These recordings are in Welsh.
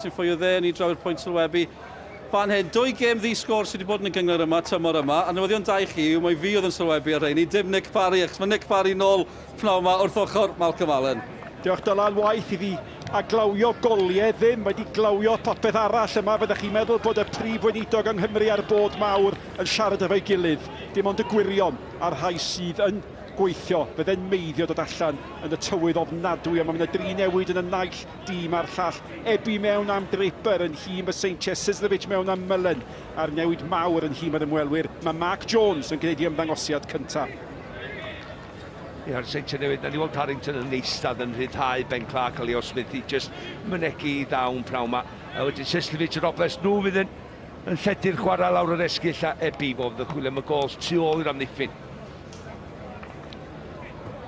Sy'n ffoi o dde ni draw i'r pwynt sylwebu. Fan hyn, dwy gêm ddi-sgôr sydd wedi bod yn y gynghrair yma, tymor yma, a newyddion da i chi yw mai fi oedd yn sylwebu ar rheini, dim Nick Parry, achos mae Nick Parry nôl pnawn yma wrth ochr Malcolm Allen. Diolch Dylan, waeth iddi a glawio goliau ddim, mae wedi glawio popeth arall yma, fyddech chi'n meddwl bod y prif weinidog yng Nghymru a'r bod mawr yn siarad efo'i gilydd, dim ond y gwirion a'r rhai sydd yn gweithio fydde'n meiddio dod allan yn y tywydd ofnadwy yma, mae yna dri newid yn y naill dîm a'r llall. Ebi mewn am Draper yn nhîm y Seintiau, Sislovich mewn am Mullen, a'r newid mawr yn nhîm yr ymwelwyr. Mae Mark Jones yn gwneud ei ymddangosiad cyntaf. Ie, a'r Seintiau Newydd, na ni weld Harrington yn eistedd yn rhyddhau Ben Clark a Leo Smith i just mynegi i ddawn pnawn ma. A wedyn Sislovich a Robles, nhw fydd yn, yn lledu'r chwarae lawr yr esgyll a Ebi fo fydd yn chwilio am y gols tu ôl i'r amddiffyn.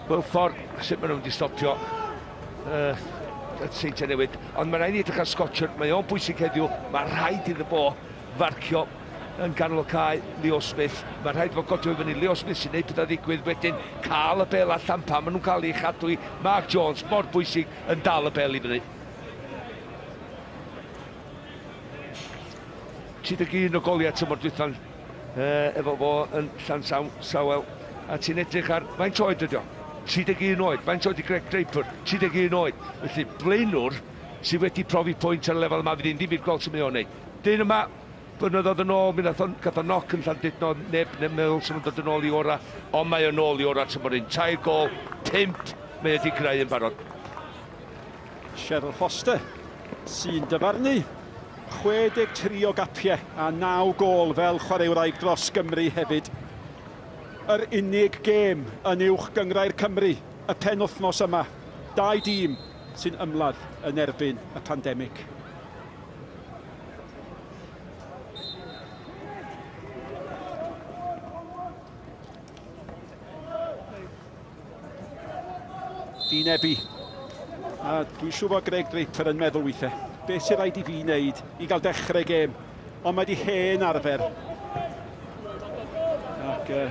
Hwlffordd, sut maen nhw'n mynd i stopio uh, y Seintiau Newydd. Ond mae'n rhaid i edrych ar Scotcher, mae o'n bwysig heddiw, mae rhaid iddo fo farcio yn ganol y cae, Leo Smith. Mae rhaid fo godio i fyny Leo Smith sy'n neud pethau ddigwydd wedyn, cael y bel allan pan maen nhw'n cael ei chadw i. Mark Jones, mor bwysig, yn dal y bel i fyny. 31 o goliau tymor dwytha'n uh, efo fo yn Llansawel. A ti'n edrych ar, faint oed ydi o? 31 oed. Faint oed i Greg Draper? 31 oed. Felly, blaenwr sydd wedi profi pwynt ar y lefel yma, fydd hi'n ddifyr gweld sy'n mynd o'n neud. Dyn yma, blynyddoedd yn ôl, mi nath o'n, gath o knock yn Llandudno, neb yn meddwl sy'n dod yn ôl i ora, ond mae o'n ôl i ora tymor un. Tair gol, pump, mae wedi greu yn barod. Cheryl Foster sy'n dyfarnu 63 o gapiau a 9 gôl fel chwaraewraig dros Gymru hefyd. Yr unig gêm yn Uwch Gynghrair Cymru y penwythnos yma. Dau dîm sy'n ymladd yn erbyn y pandemig. Dean Ebby. A dwi'n siŵr bod Greg Draper yn meddwl weithiau, beth sy'n rhaid i fi wneud i gael dechrau gêm? Ond mae di hen arfer. Ac uh,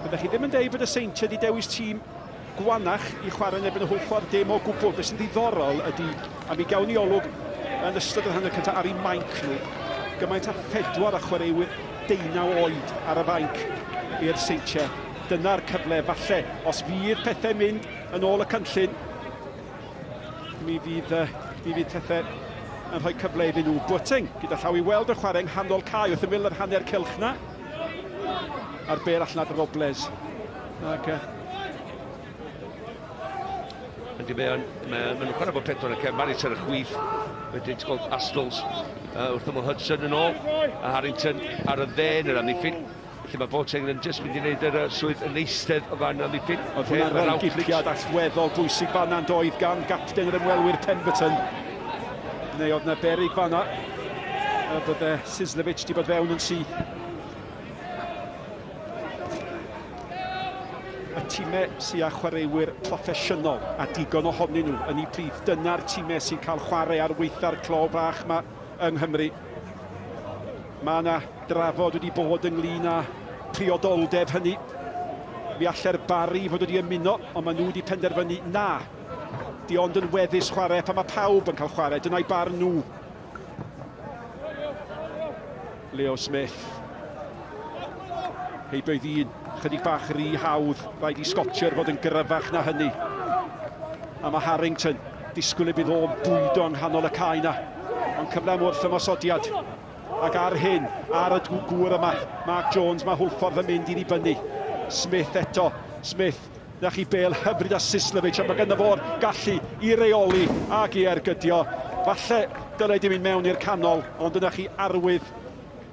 byddech chi ddim yn deud bod y Seintiau wedi dewis tîm gwanach i chwarae yn erbyn y Hwlffordd, dim o gwbl. Beth sy'n ddiddorol ydy, a mi gawn ni olwg yn ystod yr hanner cyntaf ar eu mainc nhw, gymaint â phedwar o chwaraewyr deunaw oed ar y fainc i'r Seintiau. Dyna'r cyfle, falle, os fydd pethau'n mynd yn ôl y cynllun, mi fydd, mi fydd pethau yn rhoi cyfle iddyn nhw. Boateng, gyda llaw i weld y chwarae yng nghanol cae wrth ymyl yr hanner cylch na. A'r bêl allan at Robles. Ac, Ydy, mae o'n, mae, mae nhw'n chwarae bod pedwar yn cefn, Marit ar y chwith, wedyn ti'n gweld Astles uh, wrth ymyl Hudson yn ôl, a Harrington ar y dde yn yr amddiffyn. Felly mae Boateng yn jyst mynd i wneud yr swydd yn eistedd o fan amddiffyn. Oedd hwnna'n rhan gipiad allweddol bwysig fanna yn doedd gan gapten yr ymwelwyr Pemberton. Neu oedd na berig fanna. Y bydde Sislovich di bod fewn yn syth. Y timau sydd â chwaraewyr proffesiynol a digon ohonyn nhw yn eu plith. Dyna'r timau sy'n cael chwarae ar weitha'r clo bach yma yng Nghymru. Mae yna drafod wedi bod ynglyn â priodoldeb hynny. Mi allai'r Barri fod wedi ymuno, ond maen nhw wedi penderfynu na. Di ond yn weddus chwarae pan mae pawb yn cael chwarae. Dyna'i barn nhw. Leo Smith. Heibio i ddyn, chydig bach rhy hawdd. Rhaid i Scotcher fod yn gryfach na hynny. A mae Harrington, disgwyl y bydd o'n bwydo yng nghanol y cae na. Ond cyfle am wrth ymosodiad. Ac ar hyn, ar y gŵr yma, Mark Jones, mae Hwlffordd yn mynd i ddibynnu. Smith eto. Smith, na chi bel hyfryd a Sislovich, ond mae ganddo fo'r gallu i reoli ac i ergydio. Falle dylai di mynd mewn i'r canol, ond yna chi arwydd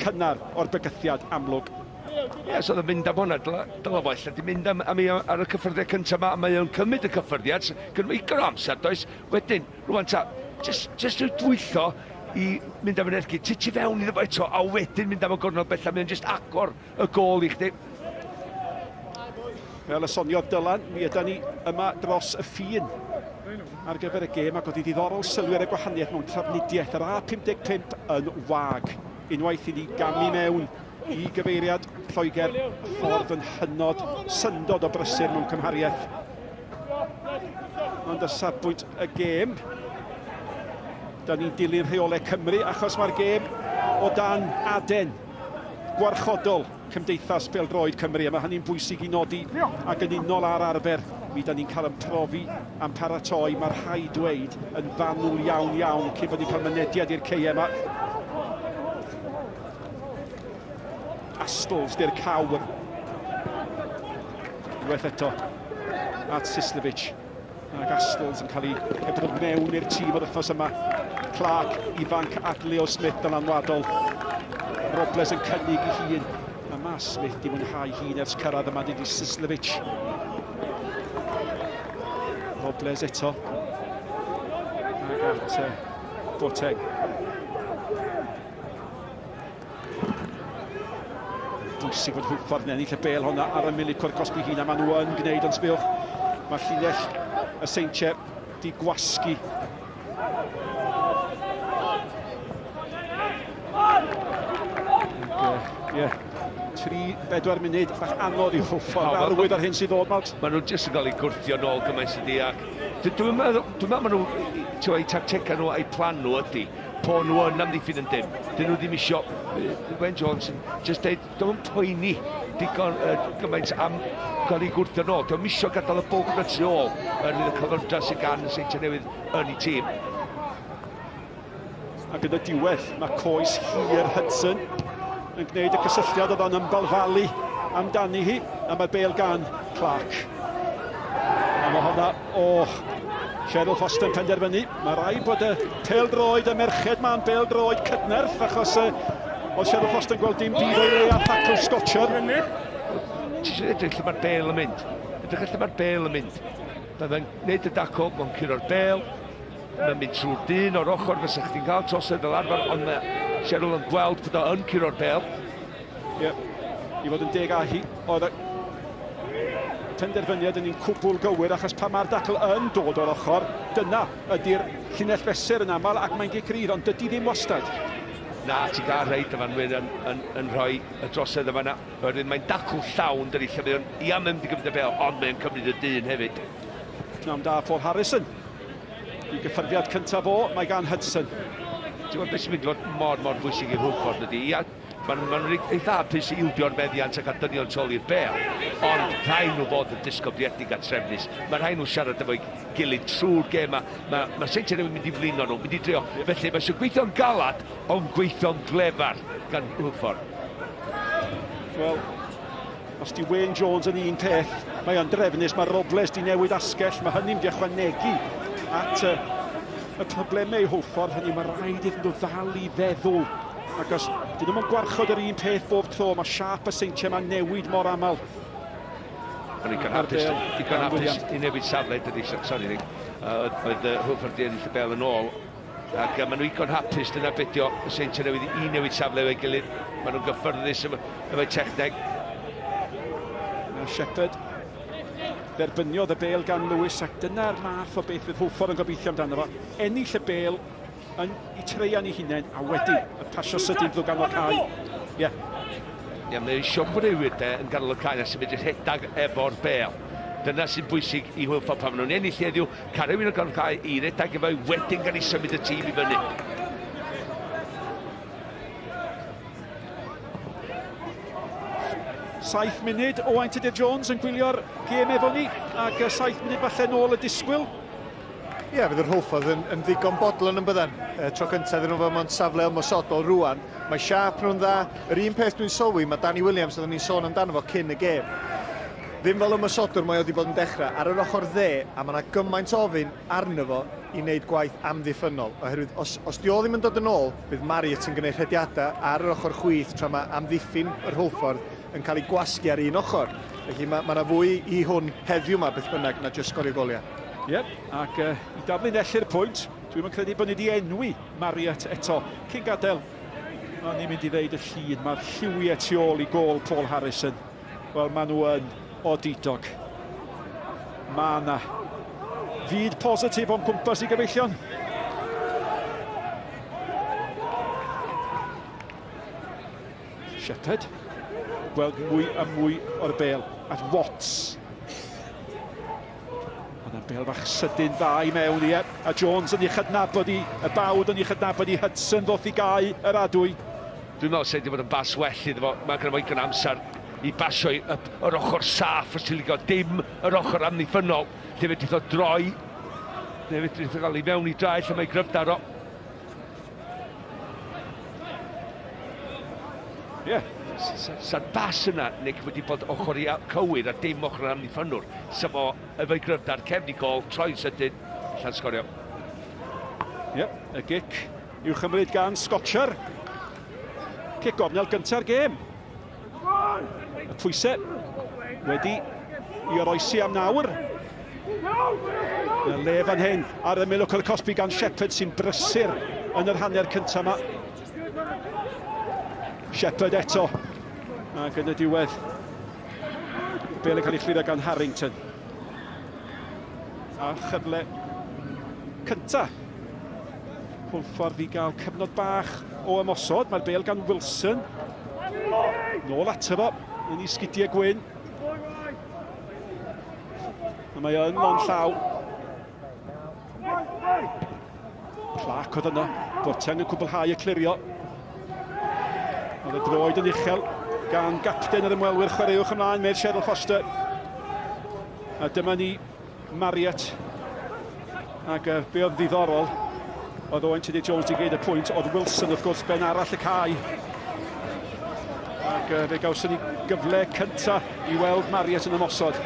cynnar o'r bygythiad amlwg. Ie, yeah, so oedd yn mynd am hwnna, dyla, dyla fo ella di mynd am, am ei ar y cyffyrddiad cyntaf yma, a mae o'n cymryd y cyffyrddiad, gynno fo igon o amser, does? Wedyn, rwan ta, just, just rhyw dwyllo i mynd am yr ergyd, ti ti fewn iddo fo eto, a wedyn mynd am y gornel bella, mae'n just agor y gôl i chdi. Fel y soniodd Dylan, mi yda ni yma dros y ffin ar gyfer y gêm ac oedd hi ddiddorol sylwi ar y gwahaniaeth mewn trafnidiaeth. Yr A55 yn wag. Unwaith i ni gamu mewn i gyfeiriad Lloegr, y ffordd yn hynod syndod o brysur mewn cymhariaeth. Ond o safbwynt y gêm, Da ni'n dilyn rheolau Cymru achos mae'r gêm o dan aden gwarchodol Cymdeithas Bêl-droed Cymru, a mae hynny'n bwysig i nodi ac yn unol â'r arfer, mi da ni'n cael yn profi a'n paratoi, mae rhaid dweud, yn fanwl iawn iawn cyn bod ni'n cael mynediad i'r ceie yma. Astles di'r cawr. Unwaith eto at Sislevic. Ac Astles yn cael ei heb ddod mewn i'r tîm o'r wythnos yma. Clark, ifanc at Leo Smith dylanwadol. Robles yn cynnig i hun. A mae Smith di mwynhau hun ers cyrraedd yma, dydy Sislevic. Robles eto. Ac at Boateng. Bwysig fod Hwlffordd yn ennill y bêl honna ar ymyl i cwr cosbi hun, a maen nhw yn gwneud, ond sbiwch, mae llinell y Seintiau di gwasgu. Ac, yeah, 3-4 munud, bach anodd i Hwlffordd arwydd ar hyn sydd ddod, Mark. Maen nhw jyst yn cael eu gwrthio nôl gymaint sydd di, ac dwi'n meddwl, dwi'n meddwl maen nhw, ti'n eu tactegau nhw a'u plan nhw ydy, po nhw yn amddiffyn yn dim. Dyn nhw ddim isio, Wayne Jones yn just deud, dwi'n poeni digon uh, gymaint am gael ei gwrthio nôl. Dwi'n isio gadael y bwlch na tu ôl yn y cyfyndra sydd gan y Seintiau Newydd yn ei tîm. Ac yn y diwedd, mae coes hir Hudson yn gwneud y cysylltiad oedd o'n ymbalfalu amdani hi, a mae bel gan Clark. A mae hwnna, o, Cheryl Foster yn penderfynu. Mae rhaid bod y pêl-droed y merched ma'n bêl-droed cydnerth, achos uh, oedd Cheryl Foster yn gweld dim byd o'i le a thacl Scotcher. Ti eisiau edrych lle mae'r bêl yn mynd. Edrych lle mae'r bêl yn mynd. Mae'n gwneud y dacl, mae'n curo'r bêl, mae'n mynd trwy'r dyn o'r ochr fysa chdi'n cael trosedd fel arfer, ond mae Cheryl yn gweld bod o yn curo'r bêl. Ie, i fod yn deg â hi, oedd y penderfyniad yn un cwbl gywir, achos pan mae'r dacl yn dod o'r ochr, dyna ydy'r llinell fesur yn aml, ac mae'n gic rydd, ond dydy ddim wastad. Na, ti'n cael rhai dyfarnwyr yn, yn, yn rhoi y drosedd yma na. Oherwydd mae'n dacl llawn, dydy, lle mae o'n ia mynd i gymryd y bel, ond mae'n cymryd y dyn hefyd. Pnawn da Paul Harrison. I gyffyrddiad cyntaf o, mae gan Hudson. Ti'n gwybod beth sy'n mynd i fod mor, mor bwysig i'r Hwlffordd ydy, ia, Maen nhw, maen nhw'n eitha hapus i ildio'r meddiant ac dynion tu ôl i'r bêl, ond rhaid nhw fod yn disgybliedig a trefnus. Mae rhaid nhw siarad efo'i gilydd trwy'r gêm. Mae, mae, mae Seintiau Newydd mynd i flino nhw, mynd i drio. Felly mae eisiau gweithio'n galad, ond gweithio'n glefar gan Hwlffordd. Wel, os di Wayne Jones yn un peth, mae o'n drefnus, mae Robles di newid asgell, mae hynny'n mynd i ychwanegu at y, y problemau i Hwlffordd, hynny mae rhaid iddyn nhw ddal i feddwl. Ac os dyn nhw'n gwarchod yr un peth bob tro, mae siâp y seintiau yma'n newid mor aml. O'n i'n hapus, digon hapus i newid safle, dydy, sori Nick. Uh, oedd uh, Hwlffordd di ennill y bel yn ôl. Ac uh, maen nhw igon hapus, dyna beth o y seintiau newydd i newid safle efo'i gilydd. Maen nhw'n gyffyrddus efo'i efo techneg. Mae Shepherd dderbyniodd y bel gan Lewis ac dyna'r math o beth fydd Hwlffordd yn gobeithio amdano fo. Ennill y bel yn i treian ei hunain a wedi y pasio sydyn drwy ganol cae. Ie. Yeah. Ie, mae eisiau chwaraewyr de yn ganol y cae na sy'n medru rhedeg efo'r bel. Dyna sy'n bwysig i Hwlffordd pan maen nhw'n ennill heddiw, cael rhywun yn ganol cae i redeg efo wedyn gan i symud y tîm i fyny. Saith munud, Owain Tudur Jones yn gwylio'r gêm efo ni, ac saith munud falle nôl y disgwyl. Ie, fydd yr Hwlffordd yn, yn ddigon bodlon yn byddan. E, tro cyntaf iddyn nhw fod mewn safle ymosodol rwan. Mae siâp nhw'n dda. Yr un peth dwi'n sylwi, mae Danny Williams, oeddwn ni'n sôn amdano fo cyn y gêm. Ddim fel ymosodwr mae o wedi bod yn dechrau ar yr ochr dde, a mae yna gymaint o ofyn arno fo i wneud gwaith amddiffynnol. Oherwydd os, os di o ddim yn dod yn ôl, bydd Marriott yn gwneud rhediadau ar yr ochr chwith tra mae amddiffyn yr Hwlffordd yn cael ei gwasgu ar un ochr. Felly mae yna fwy i hwn heddiw yma beth bynnag na jyst sgorio goliau. Ie, yep, ac uh, i daflinellu'r pwynt, dwi'n yn credu bod ni wedi enwi Marriott eto. Cyn gadael, o'n i'n mynd i ddeud y llun, mae'r lliwiau tu ôl i gôl Paul Harrison. Wel, maen nhw yn odidog. Mae yna fyd positif o'n cwmpas i gyfeillion. Shepherd, gweld mwy a mwy o'r bel at Watts. Bel fach sydyn dda i mewn, ie. A Jones yn ei chydnabod i, y bawd yn ei chydnabod i Hudson ddoth i gau yr adwy. Dwi'n meddwl sydd wedi bod yn bas well iddo fo. Mae gynno fo digon amser i basio i yr ochr saff os ti'n licio, dim yr ochr amddiffynnol lle fedrith o droi, lle fedrith o gael i mewn i draed lle mae gryfder o. Ie. Yeah. Sa'r bas yna, Nick, wedi bod ochr i cywir a dim ochr yr amddiffynnwr. Sa fo efo'i gryfder cefn i gol, troi'n sydyn, allan sgorio. Ie, yep, y gic i'w chymryd gan Scotcher. Cic gornel gynta'r gêm. Y pwysau wedi i oroesi am nawr. Y le fan hyn ar ymyl o Cosby gan Shepherd sy'n brysur yn yr hanner cyntaf yma. Shepherd eto. Ac yn y diwedd, bel yn cael ei chlirio gan Harrington. A chyfle cyntaf. Hwlffordd i gael cyfnod bach o ymosod. Mae'r bel gan Wilson. Nôl ato fo yn ei sgidiau gwyn. A mae yn lon llaw. Clark oedd yno. Boateng yn cwblhau y clirio. Oedd y droed yn uchel gan gapten yr ymwelwyr. Chwaraewch ymlaen, medd Cheryl Foster. A dyma ni Marriott. Ac uh, be oedd ddiddorol, oedd Owen Tudur Jones wedi gwneud y pwynt, oedd Wilson wrth gwrs ben arall y cae. Ac uh, fe gawson ni gyfle cyntaf i weld Marriott yn ymosod.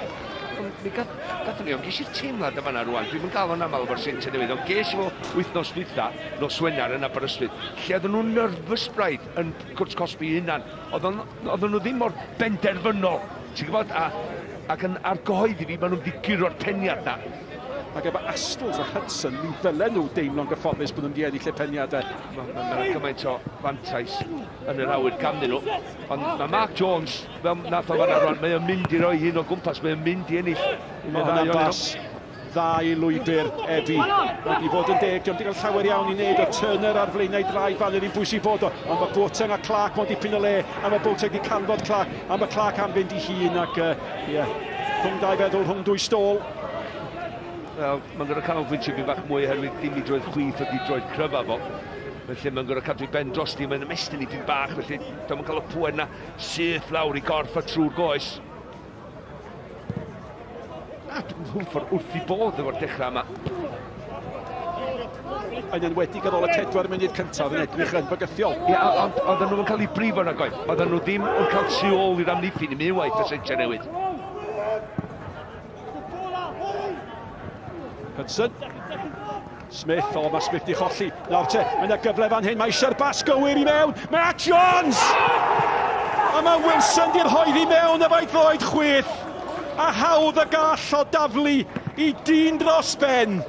Mi gath, gathon ni, ond ges i'r teimlad yma na rwan, dwi'm yn gael o'n aml efo'r Seintiau Newydd, ond ges i fo wythnos dwytha, nos Wener yn Aberystwyth, lle oedden nhw'n nervous braidd yn cwrt cosbi hunan. Oedden, oedden nhw ddim mor benderfynol, ti'n gwybod, a, ac yn argyhoeddi fi, maen nhw'n mynd i guro'r peniad na. Ac efo Astles a Hudson, mi ddylen nhw deimlo'n gyfforddus bod nhw'n mynd i ennill y peniadau. Mae ma, ma gymaint o fantais yn yr awyr ganddyn nhw. Ond mae Mark Jones, fel nath o fanna rwan, mae o'n mynd i roi hyn o gwmpas, mae o'n mynd i ennill. Mae hwnna'n bas dda i lwybr Ebi. Ac i fod yn deg, diolch wedi cael llawer iawn i wneud o Turner ar flaenau draed fan yr un bwysig bod o. Ond mae Boateng a Clark mewn dipyn o le, a mae Boateng wedi canfod Clark, a mae Clark am fynd i hun ac, uh, yeah, rhwng dau feddwl, rhwng dwy stôl. Wel, mae'n gorfod canolbwyntio fi bach mwy oherwydd dim i droed chwith ydy droed cryfa fo. Felly mae'n gorfod cadw i ben drosti, mae'n ymestyn i dyn bach, felly dwi'n cael y pŵer na syth lawr i gorff a trwy'r goes. Na, dwi'n Hwlffordd wrth i bodd efo'r dechrau yma. Yn enwedig ar ôl y 4 munud cyntaf yn edrych yn fygythiol. Ie, yeah, ond oedden nhw'n cael eu brifo nag oedd. Oedden nhw ddim yn cael tu ôl i'r amddiffyn i mi waith y Seintiau Newydd. Hudson. Smith, o, mae Smith di cholli. Nawr te, mae yna gyfle fan hyn, mae eisiau'r bas gywir i mewn. Matt Jones! A mae Wilson di'r rhoi i mewn efo'i droed chwith. A hawdd y gall o daflu i dyn dros ben.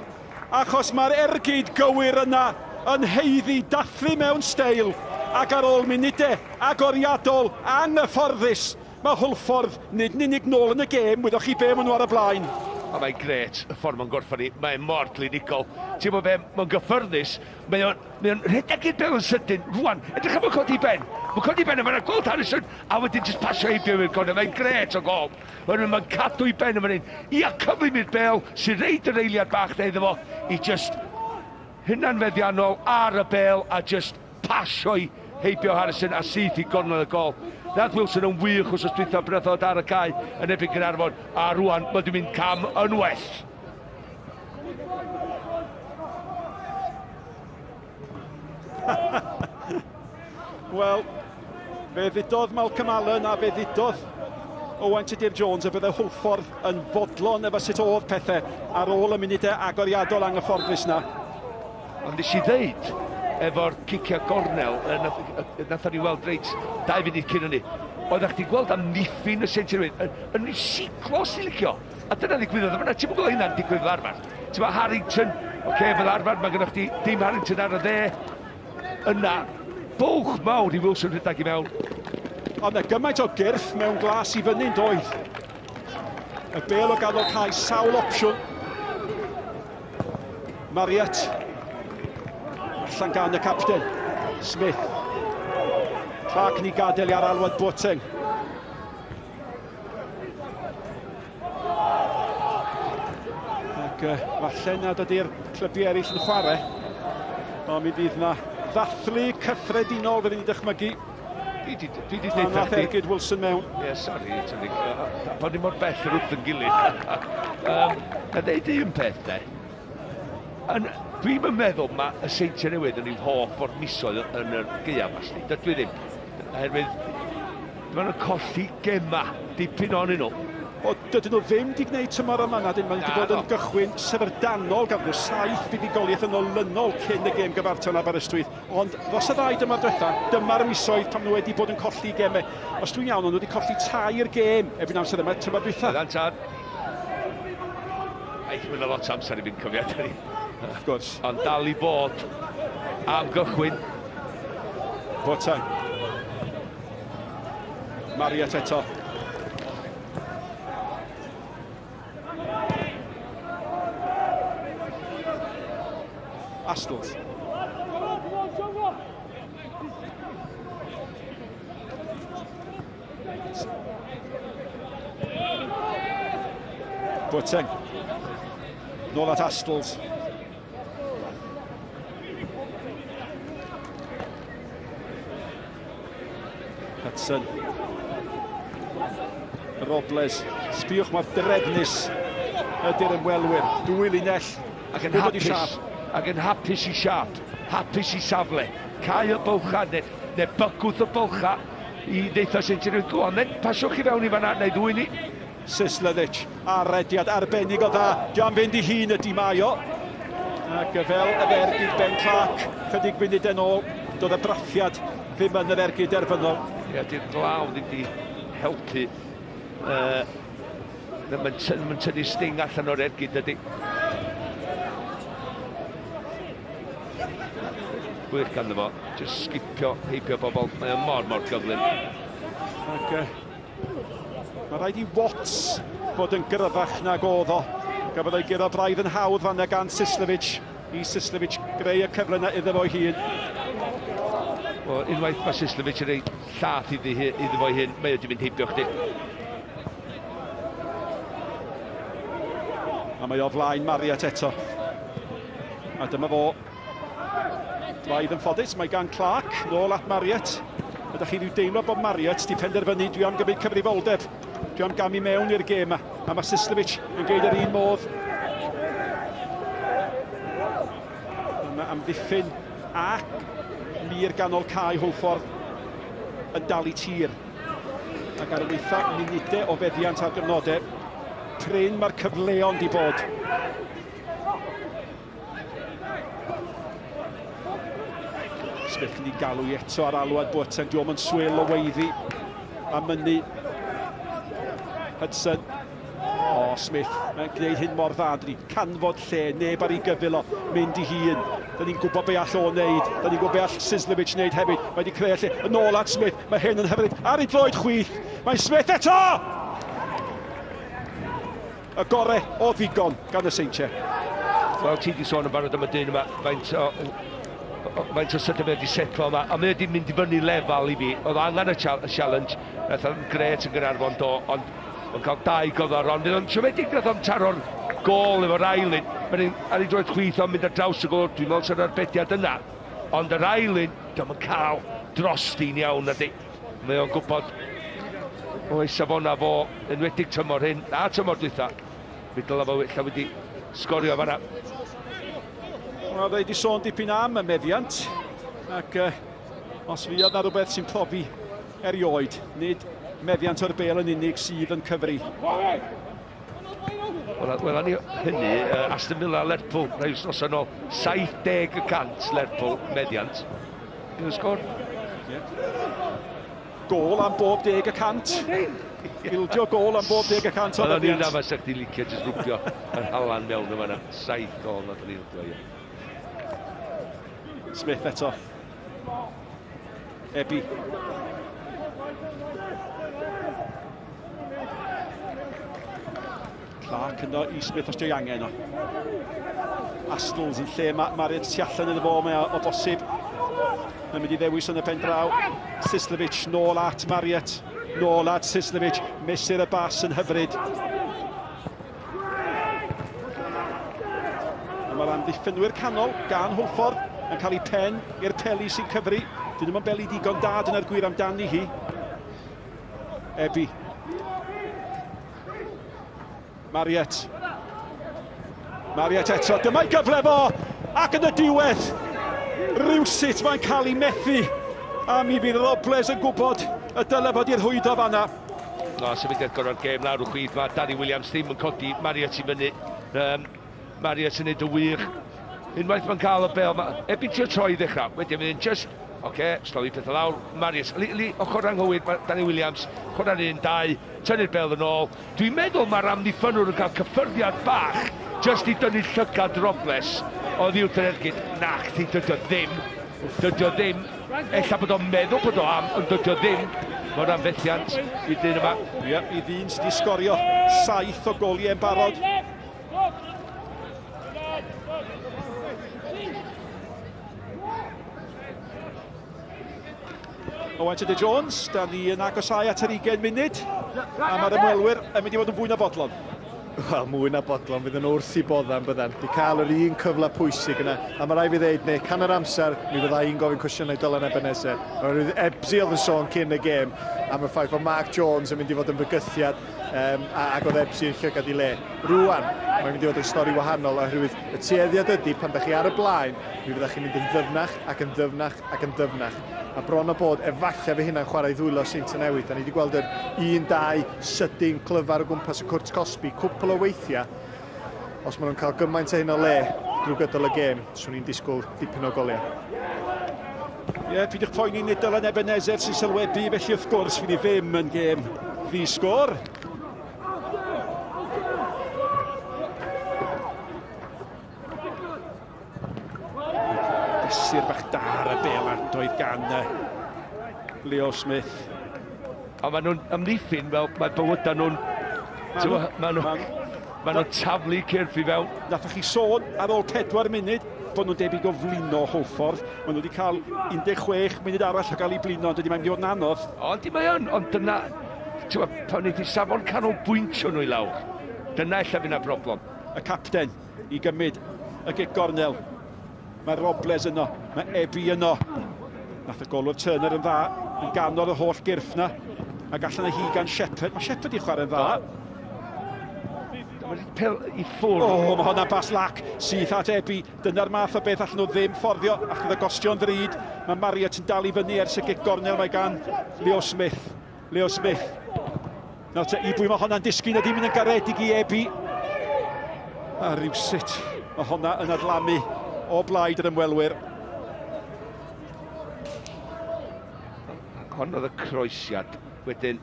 Achos mae'r ergyd gywir yna yn haeddu dathlu mewn steil. Ac ar ôl munudau agoriadol anghyfforddus, Mae Hwlffordd nid yn unig nôl yn y gêm, wyddoch chi be maen nhw ar y blaen. A mae'n grêt y ffordd mae'n gorffen hi, mae'n mor glinigol. Ti'n gwybod be, mae'n gyffyrddus, mae o'n mae o'n rhedeg i'r bêl yn sydyn, rwan, edrych am y codi ben. Mae'n codi ben a mae'n gweld Harrison, a wedyn jyst pasio heibio i'r cornel, mae'n grêt o gol. Mae'n mae'n cadw i ben yn fan hyn. Ia, cyflym i'r bêl, sy'n reid yr eiliad bach na iddo fo, i just hunanfeddiannol ar y bêl a just pasio i heibio Harrison a syth i gornel y gol. Nath Wilson yn wych wrth dwytha pan nath o ar y cae yn erbyn Gaernarfon a rwan mae wedi mynd cam yn well. Wel, fe ddudodd Malcolm Allen a fe ddudodd Owain Tudur Jones y bydde Hwlffordd yn fodlon efo sut oedd pethau ar ôl y munudau agoriadol anghyfforddus na. Ond nes i ddeud, efo'r ciciau gornel, nathon ni weld reit dau funud cyn hynny, oeddech chdi'n gweld amddiffyn y Seintiau Newydd yn, yn recyclo os ti'n licio. A dyna ddigwyddodd yma, ti'n gweld hynna'n digwydd fel arfer. Ti'n meddwl Harrington, oce, okay, fel arfer, mae gennych chdi dim Harrington ar y dde. Yna, bwlch mawr i Wilson rhedeg i mewn. Ond na gymaint o gyrff mewn glas i fyny'n doedd. Y bel o ganol cae sawl opsiwn. Marriott. Allan gan y capten. Smith. Clark ni gadael i ar alwad Boateng. Ac Ac uh, falle nad ydy'r clybiau eraill yn chwarae, ond mi fydd yna ddathlu cyffredinol fydd ni'n dychmygu. Dwi di, dwi di deud Nath ergyd Wilson mewn. Ie, yeah, sori, sorry. Pan ni mor bell yr wrth yn gilydd. um, na ddeud un peth, de. Yn, dwi'm yn meddwl mae y Seintiau Newydd yn i'w hoff o'r misoedd yn yr gaeaf, Ashley. Dydw i ddim. Oherwydd, maen nhw'n colli gema, dipyn ohonyn nhw. O, dydyn nhw ddim wedi gwneud tymor yma, na dyn. Maen nhw wedi bod yn gychwyn syfrdanol gan nhw saith buddugoliaeth yn olynol cyn y gêm gyfartal Aberystwyth. Ond dros y ddau dymor diwetha, dyma'r misoedd pan nhw wedi bod yn colli gemau. Os dwi'n iawn, ond nhw wedi colli tair gêm erbyn amser yma tymor diwetha. Dyna'n tad. Aeth mynd lot o amser i fi'n cofio, dydi. Wrth gwrs. Ond dal i fod am gychwyn. Boateng. Marriott eto. Astles. Boateng. Nôl at Astles. Hudson. Robles. Sbiwch mor drefnus ydy'r ymwelwyr. Dwy linell. Ac yn hapus, ac yn hapus i siap. Hapus i safle. Cau y bylcha neu, neu bygwth y bylcha i ddeutha Seintiau Newydd. Go on then, pasiwch chi fewn i fanna, neu ddwy ni. Sislevic ar rediad arbennig o dda. Di am fynd i hun ydy mae o. Ac fel y ergyd Ben Clark, chydig funudau nôl, doedd y brathiad ddim yn yr ergyd derfynol. Ie, di'r glaw ddim di helpu. Uh, Mae'n ma tynnu sting allan o'r ergyd, dydy. Gwych ganddo fo, just sgipio heibio bobl, mae o mor, mor gyflym. Ac uh, mae rhaid i Watts fod yn gryfach nag oedd o. Gafodd ei guro braidd yn hawdd fanna gan Sislevic. I Sislevic greu y cyfle yna iddo fo'i hun. Wel, unwaith mae Sislevic yn ei llath iddi, iddo fo'i hun, mae wedi mynd heibio chdi. A mae o flaen Marriott eto. A dyma fo. Braidd yn ffodus, mae gan Clark nôl at Marriott. Ydych chi wedi deimlo bod Marriott wedi penderfynu, dwi am gymryd cyfrifoldeb. Dwi am gamu mewn i'r gêm yma. A mae Sislevic yn gwneud yr un modd. Mae amddiffyn ac mur ganol cae Hwlffordd yn dal i tir. Ac ar y weitha munudau o feddiant ar gyfnodau, prin mae'r cyfleon di bod. Smith yn ei galw i eto ar alwad Boateng. Diolch yn swil o weiddi a mynnu. Hudson. O, oh, Smith, mae'n gwneud hyn mor dda. Dyn ni canfod lle, neb ar ei gyfyl o, mynd i hun. Dyn ni'n gwybod be all o wneud. Dyn ni'n gwybod be all Sislevic wneud hefyd. Mae wedi creu lle. Yn ôl at Smith. Mae hyn yn hyfryd. Ar ei droed chwith. Mae Smith eto! Y gore o ddigon gan y Seintiau. Wel, ti wedi sôn yn barod am y dyn yma, faint o, faint o sydyn mae wedi setlo yma, a mae wedi mynd i fyny lefel i fi. Oedd angen y challenge, nath o'n gret yn Gaernarfon do, ond mae'n cael dau gofar, ond fydd o'n siomedig nath o'n taro'r gôl efo'r ail un. Mae'n ar ei droed chwith o'n mynd ar draws y gôl, dwi'n meddwl sy'n arbediad yna. Ond yr ail un, dio'm yn cael drosti'n iawn, nadi. Mae o'n gwybod o'i safona fo, enwedig tymor hyn, a tymor dwytha. Mi dylai fo ella wedi sgorio fanna. Wel, fe wedi sôn dipyn am y meddiant, ac uh, os fuodd na rhywbeth sy'n profi erioed, nid meddiant o'r bel yn unig sydd yn cyfri. Wel, welon ni hynny, uh, Aston Villa, Lerpwl, rhai wythnos yn ôl, 70% Lerpwl meddiant. Bydd y sgôr. Yeah. Gôl am bob 10%. Ildio gôl am bob 10% o Wel, o'n i'n feddiant. amau sa chdi licio jyst rwbio yr halan mewn yma na. Saith gôl nath ni ildio, ie. Smith eto. Ebi. Clark yno i Smith os di'i angen o. Astles yn lle mae Mariet tu allan iddo fo, mae o, o bosib. Mae'n mynd i ddewis yn y pen draw. Sislevic nôl at Mariet. Nôl at Sislevic. Mesur y bas yn hyfryd. Amddiffynwyr canol gan Hwlffordd yn cael eu pen i'r peli sy'n cyfri. Dyn nhw'n beli digon da, dyna'r gwir amdani hi. Ebi. Mariet. Mariet eto, dyma'i gyfle fo! Ac yn y diwedd, rhywsut mae'n cael ei methu. A mi fydd Robles yn gwybod y dyle fod i'r rhwydo fanna. No, symudiad gorau'r gêm lawr y chwith, mae Danny Williams ddim yn codi Mariet i fyny. Um, Mariet yn neud y wych. Unwaith mae'n cael y bel, mae Ebi trio troi i ddechrau, wedyn mynd just, oce, okay, slofi pethau lawr, Mariet, li, li, ochr anghywir, mae Danny Williams, chwarae'r un, dau, tynnu'r bel yn ôl. Dwi'n meddwl mae'r amddiffynnwr yn cael cyffyrddiad bach, just i dynnu llygad Robles oddi wrth yr ergyd. Nachdi, dydy o ddim. Dydy o ddim. Ella bod o'n meddwl bod o am, ond dydy o ddim. Mae hwnna'n fethiant i dyn yma. Ie, i ddyn sydd wedi sgorio saith o goliau yn barod. Owain Tudur Jones, da ni yn agosau at yr 20 munud, a mae'r ymwelwyr yn mynd i fod yn fwy na fodlon. Wel, mwy na bodlon, fydden nhw wrth i boddan, byddan. Di cael yr un cyfle pwysig yna. A mae rhaid fi ddeud, neu can yr amser, mi fydda i'n gofyn cwestiynau Dylan Ebenezer. Oherwydd Ebsi oedd yn sôn cyn y gêm am y ffaith bod Mark Jones yn mynd i fod yn fygythiad um, ac oedd Ebsi yn llygad i le. Rwan, mae'n mynd i fod yn stori wahanol oherwydd y tueddiad ydy pan da chi ar y blaen, mi fyddech chi'n mynd yn ddyfnach ac yn ddyfnach ac yn ddyfnach. A bron o bod, efallai fy huna'n chwarae i ddwylo Seintiau Newydd. Da ni wedi gweld yr 1-2 sydyn clyfar o gwmpas y cwrt cosbi cwpl o weithiau. Os maen nhw'n cael gymaint o hyn o le drwy gydol y gêm, swn i'n disgwyl dipyn o goliau. Ie, yeah, peidiwch poeni, nid Dylan Ebenezer sy'n sylwebu, felly wrth gwrs fydd hi ddim yn gêm ddi-sgôr. Fesur bach da ar y bel ardoedd gan Leo Smith. A maen nhw'n ymddiffyn fel mae bywydau nhw'n... Maen nhw'n ma nhw taflu cyrff i fewn. Nathoch chi sôn ar ôl 4 munud bod nhw'n debyg o flino Hwlffordd. Maen nhw wedi cael 16 munud arall o gael eu blino, ond dydy mae'n mynd i fod yn anodd. Ond di mae yn, ond dyna... Ti'n pan wneud i safon canolbwyntio nhw i lawr, dyna ella fydd 'na broblem. Y capten i gymryd y gic gornel. Mae Robles yno, mae Ebi yno. Nath y golwr Turner yn dda, yn ganol y holl gyrff na. Ac allan â hi gan Shepherd. Mae Shepherd i chwarae'n dda. Mae pel i ffwrdd. O, mae hwnna'n bas lac syth at Ebi. Dyna'r math o beth allan nhw ddim fforddio. Ac iddo gostio'n ddrud. Mae Marriott yn dal i fyny ers y gic gornel mae gan Leo Smith. Leo Smith. Nawr te, i bwy mae honna'n disgyn, ydy mynd yn garedig i Ebi. A rhywsut, mae honna yn adlamu o blaid yr ymwelwyr. Hon oedd y croesiad. Wedyn,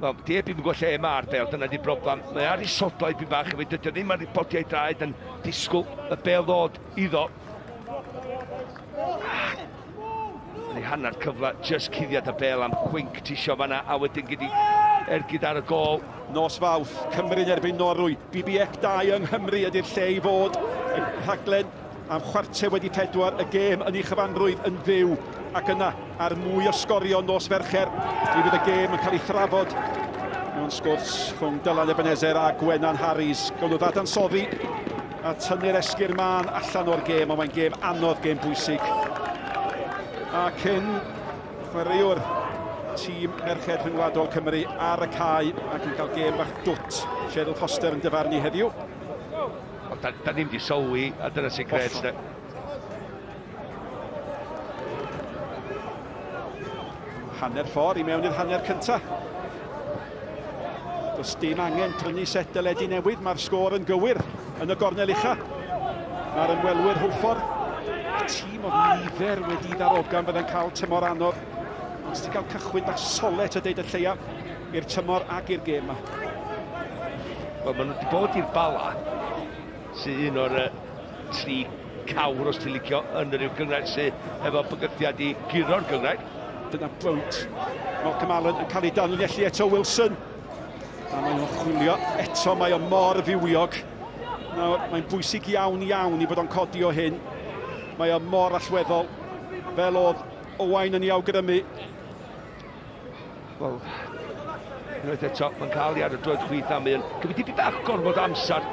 wel, di Ebi yn gwybod lle mae'r bel, dyna di broblem. Mae ar ei sodlau dipyn bach hefyd, dydy o ddim ar ei bodiau draed yn disgwyl y bel ddod iddo. Yn ei hanner cyfle, just cuddiad y bel am chwinc tisio fanna, a wedyn gyda ergyd ar y gol. Nos Fawrth, Cymru'n erbyn Norwy. BBX 2 yng Nghymru ydy'r lle i fod. Y rhaglen am 3:45, y gêm yn ei chyfanrwydd yn fyw. Ac yna, ar mwy o sgorio nos Fercher, mi fydd y gêm yn cael ei thrafod mewn sgwrs rhwng Dylan Ebenezer a Gwenan Harries. Gawn nhw ddadansoddi a tynnu'r esgyrn mân allan o'r gêm, ond mae'n gêm anodd, gêm bwysig. A cyn chwaraewr tîm Merched Rhyngwladol Cymru ar y cae ac yn cael gêm bach dwt. Cheryl Foster yn dyfarnu heddiw. O, da, da ni'n di sylwi, a dyna sy'n gret. Hanner ffordd i mewn i'r hanner cyntaf. Does dim angen prynu set deledu newydd, mae'r sgôr yn gywir yn y gornel ucha. Mae'r ymwelwyr Hwlffordd, tîm oedd nifer wedi ddarogan fydda'n cael tymor anodd, ond sydd wedi cael cychwyn bach solet a deud y lleia i'r tymor ac i'r gêm yma. Wel, maen nhw wedi bod i'r Bala, sydd un o'r tri cawr, os ti'n licio, yn yr uwch gynghrair sydd efo bygythiad i guro'r gynghrair. Dyna bwynt. Malcolm Allen yn cael ei danlinellu eto Wilson. A mae o'n chwilio eto, mae o mor fywiog. Nawr, mae'n bwysig iawn iawn i fod o'n codi o hyn. Mae o mor allweddol, fel oedd Owain yn ei awgrymu. Wel, unwaith eto, mae'n cael ei ar y droed chwith am un. Cymryd dipyn bach gormod o amser.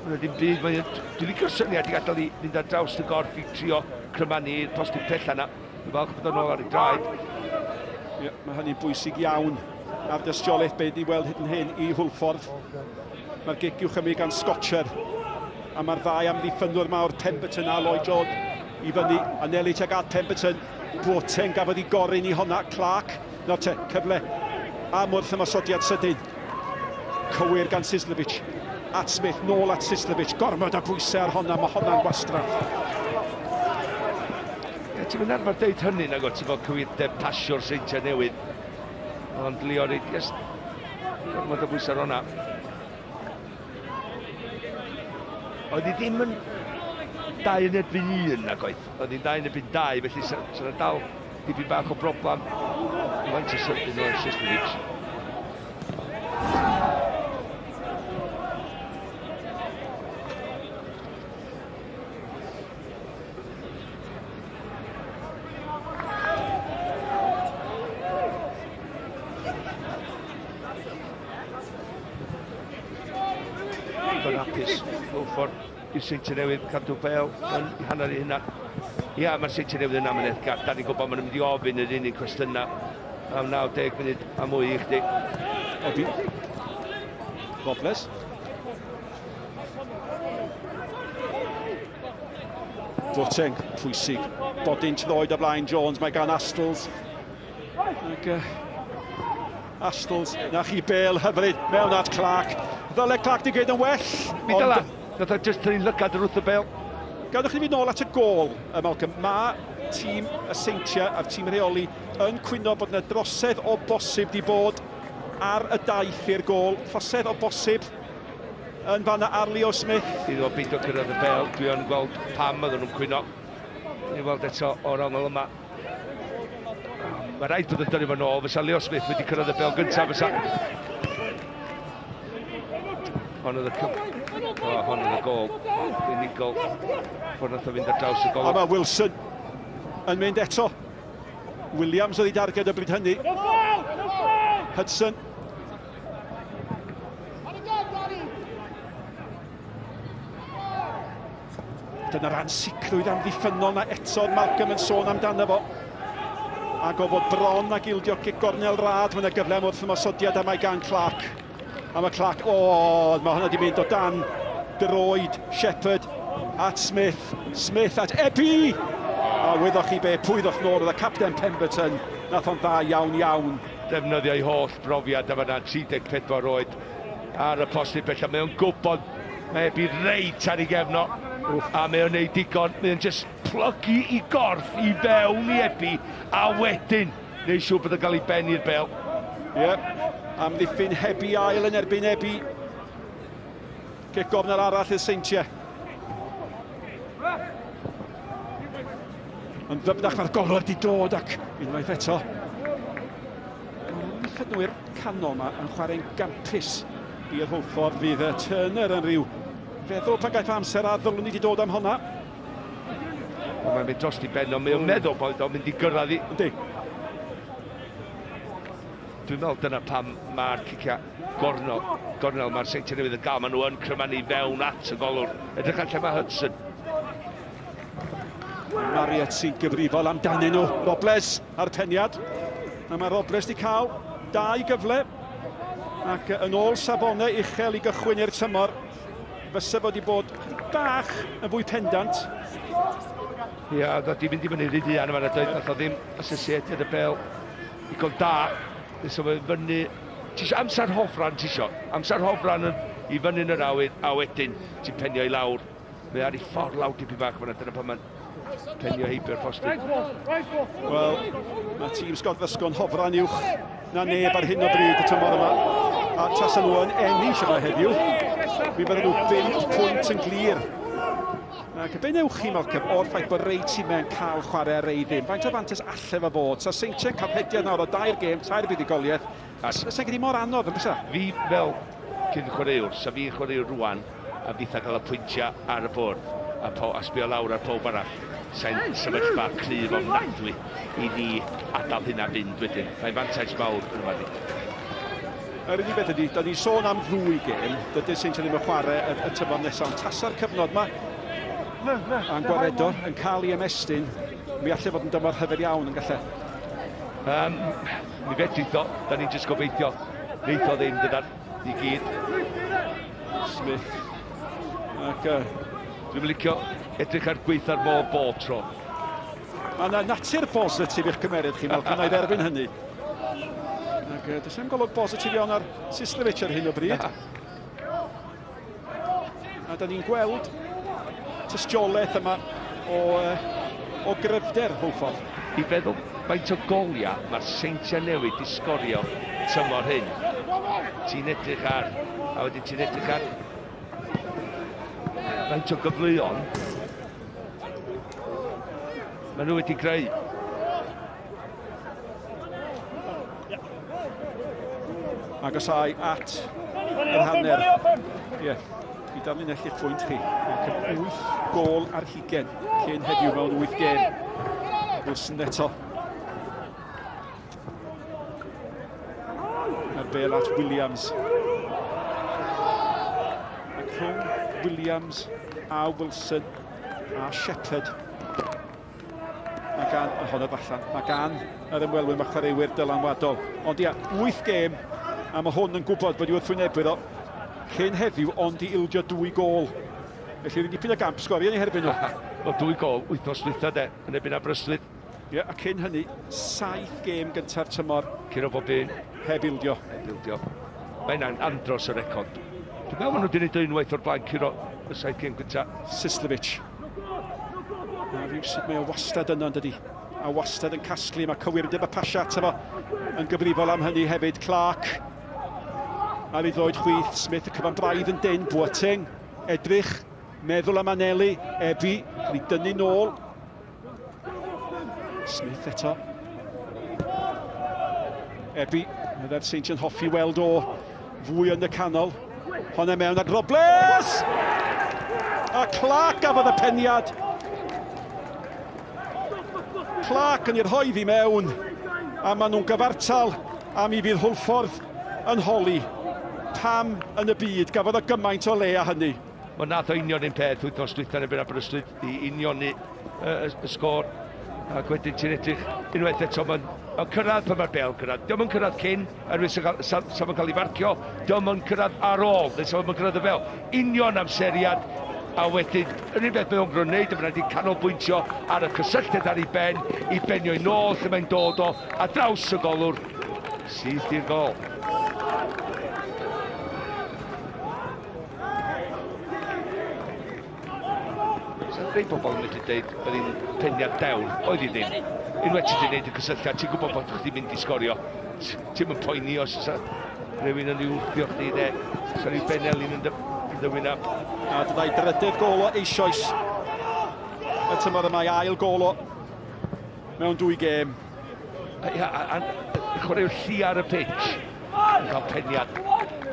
Mae'n ddim byd, mae'n... Dwi'n licio'r syniad i gadael i fynd ar draws y gorff i trio crymanu i'r postyn pella na. Dwi'n falch bod o'n ôl ar ei draed. Ie, yeah, mae hynny'n bwysig iawn ar dystiolaeth beth ni weld hyd yn hyn i Hwlffordd. Mae'r gic i'w chymryd gan Scotcher. A mae'r ddau amddiffynwr mawr Pemberton a Lloyd George i fyny. Anelu tuag at Pemberton. Boateng gafodd ei gorin i honna. Clark. Nawr te, cyfle am wrth ymosodiad sydyn. Cywir gan Sislovic. At Smith, nôl at Sislovic. Gormod o bwysau ar honna, mae honna'n wastraff. Ie, ti'n mynd arfer deud hynny nag o ti fel cywirdeb pasio'r seintiau newydd. Ond Leo Reid, yes, gormod o bwysau ar honna. Oedd hi ddim yn dau yn erbyn un nag oedd. Oedd hi'n dau yn erbyn dau, felly sa, sa dal dipyn bach o broblem. Faint o sydyn o'r Sislovic. Digon hapus Hwlffordd i'r Seintiau Newydd cadw bel yn hanner ei hunan. Ia, mae'r Seintiau Newydd yn amyneddgar. Da ni'n gwybod maen nhw'n mynd i ofyn yr unig cwestiynau am 90 munud a mwy i chdi. Obi. Robles. Boateng, pwysig. Bodin troed o flaen Jones, mae gan Astles. Ac, Astles, na chi bel hyfryd mewn at Clark. Ddyle Clark di gwneud yn well. Mi dyla. Nath o just tynnu lygad wrth y bel. Gadwch chi fynd nôl at y gôl, Malcolm. Mae tîm y Seintiau a'r tîm rheoli yn cwyno bod yna drosedd o bosib di bod ar y daith i'r gôl. Trosedd o bosib yn fanna ar Leo Smith. Iddo fo beidio cyrraedd y bel, dwi yn gweld pam oedden nhw'n cwyno. Ni'n weld eto o'r ongl yma. Mae rhaid bod yn dynnu fo nôl, fysa Leo Smith wedi cyrraedd y bel gyntaf, fysa... Hon oedd y cyf... O, hon oedd y gol unigol. Ffordd nath o fynd ar draws y gol. A mae Wilson yn mynd eto. Williams oedd ei darged y bryd hynny. Hudson Dyna'r ansicrwydd amddiffynnol na eto Malcolm yn sôn amdano fo. Ac o fod bron ag ildio cic gornel rad, mae yna gyfle am wrth ymosodiad a mae gan Clark. A mae Clark, o, mae hwnna wedi mynd o dan droed Shepherd at Smith. Smith at Ebi! A wyddoch chi be, pwy ddoth nôl oedd y capten Pemberton. Nath o'n dda iawn iawn. Defnyddio ei holl brofiad a fan'na, 34 oed ar y postyn pella. Mae o'n gwybod mae Ebi reit ar ei gefn o, a mae o'n neud digon. Mae o'n just plygu i gorff i fewn i Ebi, a wedyn neud siŵr bod o'n cael ei ben i'r bel. Ie, yep. Amddiffyn heb i ail yn erbyn Ebi. Cic gornel arall i'r Seintiau. Yn ddyfnach mae'r golwr wedi dod ac unwaith eto. Mae'r amddiffynwyr canol yma yn chwarae'n gampus i'r Hwlffordd. Fydd y Turner yn rhyw feddwl pan gaiff amser a ddylwn ni wedi dod am honna. Mae'n mynd dros i ben, ond mae'n meddwl bod o'n mynd i gyrraedd i. Yndi. Dwi'n meddwl dyna pam mae'r ciciau gornel, gornel mae'r Seintiau Newydd yn gael, maen nhw yn crymanu fewn at y golwr. Edrych ar lle mae Hudson. Marriott sy'n gyfrifol amdanyn nhw. Robles a'r peniad. A mae Robles wedi cael dau gyfle. Ac yn ôl safonau uchel i gychwyn i'r tymor, fysa fod wedi bod bach yn fwy pendant. Ia, ddod i fynd i fyny rhy fuan yma, doedd nath o ddim asesiad y bel digon da. Nes o fyny Ti isio amser hofran, ti isio. Amser hofran yn, i fyny yn yr awyr, a wedyn ti'n penio i lawr. Mae ar ei ffordd lawr dipyn bach fyna, dyna pan mae'n penio heibio'r postyn. Wel, mae tîm Scott Ddysgo'n hofran uwch na neb ar hyn o bryd y tymor yma. A tasa nhw yn ennill yma heddiw, mi fydden nhw 5 pwynt yn glir. Ac be newch chi, Malcolm, o'r ffaith bod rei tîmau'n cael chwarae a rei ddim? Faint o fantais alle fe fod? Sa Seintiau'n cael rhediad nawr o dair gêm, tair buddugoliaeth. A sa'n credu mor anodd, yn bysa? Fi fel cyn chwaraewr, sa fi'n chwaraewr rwan a fitha cael y pwyntiau ar y bwrdd a, po, a sbio lawr ar pob arall. Sa'n sefyllfa cryf ofnadwy i ni adael hynna fynd wedyn. Mae'n fantais mawr yn yma. Yr unig beth ydy, da ni'n sôn am ddwy gêm, dydy'r Seintiau ddim yn chwarae y, y tymor nesaf, ond tasa'r cyfnod yma a'n gwaredo yn cael ei ymestyn, mi allai fod yn dymor hyfryd iawn yn gallu. Um, mi fedrith o, da ni'n jyst gobeithio, neith o ddim dydan, i gyd. Smith. Ac, uh, Dwi'n licio edrych ar gweitha'r môr bob tro. Mae yna natur bositif i'ch cymeryd chi, Malcolm, na i dderbyn hynny. Ac uh, does dim golwg bositif iawn ar Sislevic ar hyn o bryd. A da ni'n gweld tystiolaeth yma o, uh, o gryfder Hwlffordd. I feddwl faint o goliau mae'r Seintiau Newydd di sgorio tymor hyn. Ti'n edrych ar, a wedyn ti'n edrych ar faint o gyfleon Maen nhw wedi creu. Agosau at yr hanner. Ie, yeah, i danlinellu'ch pwynt chi. Ac 8 gol ar hugen cyn heddiw mewn 8 gêm. Wilson eto. Mae'r bel at Williams. Ac rhwng Williams a Wilson a Shepherd. Mae gan, y honno allan, mae gan yr ymwelwyr, mae chwaraewyr dylanwadol. Ond ia, 8 gêm, a mae hwn yn gwybod bod i wrthwynebwyr o cyn heddiw ond i ildio dwy gol. Felly rydyn dipyn o gamp sgorio yn ei herbyn nhw. Wel, dwy gol wythnos dwytha de, yn erbyn Aberystwyth. Ie, a cyn hynny, saith gêm gynta'r tymor. Curo bob un. Heb ildio. Heb ildio. Mae hynna'n andros o record. Dwi'n meddwl maen nhw wedi gwneud o unwaith o'r blaen curo y saith gêm gynta. Sislevic. A rhywsut mae o wastad yno, yn dydi? A wastad yn casglu, mae cywirdeb y pasio ato fo yn gyfrifol am hynny hefyd. Clark ar ei ddroed chwith, Smith y cyfan braidd yn dyn, Boateng, edrych, meddwl am anelu, Ebi, cael ei dynnu nôl. Smith eto. Ebi, meddai'r Seintiau'n hoffi weld o fwy yn y canol. Honna mewn at Robles! A Clark gafodd y peniad. Clark yn ei rhoi fi mewn, a maen nhw'n gyfartal, a mi fydd Hwlffordd yn holi pam yn y byd gafodd o gymaint o le a hynny. Wel, nath o union un peth wythnos dwytha yn erbyn Aberystwyth i unioni y, y, y sgôr. Ac wedyn ti'n edrych unwaith eto, mae'n ma cyrraedd pan mae'r bel cyrraedd. Diolch yn cyrraedd cyn, oherwydd sa, sa, sa fo'n cael ei farcio. Diolch yn cyrraedd ar ôl, neu sa fo'n cyrraedd y bel. Union amseriad, a wedyn, yr un beth mae o'n gwneud, mae'n rhaid i canolbwyntio ar y cysylltiad ar ei ben, i benio i nôl lle mae'n dod o, a draws y golwr, syth i'r gol. Sa'n rhai pobl yn medru dweud oedd hi'n peniad dewr, oedd hi ddim. Unwaith ti wedi gwneud y cysylltiad, ti'n gwybod bod chdi'n mynd i sgorio. Ti'n mynd poeni os oes rhywun yn ei wrthio chdi neu os rhyw benelin yn dy, yn dy wynaf. A dyna'i drydydd gol o eisoes. Y tymor yma, ail gol o mewn dwy gêm. Ia, a, a chwaraewr lli ar y pitch yn cael peniad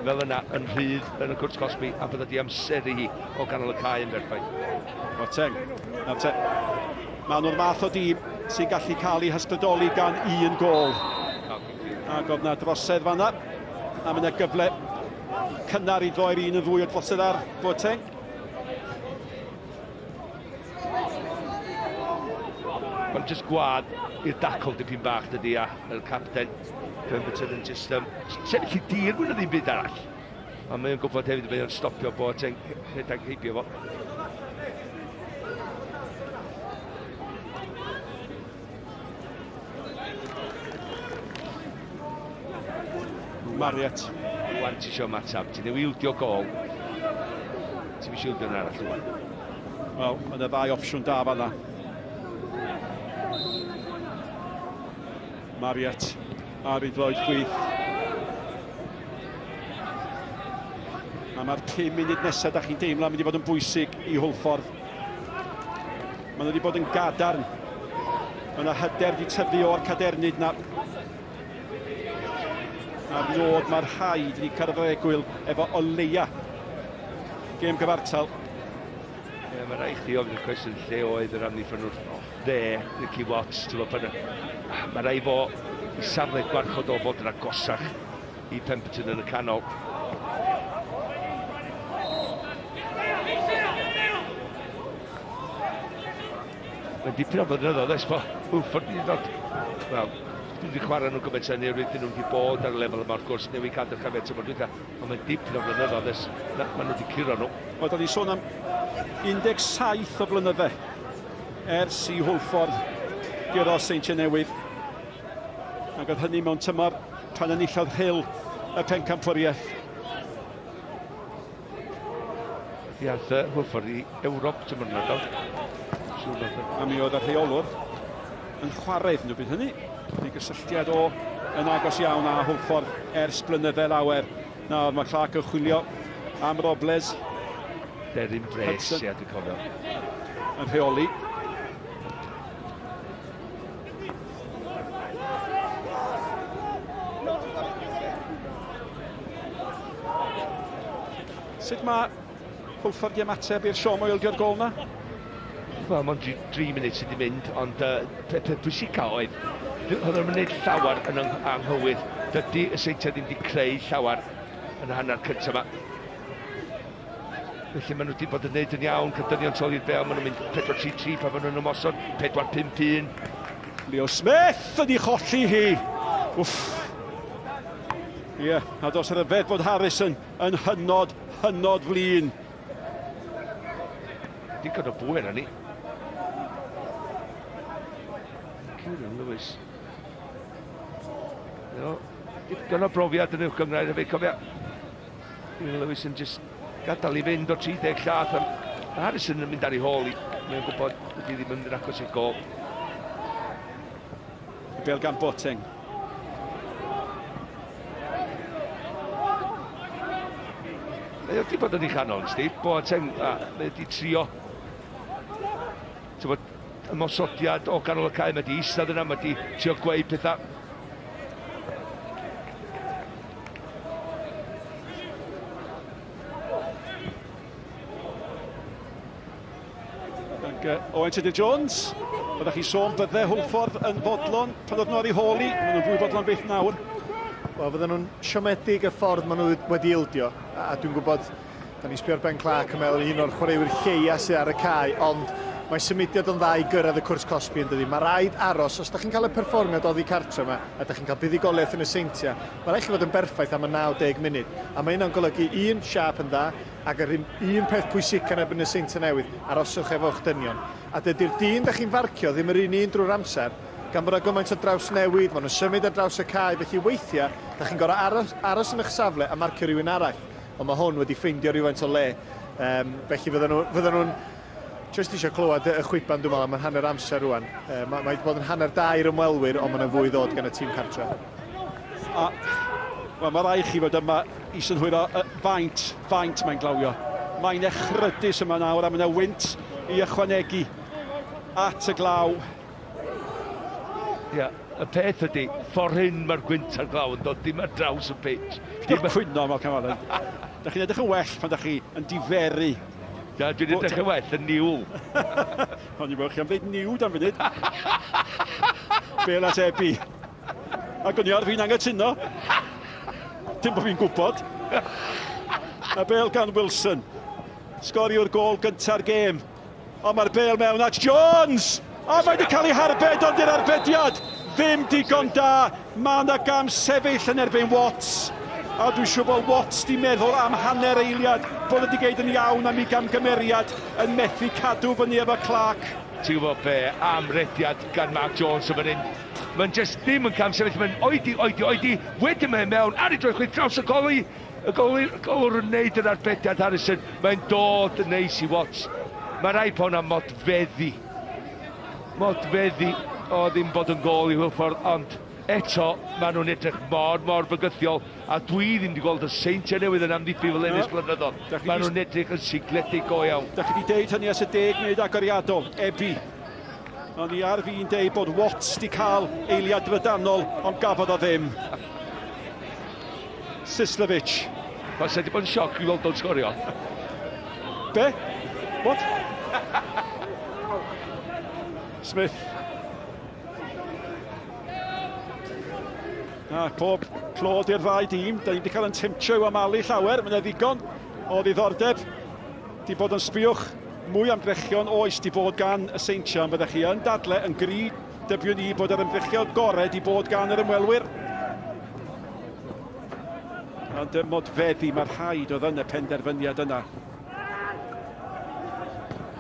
fel yna yn rhydd yn y cwrt cosbi a bydda di amseru hi o ganol y cae yn berffaith. Boateng. Nawr te, maen nhw'r math o dîm sy'n gallu cael eu hysbrydoli gan un gol. Ac oedd na drosedd fanna, a mae yna gyfle cynnar i droi'r un yn fwy o drosedd ar Boateng. Mae'n just gwad i'r dacl dipyn bach dydy a y capten Pemberton yn just um, sefyll i dir mwy na ddim byd arall. A mae'n gwybod hefyd mae o'n stopio bod e'n rhedeg heibio fo. Marriott. Rwan ti isio ymateb, ti newydd ildio gol. Ti'n eisiau ildio yn arall rwan. Wel, mae yna ddau opsiwn da fanna. Marriott ar ei droed chwith. A mae'r 5 munud nesaf da chi'n deimlo yn mynd i fod yn bwysig i Hwlffordd. Maen nhw wedi bod yn gadarn. Mae yna hyder wedi tyfu o'r cadernid na. A'r nod mae'r rhaid i ni cyrraedd yr egwyl efo o leia. Gêm gyfartal. Ie, mae rhaid chdi ofyn y cwestiwn lle oedd yr amddiffynwr dde, Ricky Watts, ti'n gwybod, pan... Mae rhaid fo i safle gwarchod o fod yn agosach. i Pemberton yn y canol. Mae'n dipyn o flynyddoedd ers bo Hwlffordd wedi dod. Wel, dwi wedi chwarae nhw gymaint hynny, rydyn nhw wedi bod ar y lefel yma wrth gwrs, newid cadw chafed tymor dwytha, ond mae'n dipyn o flynyddoedd ers na, maen nhw wedi curo nhw. Wel, da ni sôn am 17 o flynydde ers i Hwlffordd guro Seintiau Newydd. Ac oedd hynny mewn tymor pan enillodd Rhyl y pencampwriaeth. Ia, ath Hwlffordd i Ewrop tymor yna, do? Siŵr nath o. A mi oedd y rheolwr yn chwarae iddyn nhw bryd hynny. Ei gysylltiad o yn agos iawn â Hwlffordd ers blynydde lawer. Nawr mae Clark yn chwilio am Robles. Deryn Bres, ia, dwi'n cofio. Yn rheoli. Sut mae Hwlffordd di ymateb i'r siom o ildio'r gol na? Wel, mae'n 3 munud sydd wedi mynd, ond uh, peth, peth pwysica oedd, oedd nhw'n gwneud llawer yn anghywir. Dydy y Seintiau ddim wedi creu llawer yn y hanner cyntaf yma. Felly maen nhw wedi bod yn gwneud yn iawn, cael dynion tu ôl i'r bêl, maen nhw'n mynd 4-3-3 pan maen nhw'n ymosod, 4-5-1. Leo Smith yn ei cholli hi. Wff. Ie, yeah, a dos ryfedd bod Harrison yn hynod, hynod flin. Digon o bwer ni. Kieran Lewis. No, digon o brofiad yn uwch gynghrair hefyd, cofia. Kieran Lewis yn just gadael i fynd o 30 llath. A Harrison yn mynd ar ei hôl i. Mae'n gwybod dydy ddim yn mynd yn agos i'r gol. Y bel gan Boateng. Mae wedi bod yn ei chanol, Steve. Boateng, a mae wedi trio. Ti'n bod, ymosodiad o ganol y cae, mae wedi eistedd yna, mae wedi trio gweud pethau. Ac Owen Tudur Jones, byddech chi sôn bydde Hwlffordd yn fodlon pan oedd nhw ar ei hôl i, maen nhw'n fwy fodlon byth nawr. Wel, fydden nhw'n siomedig y ffordd maen nhw wedi ildio, a dwi'n gwybod, da ni'n sbio ar Ben Clark yn meddwl un o'r chwaraewyr lleia sydd ar y cae, ond mae symudiad o'n dda i gyrraedd y cwrs cosbi yn dydi. Mae rhaid aros, os da chi'n cael y perfformiad oddi cartre yma, a da chi'n cael buddugoliaeth yn y Seintiau, mae rhaid chi fod yn berffaith am y 90 munud. A mae hynna'n golygu un, siâp yn dda, Ac yr un un peth pwysica yn erbyn y Seintiau Newydd, aroswch efo'ch dynion. A dydy'r dyn da chi'n farcio ddim yr un un drwy'r amser, gan bod 'na gymaint o drawsnewid, maen nhw'n symud ar draws y cae, felly weithiau, da chi'n gorfod aros, aros yn eich safle a marcio rhywun arall. Ond mae hwn wedi ffeindio rhywfaint o le. Um, felly fydden nhw, fydden nhw'n jyst eisiau clywed y chwiban, dwi'n meddwl, am hanner amser rwan. Uh, mae, mae wedi bod yn hanner da i'r ymwelwyr, ond mae yna fwy ddod gan y tîm cartre. A, wel, mae rai chi fod yma i synhwyro faint, faint mae'n glawio. Mae'n echrydus yma nawr a mae yna wynt i ychwanegu at y glaw. Ia, y peth ydy, ffordd hyn mae'r gwynt a'r glaw yn dod, dim ar draws y pitch. Dim cwyno, Malcolm Allen. Da chi'n edrych yn well pan da chi yn diferu. Da, dwi'n edrych yn well, yn niwl. O'n i'n meddwl chi am ddeud niwd am funud. Bel at Ebi. Ac o'n i ar fi'n angytuno. Dim bod fi'n gwybod. A bel gan Wilson. Sgoriwr gôl gynta'r gêm. Ond mae'r bel mewn at Jones! A mae wedi cael ei harbed, ond i'r arbediad ddim digon da. Mae yna gam sefyll yn erbyn Watts. A dwi'n siŵr bod Watts di meddwl am hanner eiliad bod wedi geid yn iawn am ei gamgymeriad yn methu cadw fyny efo Clark. Ti'n gwybod be, am rediad gan Mark Jones yn fan hyn. Mae'n just ddim yn cam sefyll, mae'n oedi, oedi, oedi, wedyn mae'n mewn, ar ei droed chwith draws y goli, y goli, y golwr yn neud yr arbediad Harrison, mae'n dod yn neis i Watts. Mae rhaid bod hwnna modfeddi, modfeddi o ddim bod yn gôl i Hwlffordd, ond eto maen nhw'n edrych mor, mor fygythiol, a dwi ddim wedi gweld y Seintiau Newydd yn amddiffyn fel hyn ers blynyddoedd. Maen nhw'n edrych yn sigledig go iawn. Da chi wedi deud hynny ers y 10 munud agoriadol, Ebi. O'n i ar fin deud bod Watts di cael eiliad drydanol, ond gafodd o ddim. Sislovic. Wel, sa di bod yn sioc i weld o'n sgorio. Be? What? Smith. A pob clod i'r ddau dîm. Da ni wedi cael yn temtio i'w amalu llawer. Mae yna ddigon o ddiddordeb. Di bod yn sbiwch mwy am drechion oes di bod gan y Seintiau, ond byddech chi yn dadle yn gry dybiwn i bod yr ymdrechion gorau di bod gan yr ymwelwyr. Ond modfeddi, mae'r rhaid oedd yn y penderfyniad yna.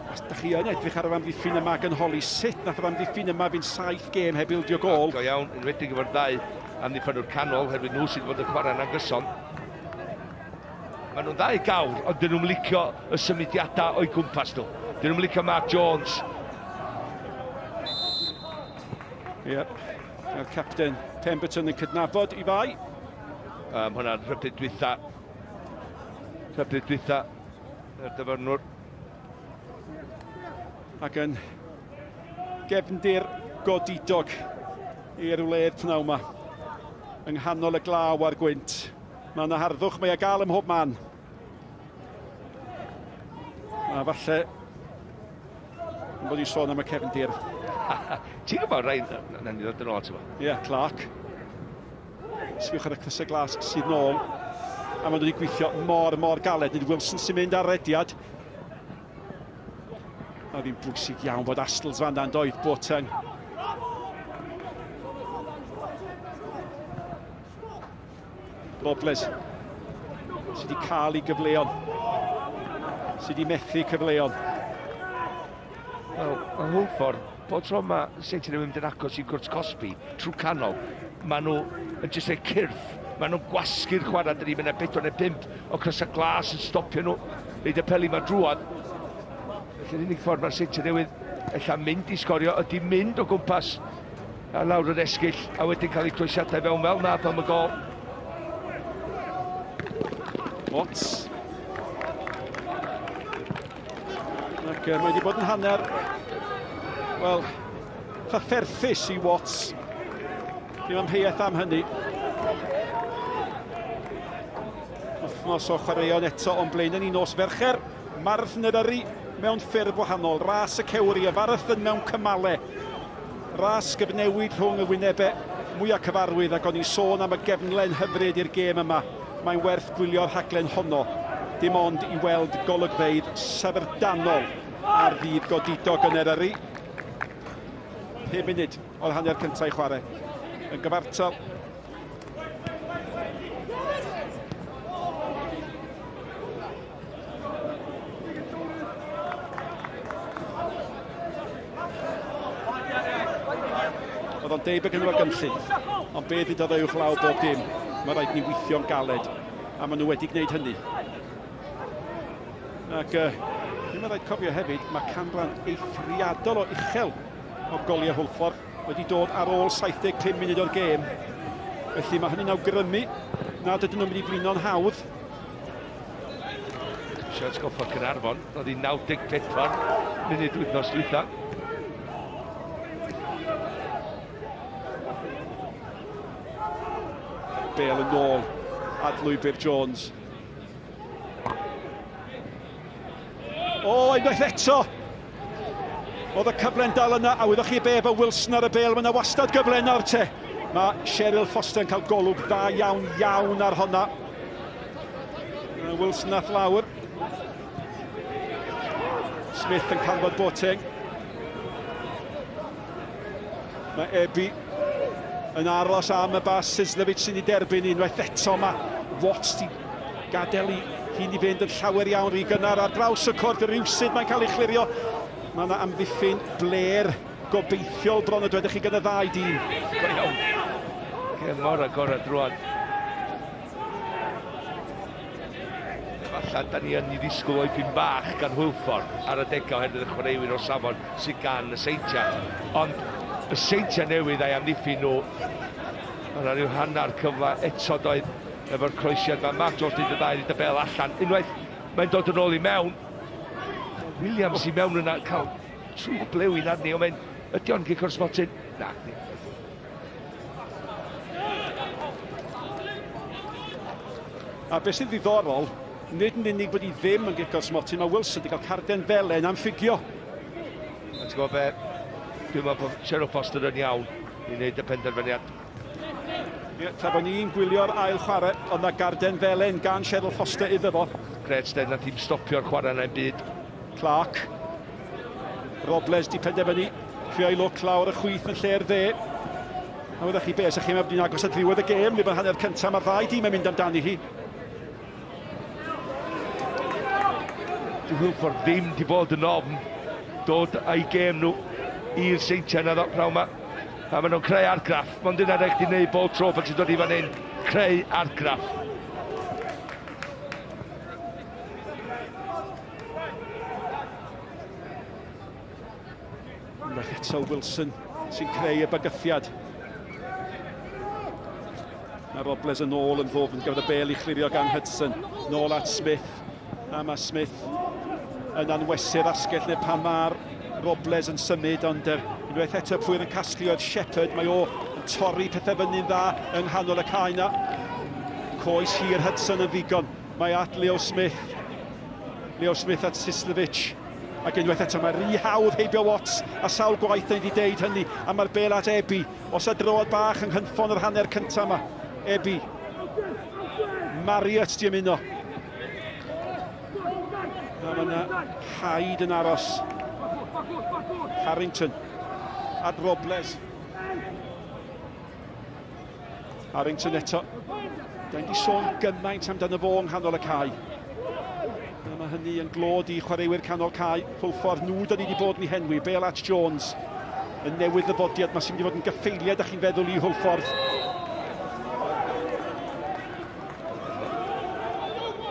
Os da chi yn edrych ar yr amddiffyn yma ac yn holi sut nath yr amddiffyn yma fynd saith gêm heb ildio gôl. Go iawn, enwedig efo'r ddau amddiffynwr canol, herwydd nhw sydd wedi bod yn chwarae'n angyson. Maen nhw'n ddau gawr, ond dyn nhw'n licio y symudiadau o'i gwmpas nhw. Dyn nhw'n licio Mark Jones. Ie, yep. Mae'r capten Pemberton yn cydnabod i fai. Um, hwnna'n rhybudd dwytha Rhybudd dwytha yr dyfarnwr. Ac yn gefndir godidog i'r wledd pnawn yma. Yng nghanol y glaw a'r gwynt. Mae yna harddwch, mae e gael ym mhob man. A falle yn bod i'n sôn am y cefndir. Ti'n gwybod, rai, na ni ddod yn ôl, ti'n gwybod? Ie, yeah, Clark. Sbiwch ar y crysau glas sydd nôl. A maen nhw wedi gweithio mor, mor galed. Nid Wilson sy'n mynd ar rediad. A ddim bwysig iawn bod Astles fan dan doedd, Boateng. Robles sydd wedi cael ei gyfleon. Sydd wedi methu cyfleon. Wel, mae Hwlffordd, bob tro mae Seintiau Newydd mynd yn agos i gwrt cosbi, trwy canol, maen nhw yn jyst ei cyrff, maen nhw'n gwasgu'r chwarae, dyn ni'n mynd â 4 neu 5 o crysau glas yn stopio nhw, reid y peli ma'n drwad. Felly'r unig ffordd mae'r Seintiau Newydd ella mynd i sgorio ydy mynd o gwmpas a lawr yr esgyll a wedyn cael eu croesiadau fewn fel nath am y gol. Watts. Ac mae wedi bod yn hanner, wel, trafferthus i Watts. Dim amheuaeth am hynny. Wythnos o chwaraeon eto o'n blaen ni nos Fercher. Marathon Eryri mewn ffurf wahanol. Ras y cewri, y farathon mewn cymale. Ras gyfnewid rhwng y wynebau mwyaf cyfarwydd ac o'n i'n sôn am y gefnlen hyfryd i'r gêm yma. Mae'n werth gwylio'r rhaglen honno, dim ond i weld golygfeydd syfrdanol ar ddydd godidog yn Eryri. 5 munud o'r hanner cyntaf i chwarae. Yn gyfartal. Oedd o'n debyg yn efo gynllun, ond be ddudodd e uwchlaw bob dim, mae rhaid ni weithio'n galed, a maen nhw wedi gwneud hynny. Ac uh, ddim yn rhaid cofio hefyd, mae canran eithriadol o uchel o goliau Hwlffordd wedi dod ar ôl 75 munud o'r gêm. Felly mae hynny'n awgrymu nad ydyn nhw'n mynd i blino'n hawdd. Isio atgoffa Caernarfon, roedd hi 94 munud wythnos dwytha. Bale yn ôl at lwybr Jones. O, unwaith eto! Oedd y cyfle'n dal yna, a wyddoch chi be, efo Wilson ar y bel, mae yna wastad gyfle nawr te. Mae Cheryl Foster yn cael golwg dda iawn, iawn ar honna. Wilson ath lawr. Smith yn canfod Boateng. Mae Ebi yn aros am y bas Sislevic sy'n ei derbyn unwaith eto. Mae Watts di gadael i hun i fynd yn llawer iawn rhy gynnar ar draws y cwrt rywsut mae'n cael ei chlirio. Mae yna amddiffyn bler gobeithiol bron y dwedech chi gan y ddau dîm. Go iawn. Gêm mor agored rwan. Efallai da ni yn ei ddisgwyl oedyn bach gan Hwlffordd ar adegau oherwydd y chwaraewyr o safon sydd gan y Seintiau. Ond y Seintiau newydd a'i amddiffyn nhw, mae yna rhyw hanner cyfle eto doedd efo'r croesiad mae Mark Jones wedi dod i bel allan. Unwaith mae'n dod yn ôl i mewn, Williams i mewn yna cael trwch blewyn arni, ond mae'n, ydy o'n gic o'r smotyn? Na. A beth sy'n ddiddorol, nid yn unig bod hi ddim yn gic o'r smotyn, mae Wilson wedi cael carden felen am ffugio. A ti'n gwybod be, dwi'n meddwl bod Cheryl Foster yn iawn i wneud y penderfyniad. Ie, tra bod ni'n gwylio'r ail chwarae, oedd 'na garden felen gan Cheryl Foster iddo fo. Gret de, nath hi'm stopio'r chwarae na'n byd. Clark. Robles di penderfynu creu lwc lawr y chwith yn lle'r dde. A wyddoch chi be, os ych chi'n meddwl bod ni'n agos at ddiwedd y gêm, neu bod hanner cyntaf, mae'r ddau dîm yn mynd amdani hi. Dyw Hwlffordd ddim di bod yn ofn dod â'i gêm nhw i'r Seintiau na pnawn 'ma. A maen nhw'n creu argraff. Mond dyna rhaid chdi wneud bob tro pan ti'n dod i fan hyn. Creu argraff. Unwaith eto Wilson sy'n creu y bygythiad. Mae Robles yn ôl yn ddwfn, gafodd y bel i chlirio gan Hudson. Nôl at Smith, a mae Smith yn anwesu'r asgell neu pan mae'r Robles yn symud, ond er, unwaith eto pwy oedd yn casglu oedd Shepherd, mae o yn torri pethau fyny'n dda yng nghanol y cae na. Coes hir Hudson yn ddigon, mae at Leo Smith. Leo Smith at Sislevic. Ac unwaith eto mae rhy hawdd heibio Watts a sawl gwaith da ni wedi deud hynny a mae'r bel at Ebi. Os a droad bach yng nghynffon yr hanner cyntaf yma. Ebi. Marriott di ymuno. A mae yna Hyde yn aros. Harrington. At Robles. Harrington eto. Da ni wedi sôn gymaint amdano fo yng nghanol y cae. A mae hynny yn glod i chwaraewyr canol cae. Hwlffordd, nhw da ni wedi bod yn ei henwi. Bale at Jones. Y newydd ddyfodiad mae sy'n mynd i fod yn gyffeiliad, da chi'n feddwl, i Hwlffordd.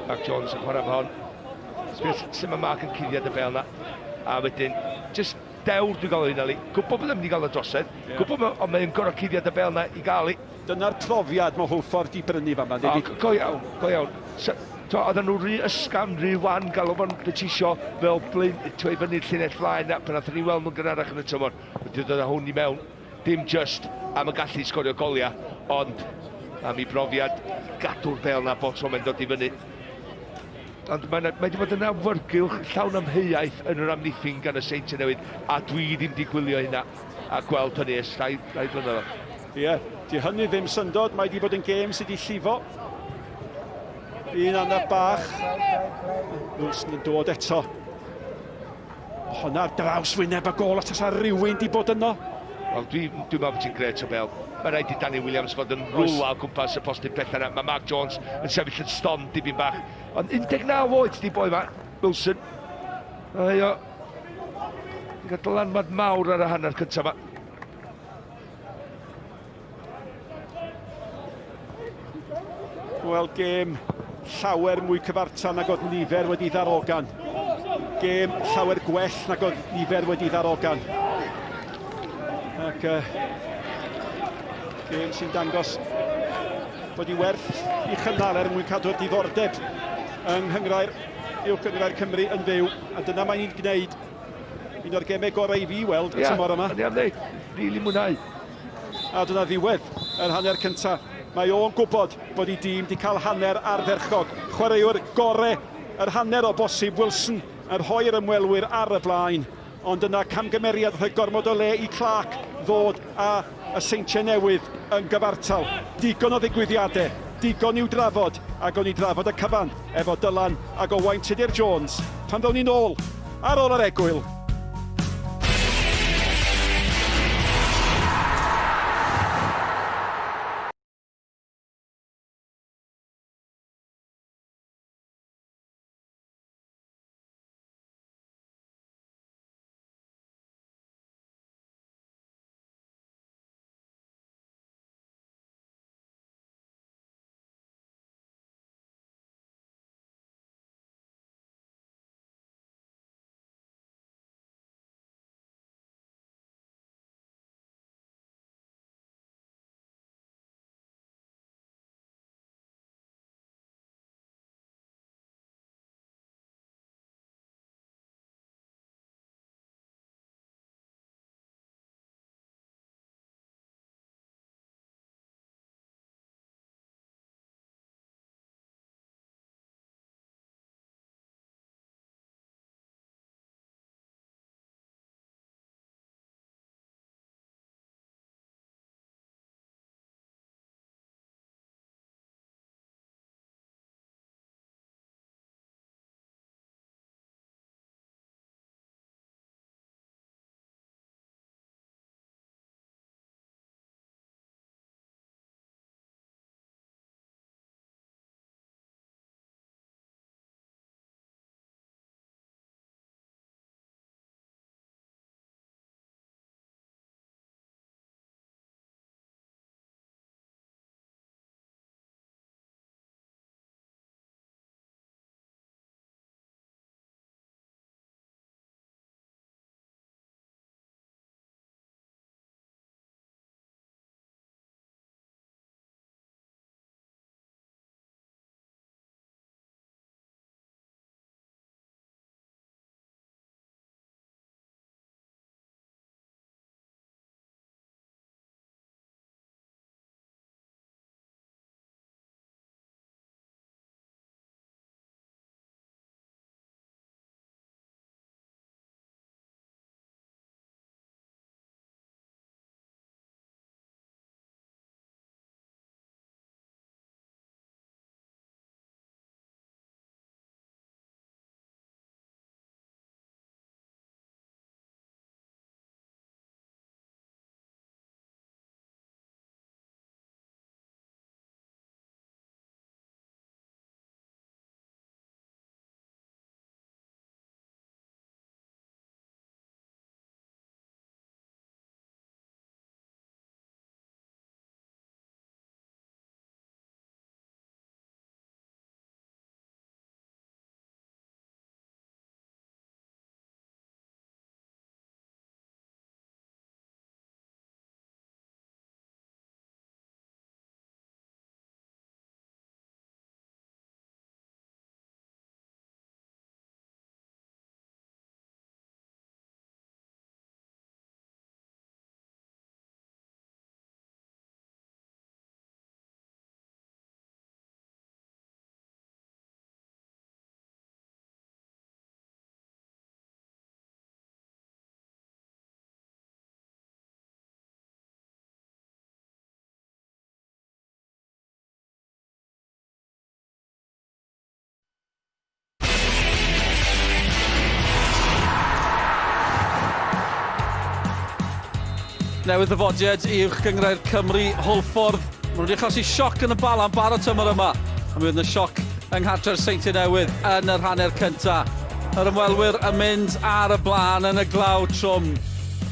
Mark Jones yn chwarae hon. Sbio sut mae Mark yn cuddiad y bel na. A wedyn, just dewr dwi'n gael o hynna li. Gwybod bod yn mynd i gael y drosedd. Yeah. Gwybod, ond mae'n gorau cuddiad y bel na i gael i. Dyna'r profiad mae Hwlffordd di brynu fan fan. O, go iawn, go iawn. So, to, oedden nhw rhy ysgafn, rhy wan, gael o fan beth isio fel blaen, to, i fyny'r llinell flaen, na, pan nathon ni weld nhw'n gynharach yn y tymor. Wedi dod â hwn i mewn, dim just am y gallu sgorio goliau, ond am ei brofiad gadw'r bel na bob tro mae'n dod i fyny. Ond mae 'na, mae 'di bod yn awyrgylch llawn amheuaeth yn yr amddiffyn gan y Seintiau Newydd, a dwi ddim 'di gwylio hynna a gweld hynny ers rhai, rhai blynyddoedd. Ie, yeah, di hynny ddim syndod, mae di bod yn gêm sydd wedi llifo. Un anaf bach. Wilson yn dod eto. Honna ar draws wyneb y gôl, os tasa rhywun di bod yno. Wel, dwi'n dwi meddwl bod ti'n gret o bel. Mae rhaid i Danny Williams fod yn rwla o gwmpas y postyn pellach yna. Mae Mark Jones yn sefyll yn stond dipyn bach. Ond 19 oed di boi ma, Wilson. Mae o... Di cael dylanwad mawr ar y hanner cyntaf yma. Wel, gêm llawer mwy cyfartal nag oedd nifer wedi ddarogan. Gêm llawer gwell nag oedd nifer wedi ddarogan. Ac uh, gêm sy'n dangos bod i werth i chynnal er mwyn cadw'r diddordeb yng Nghyngrair Uwch Gyngrair Cymru yn fyw. A dyna mae'n ni'n gwneud. Un o'r gemau gorau i fi weld y tymor yma. Ie, o'n i am ddeud, rili mwynhau. A dyna ddiwedd yr hanner cyntaf. Mae o'n gwybod bod ei dîm wedi cael hanner ardderchog. Chwaraewr gore yr hanner o bosib, Wilson, yn rhoi'r ymwelwyr ar y blaen. Ond yna camgymeriad rhoi gormod o le i Clark ddod â y Seintiau Newydd yn gyfartal. Digon o ddigwyddiadau, digon i'w drafod, ac o'n i drafod y cyfan efo Dylan ac Owain Tudur Jones pan ddown ni nôl ar ôl yr egwyl. Newydd ddyfodiad i Uwch Gynghrair Cymru, Hwlffordd. Maen nhw wedi achosi sioc yn y Bala yn barod tymor yma. A mi oedd yna sioc yng nghartre'r Seintiau Newydd yn yr hanner cynta. Yr ymwelwyr yn mynd ar y blaen yn y glaw trwm.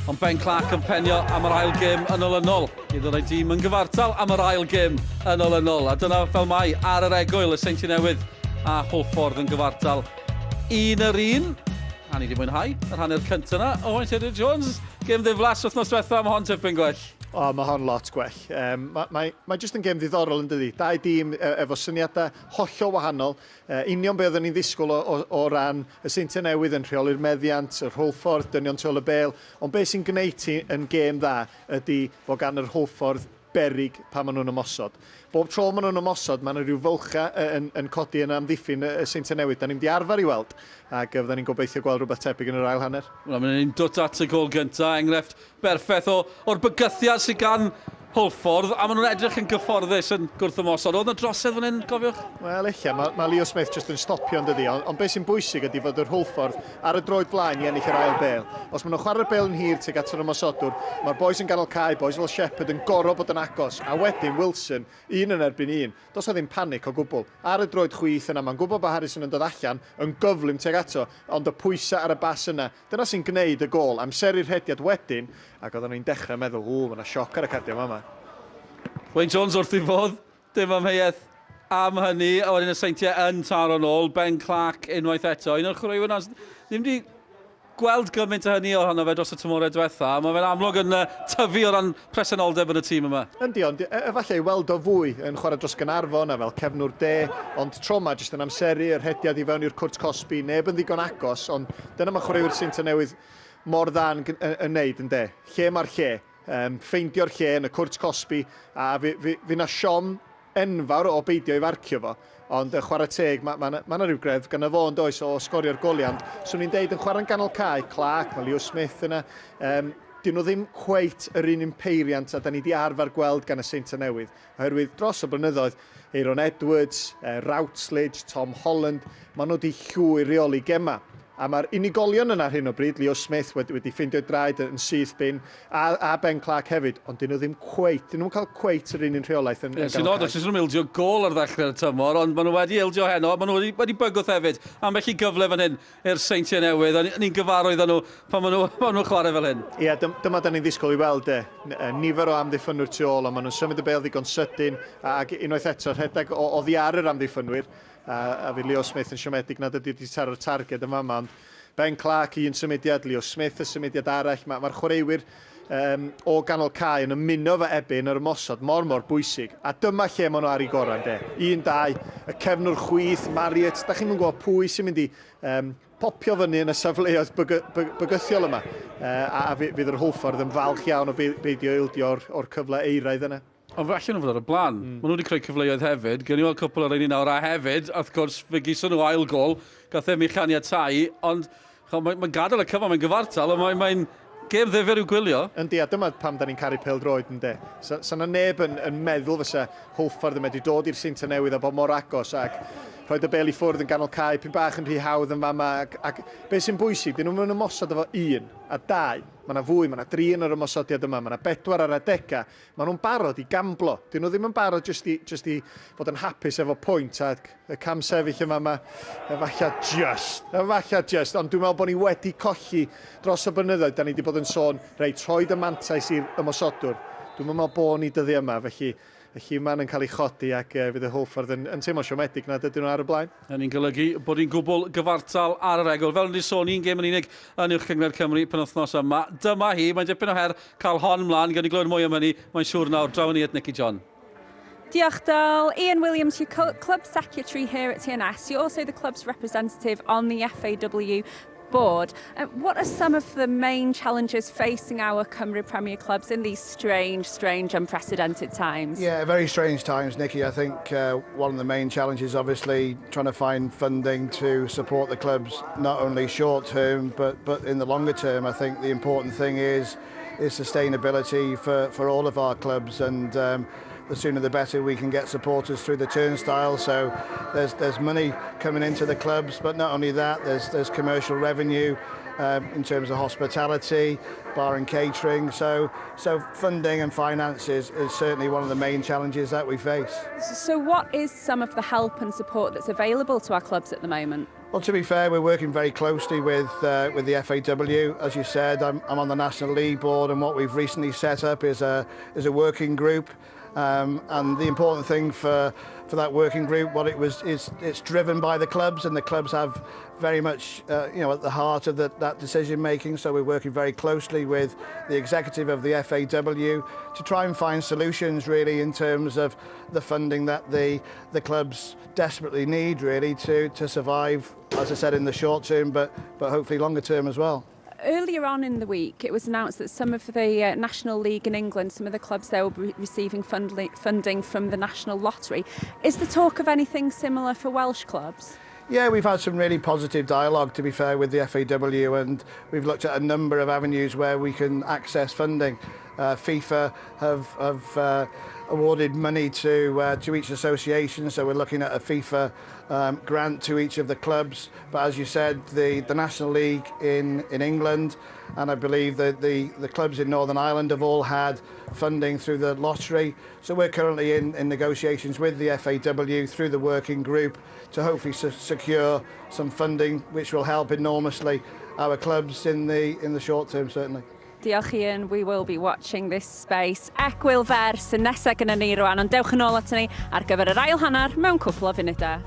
Ond Ben Clark yn penio am yr ail gêm yn olynol. I ddod â'i dîm yn gyfartal am yr ail gêm yn olynol. A dyna fel mai ar yr egwyl y Seintiau Newydd a Hwlffordd yn gyfartal un yr un. A ni wedi mwynhau yr hanner cyntaf yna. Owain Tudur Jones, gêm ddiflas wythnos diwetha, mae hon tipyn gwell. O, mae hon lot gwell. Um, mae, mae, mae jyst yn gêm ddiddorol yn dydi. Dau dîm e, efo syniadau hollol wahanol. E, union be oedden ni'n ddisgwyl o, o, o ran y Seintiau Newydd yn rheoli'r meddiant, yr Hwlffordd, dynion tu ôl y bêl. Ond be sy'n gwneud ti yn gêm dda ydy fod gan yr Hwlffordd beryg pan maen nhw'n ymosod. Bob tro maen nhw'n ymosod, mae yna rhyw fylchau yn, yn codi yn amddiffyn y, y Seintiau Newydd. Da ni'n mynd i arfer i weld, ac fydda ni'n gobeithio gweld rhywbeth tebyg yn yr ail hanner. Wel, mae'n un dwt at y gol gyntaf, enghraifft berffaith o, o'r bygythiad sydd gan Hwlffordd, a maen nhw'n edrych yn gyfforddus yn gwrth-ymosod. Oedd yna drosedd fan hyn, cofiwch? Wel, ella, mae, mae Leo Smith jyst yn stopio yn dydi, ond, ond beth sy'n bwysig ydy fod yr Hwlffordd ar y droed flaen i ennill yr ail bêl. Os maen nhw'n chwarae'r bêl yn hir tuag at yr ymosodwr, mae'r bois yn ganol cae, bois fel Shepherd yn gorfod bod yn agos, a wedyn Wilson, un yn erbyn un. Does 'na ddim panic o gwbl. Ar y droed chwith yna, mae'n gwybod bod Harrison yn dod allan yn gyflym tuag ato, ond y pwysau ar y bas yna, dyna sy'n gwneud y gôl. Amseru'r rhediad wedyn, ac oedden ni'n dechrau meddwl, ww, mae 'na sioc ar y cardiau yma. Wayne Jones wrth ei fodd, dim amheuaeth am hynny, a wedyn y Seintiau yn taro nôl, Ben Clark unwaith eto, un o'r chwaraewyr na ddim wedi gweld gymaint o hynny ohono fe dros y tymorau diwetha, mae fe'n amlwg yn tyfu o ran presenoldeb yn y tîm yma. Yndi, ond e, efallai i weld o fwy yn chwarae dros Gaernarfon a fel cefnwr de, ond tro 'ma jyst yn amseru y rhediad i fewn i'r cwrt cosbi, neb yn ddigon agos, ond dyna mae chwaraewyr Seintiau Newydd mor dda yn, yn, yn neud, ynde? Lle mae'r lle? Um, ffeindio'r lle yn y cwrt cosbi, a fi, fi, fi na siom enfawr o beidio i farcio fo, ond chwarae teg, mae ma, ma, ma 'na rhyw greddf gyda fo yn does o sgorio'r goliau, ond swn i'n deud yn chwarae'n ganol cae, Clark, mae Leo Smith yna, um, dyn nhw ddim cweit yr un un peiriant a da ni di arfer gweld gan y Seintiau Newydd, oherwydd dros y blynyddoedd, Aeron Edwards, Routledge, Tom Holland, maen nhw wedi llwyr reoli gemau. A mae'r unigolion yna ar hyn o bryd, Leo Smith wedi, wedi ffeindio'i draed yn syth bin, a, a Ben Clark hefyd, ond dyn nhw ddim cweit, dyn nhw'n cael cweit yr un un rheolaeth yn, yeah, yn Sy'n od, achos nhw'n ildio gol ar ddechrau'r tymor, ond maen nhw wedi ildio heno, maen nhw wedi, wedi bygwth hefyd. Ambell i gyfle fan hyn i'r Seintiau Newydd, a ni'n gyfarwydd â nhw pan maen nhw, pan nhw'n chwarae fel hyn. Ie, yeah, dyma da ni'n ddisgwyl i weld e. Nifer o amddiffynwyr tu ôl, ond maen nhw'n symud y bêl ddigon sydyn, ac unwaith eto, rhedeg oddi ar yr amddiffynwyr, a, a fydd Leo Smith yn siomedig nad ydy wedi taro'r targed yn fama, ond Ben Clark un symudiad, Leo Smith y symudiad arall, mae'r ma chwaraewyr um, o ganol cae yn ymuno fo Ebyn yr ymosod mor mor bwysig. A dyma lle maen nhw ar ei gorau, ynde. Un, dau, y cefnwr chwith, Marriott, da chi'n gwybod pwy sy'n mynd i um, popio fyny yn y safleoedd bygy, by, bygythiol yma. Uh, a, a fydd yr Hwlffordd yn falch iawn o beidio ildio o'r, or cyfle eiraidd yna. Ond fe allan nhw fod ar y blaen. Mm. Maen nhw wedi creu cyfleoedd hefyd. Gewn ni weld cwpl o'r rheini nawr a hefyd, wrth gwrs, fe gison nhw ail gol, gath e mi chaniatáu, ond mae'n mae gadael y cyfan, mae'n gyfartal, ond mae'n mae gêm ddifyr i'w gwylio. Yndi, a dyma pam da ni'n caru pêl-droed, ynde. Sa, sa na neb yn, yn meddwl fysa Hwlffordd yn medru dod i'r Seintiau Newydd a bod mor agos ac rhoi y bêl i ffwrdd yn ganol cae, pyn bach yn rhy hawdd yn fama. Ac, ac beth sy'n bwysig, dyn nhw'n ymosod efo un a dau. Mae yna fwy, mae yna dri yn yr ymosodiad yma, mae yna bedwar ar adegau. Maen nhw'n barod i gamblo. Dyn nhw ddim yn barod jyst i, jyst i fod yn hapus efo pwynt ac y cam sefyll yma, mae efallai just, efallai just, ond dwi'n meddwl bod ni wedi colli dros y blynyddoedd, da ni wedi bod yn sôn, reit, rhoid y mantais i'r ymosodwr. Dwi'n meddwl bod ni dyddi yma, felly y lluman yn cael ei chodi ac uh, fydd y Hwlffordd yn, yn teimlo siomedig nad ydyn nhw ar y blaen. Hynny'n golygu bod ni'n gwbl gyfartal ar yr egwyl. Fel ni wedi sôn, un gêm yn unig yn Uwch Gynghrair Cymru penwythnos yma. Dyma hi, mae'n dipyn o her cael hon mlaen. Gawn ni glywed mwy am hynny, mae'n siŵr nawr. Draw ni at Nicky John. Diolch, Dal. Ian Williams, your club secretary here at TNS. You're also the club's representative on the FAW board. What are some of the main challenges facing our Cymru Premier clubs in these strange, strange, unprecedented times? Yeah, very strange times, Nikki. I think one of the main challenges, obviously, trying to find funding to support the clubs, not only short term, but, but in the longer term. I think the important thing is is sustainability for, for all of our clubs and the sooner the better we can get supporters through the turnstile. So there's there's money coming into the clubs, but not only that, there's there's commercial revenue. in terms of hospitality, bar and catering. So funding and finance is certainly one of the main challenges that we face. So what is some of the help and support that's available to our clubs at the moment? Well, to be fair, we're working very closely with the FAW. As you said, I'm on the National League Board, and what we've recently set up is a working group. And the important thing for that working group, what it was, is it's driven by the clubs, and the clubs have very much at the heart of that decision making. So we're working very closely with the executive of the FAW to try and find solutions, really, in terms of the funding that the clubs desperately need, really, to survive, as I said, in the short term, but hopefully longer term as well. Earlier on in the week, it was announced that some of the National League in England, some of the clubs there will be receiving funding from the National Lottery. Is there talk of anything similar for Welsh clubs? Yeah, we've had some really positive dialogue, to be fair, with the FAW, and we've looked at a number of avenues where we can access funding. FIFA have awarded money to each association, so we're looking at a FIFA grant to each of the clubs. But as you said, the National League in England, and I believe that the clubs in Northern Ireland have all had funding through the lottery. So we're currently in negotiations with the FAW through the working group to hopefully secure some funding, which will help enormously our clubs in the short term, certainly. Diolch, Ian, we will be watching this space. Egwyl fer sy'n nesaf gyda ni rwan, ond dewch yn ôl ato ni ar gyfer yr ail hanner mewn cwpl o funudau.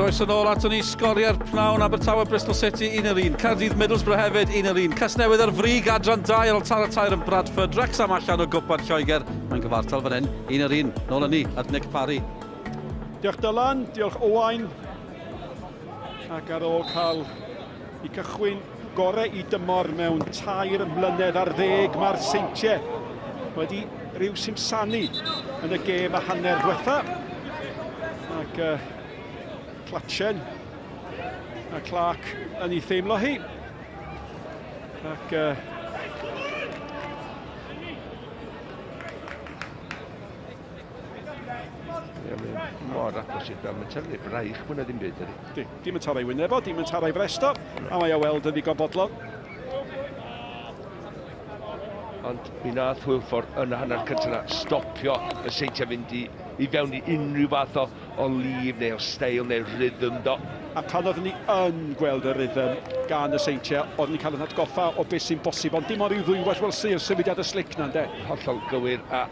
Croeso nôl ato ni, sgoriau'r pnawn Abertawe Bristol City 1-1, Caerdydd Middlesbrough hefyd 1-1, Casnewydd ar frig adran 2 ar ôl taro tair yn Bradford, Wrexham allan o gwpan Lloegr, mae'n gyfartal fan hyn, 1-1, nôl â ni at Nick Parry. Diolch Dylan, diolch Owain. Ac ar ôl cael i cychwyn gorau i dymor mewn tair mlynedd ar ddeg, mae'r Seintiau wedi rhyw simsanu yn y gêm a hanner ddiwetha. Ac uh, Clatchen a Clark yn ei theimlo hi. Ac uh, Ie, mae'n mor agos i'r bel. Mae'n tyrru braich mwy na ddim byd, ydy. Di, dim yn taro'i wyneb o, dim yn taro'i frest o, a mae o weld yn ddigon bodlon. Ond mi nath Hwylffordd yn y hanner cyntaf yna stopio y Seintiau fynd i, i fewn i unrhyw fath o, o lif neu o steil neu rhythm do. A pan oeddwn ni yn gweld y rhythm gan y Seintiau, oeddwn ni'n cael yn atgoffa o beth sy'n bosib, ond dim ond rhyw ddwywaith wel sy'r symudiad y slic na, ynde? Hollol gywir, a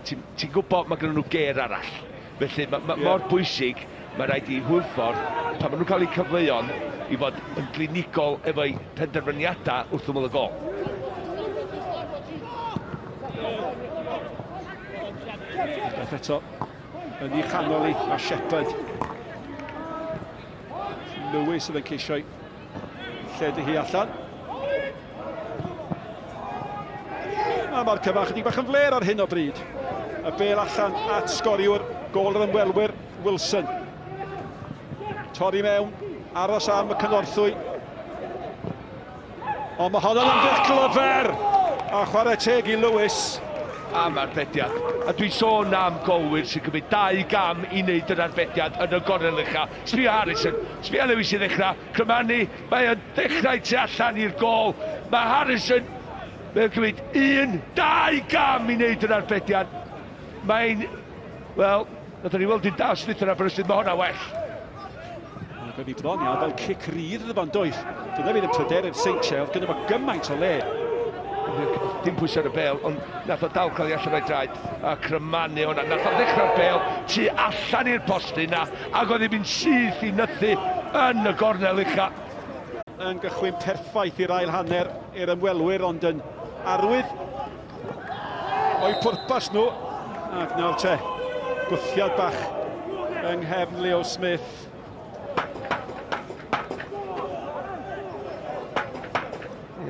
ti'n ti gwybod mae gen nhw gêr arall. Felly mae ma, yeah. mor bwysig, mae rhaid i Hwlffordd, pan maen nhw'n cael eu cyfleon, i fod yn glinigol efo'u penderfyniadau wrth ymyl y gol. Beth eto yn ei chanol i a Shepherd. Lewis sydd yn ceisio lledu hi allan. A mae'r cyfan chydig bach yn fler ar hyn o bryd. Y bel allan at sgoriwr gôl yr ymwelwyr, Wilson. Torri mewn, aros am y cynorthwy. Ond mae honno'n ymdrech glyfer! A chwarae teg i Lewis. Am arbediad. A dwi'n sôn am golwyr sy'n cymryd dau gam i wneud yr arbediad yn y gornel ucha. Sbio Harrison, sbio Lewis i ddechrau, Cymanu, mae o'n dechrau tu allan i'r gôl. Mae Harrison, mae o'n cymryd un, dau gam i wneud yr arbediad. Mae'n, wel, nathon ni weld un da Smith yn Aberystwyth, mae hwnna well. Ac oedd hi bron iawn fel cic rydd iddo fo'n doedd. Dyna fydd yn pryderu'r Seintiau, oedd gyda fo gymaint o le. Dim pwysau ar y bel, ond nath o dal cael ei allan o'i draed a crymanu hwnna. Nath o ddechrau'r bel tu allan i'r postyn na, ac oedd hi'n mynd syth i nythu yn y gornel ucha. Yn gychwyn perffaith i'r ail hanner i'r ymwelwyr, ond yn arwydd o'u pwrpas nhw. Ac nawr te, gwthiad bach yng nghefn Leo Smith.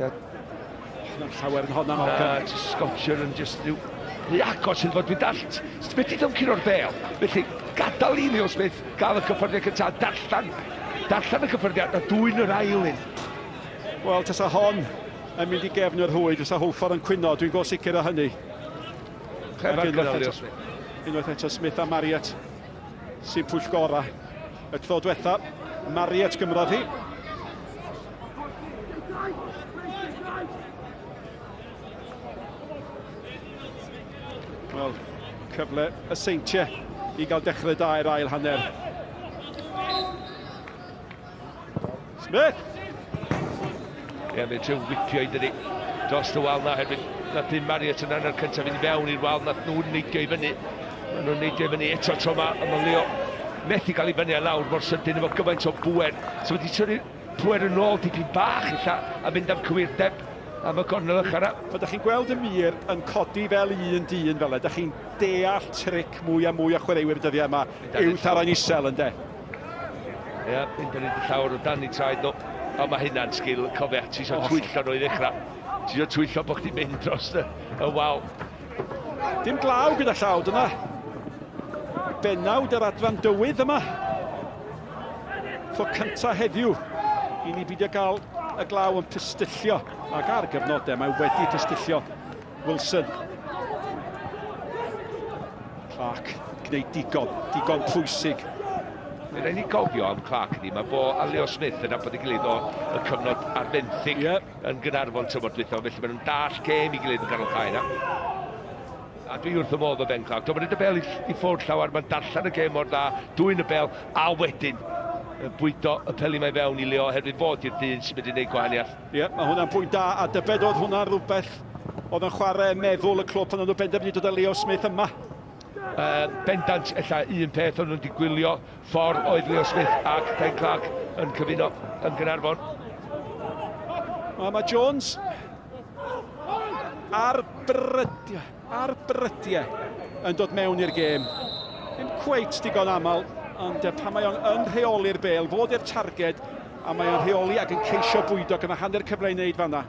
Ie. Mae'n llawer yn honna, Malcolm. Na, just Scotcher yn just rhyw rhy agos iddo fo. Dwi'n dallt, Smith i ddim curo'r bel. Felly, gadael i Leo Smith gael y cyffyrddiad cyntaf, darllen, darllen y cyffyrddiad a dwyn yr ail un. Wel, tasa hon yn mynd i gefn yr hwyd, fysa Hwlffordd yn cwyno, dwi'n go sicr o hynny. Clefer gyda Leo Smith. Unwaith eto Smith a Marriott sy'n pwyllgora. Y tro diwetha, Marriott gymrodd hi. Wel, cyfle y Seintiau i gael dechrau da i'r ail hanner. Smith! Ie, mae'n trio whipio i dydi dros y wal na hefyd. Nath un Marriott yn hanner cyntaf fynd i fewn i'r wal, nath nhw'n neidio i fyny. Maen nhw'n neidio i fyny eto tro ma, a mae Leo methu gael i fyny a lawr mor sydyn efo gymaint o bwer. So wedi tynnu pwer yn ôl dipyn bach ella a mynd am cywirdeb am y gornel ucha 'na. Pan dach chi'n gweld y mur yn codi fel un dyn fel 'na, dach chi'n deall tric mwy a mwy o chwaraewyr y dyddiau yma yw tharo'n isel ynde? Ie, mynd ar hyd y llawr o dan eu traed nhw. Ond mae hynna'n sgil, cofia, ti eisiau twyllo nhw i ddechrau. Ti eisiau twyllo bod chdi'n mynd dros y, y wal. Dim glaw gyda llaw, dyna benawd yr adran dywydd yma. Tro cyntaf heddiw i ni beidio gael y glaw yn pistyllio, ac ar gyfnodau mae wedi pistyllio Wilson. Clark, gwneud digon, digon pwysig. Mae'n rhaid ni gofio am Clark ydi, mae fo a Leo Smith yn nabod ei gilydd o y cyfnod ar fenthyg yep. yn Gaernarfon tymor dwytha, felly maen nhw'n dall gêm i gilydd yn ganol cae yna. A dwi wrth y modd o Ben Clark. Dwi'n mynd y bel i, i ffwrdd llawer, mae'n darllen y gêm mor dda, dwy'n y bel, a wedyn bwydo y peli mae fewn i Leo oherwydd fod i'r dyn sy'n mynd i wneud gwahaniaeth. Ie, yeah, mae hwnna'n pwynt da, a dybed oedd hwnna'n rhywbeth oedd yn chwarae meddwl y clwb pan oedd nhw benderfynu dod â Leo Smith yma. Uh, bendant, ella un peth o'n nhw wedi gwylio ffordd oedd Leo Smith ac Ben Clark yn cyfuno yn Gynarfon. Mae ma Jones ar brydiau, ar brydiau yn dod mewn i'r gêm. Ddim cweit digon aml, ond pan mae o'n yn rheoli'r bel, fod i'r targed, a mae o'n rheoli ac yn ceisio bwydo gyda hanner cyfle i wneud fanna.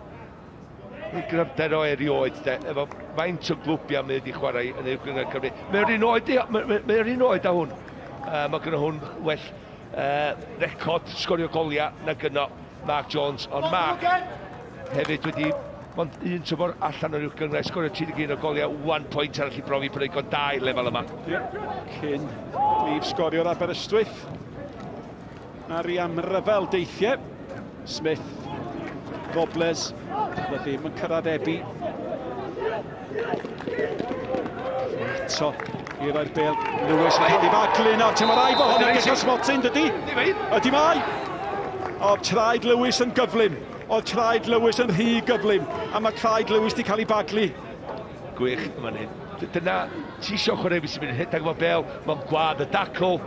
Ei gryfder o erioed, de, efo faint o glwbiau mae wedi chwarae yn Uwch Gynghrair Cymru. Mae'r un oed, mae'r un oed â hwn. Uh, mae gyda hwn well uh, record sgorio goliau na gyno Mark Jones. Ond Mark hefyd wedi ond un tymor allan o'r uwch gynghrair, sgorio 31 o goliau, one point arall i brofi bod e'n da i'r lefel yma. Yeah. Cyn brif sgoriwr Aberystwyth. Ar ei amryfel deithiau. Smith, Robles, oedd e ddim yn cyrraedd Ebi. Eto, i roi'r bel, Lewis, mae hyn i faglu nawr, ti'n rai bod hwnna'n gyda smotyn, dydy? Ydy mae! Oedd traed Lewis yn gyflym, oedd traed Lewis yn rhy gyflym, a mae traed Lewis wedi cael ei baglu. Gwych yn fan hyn. Dyna, ti eisiau chwarae fi sy'n mynd rhedeg efo bel, mae'n gwad y dacl.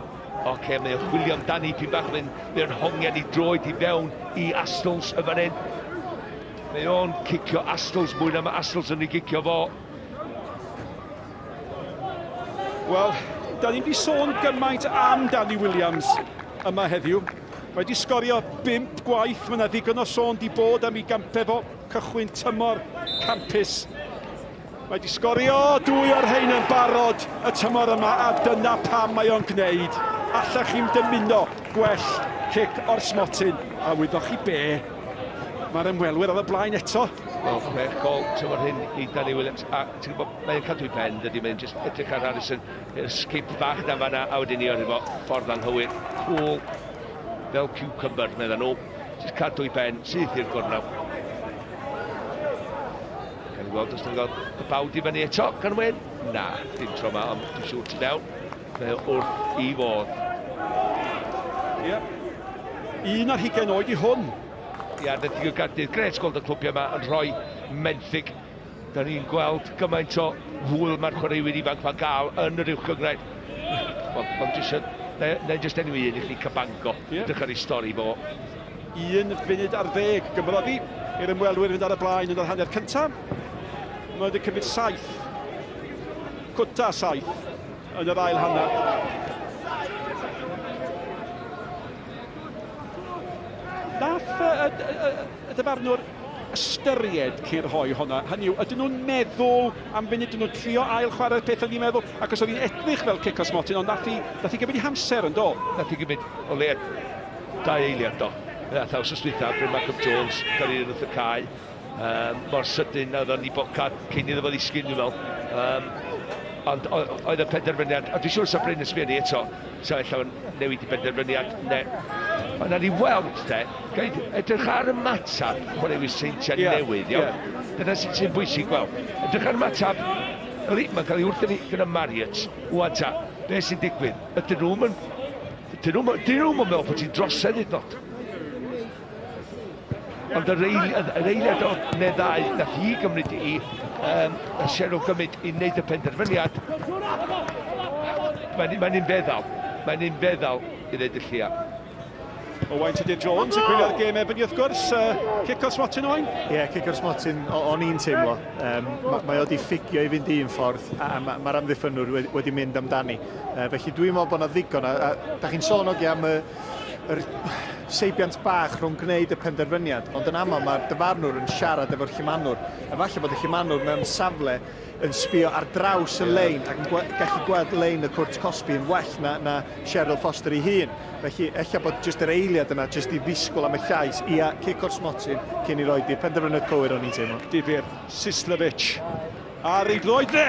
Oce, okay, mae'n chwilio amdani pyn bach, mae'n mae o'n hongian i droed i fewn i Astles y fan hyn. Mae o'n cicio Astles mwy na mae Astles yn ei gicio fo. Wel, da ni wedi sôn gymaint am Danny Williams yma heddiw. Mae wedi sgorio bump gwaith, mae yna ddigon o sôn di bod am ei gampau fo cychwyn tymor campus. Mae wedi sgorio dwy o'r rhain yn barod y tymor yma a dyna pam mae o'n gwneud. Allech chi'm dymuno gwell cic o'r smotyn a wyddoch chi be? Mae'r ymwelwyr ar y blaen eto. Wel, chwech gol tymor hyn i Danny Williams a ti'n gwybod, mae'n cadw i ben, dydy, mae'n just edrych ar Harrison, yr skip bach na fanna, a wedyn ni o'r efo ffordd anghywir. Cool, fel cucumber, medda nhw. Just cadw i ben, syth i'r gornel. Gawn ni weld os ni'n gael y bawd i fyny eto, gan Wyn? Na, dim tro yma, ond dwi'n siŵr ti mewn. Mae o wrth i fodd. Ie. Yeah. Un ar hugain oed i hwn. Ie, yeah, Athletic o Gaerdydd. Gret gweld y clwbiau yma yn rhoi menthyg. Da ni'n gweld gymaint o hwyl mae'r chwaraewyr ifanc ma'n gael yn yr uwch gynghrair. Wel, ond jyst, na i jyst enwi un i chdi, Cabango. Yeah. Edrych ar ei stori fo. Un funud ar ddeg gymrodd hi i'r ymwelwyr fynd ar y blaen yn yr hanner cyntaf. Mae wedi cymryd saith, cwta saith yn yr ail hanner. Nath y, y, y, y dyfarnwr ystyried cyn rhoi honna. Hynny yw, ydyn nhw'n meddwl am funud, ydyn nhw'n trio ail chwarae'r peth o'n i'n meddwl, ac os oedd hi'n edrych fel cic o smotyn, ond nath hi, nath hi gymryd i hamser yn do? Nath hi gymryd o leia dau eiliad do. Nath awsos dwytha, Bryn Malcolm Jones, cael ei wrth y cae. Um, mor sydyn oedd o'n i bocad cyn iddo fo ddisgyn, dwi'n meddwl. Um, ond oedd y penderfyniad, a dwi'n siŵr sa Bryn yn sbio ni eto, sa ella yn newid i benderfyniad, ne. Ond na ni weld, de, gael edrych ar y matab chwaraewyr seintiau yeah, newydd, iawn. Yeah. Dyna sy'n sy bwysig gweld. Edrych ar y matab, mae'n cael ei wrthyn ni gyda Marriott, wwan ta, beth sy'n digwydd? Ydyn nhw'n Dyn nhw'n dyn nhw'n meddwl bod ti'n drosedd hyd nod. Ond yr, eil, yr eiliad o neu ddau nath hi gymryd i, um, a Cheryl gymryd i wneud y penderfyniad, mae'n mae un feddal. Mae'n un feddal i ddeud y llia. Owain Tudur Jones yn gwylio'r gêm efo ni wrth gwrs. Uh, cic o'r smotyn Owain? Ie, yeah, cic o'r smotyn o'n i'n teimlo. Um, mae, mae o wedi ffugio i fynd un ffordd a mae'r ma amddiffynwr wedi, wedi mynd amdani. Uh, felly dwi'n meddwl bod yna ddigon. A, a da chi'n sôn ogi am y, yr seibiant bach rhwng gwneud y penderfyniad, ond yn aml mae'r dyfarnwr yn siarad efo'r llumanwr. A falle bod y llumanwr mewn safle yn sbio ar draws y lein ac yn gwe gallu gweld lein y cwrt cosbi yn well na, na Cheryl Foster ei hun. Felly, ella bod jyst yr eiliad yna, jyst i ddisgwyl am y llais, ia, cic o'r smotyn cyn i roed i'r penderfyniad cywir o'n i'n teimlo. Difyr, Sislovic, ar ei droed dde!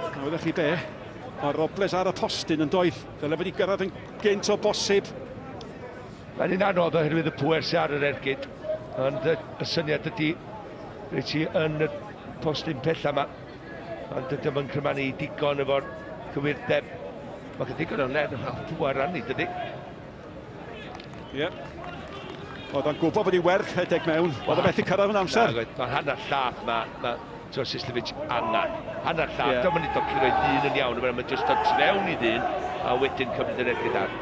A wyddoch chi be, mae Robles ar y postyn yn doedd, dyle fod i gyrraedd yn gynt o bosib. Mae'n un anodd oherwydd y pŵer sydd ar yr ergyd, ond y, y syniad ydy rhaid ti yn y postyn pella yma, ond dydym yn cymanu digon efo'r cywirdeb. Mae gen digon o len o pŵer arni, dydy? Ie. Yeah. Oedd o'n gwybod bod hi werth rhedeg mewn. Oedd o methu cyrraedd yn amser. Mae'n hanner llath, mae ma So Sislevic angen. Hanner llath, yeah. Dyma nid o'n cyrraedd dyn yn iawn, mae'n jyst dod fewn i ddyn, a wedyn cymryd yr ergyd ar.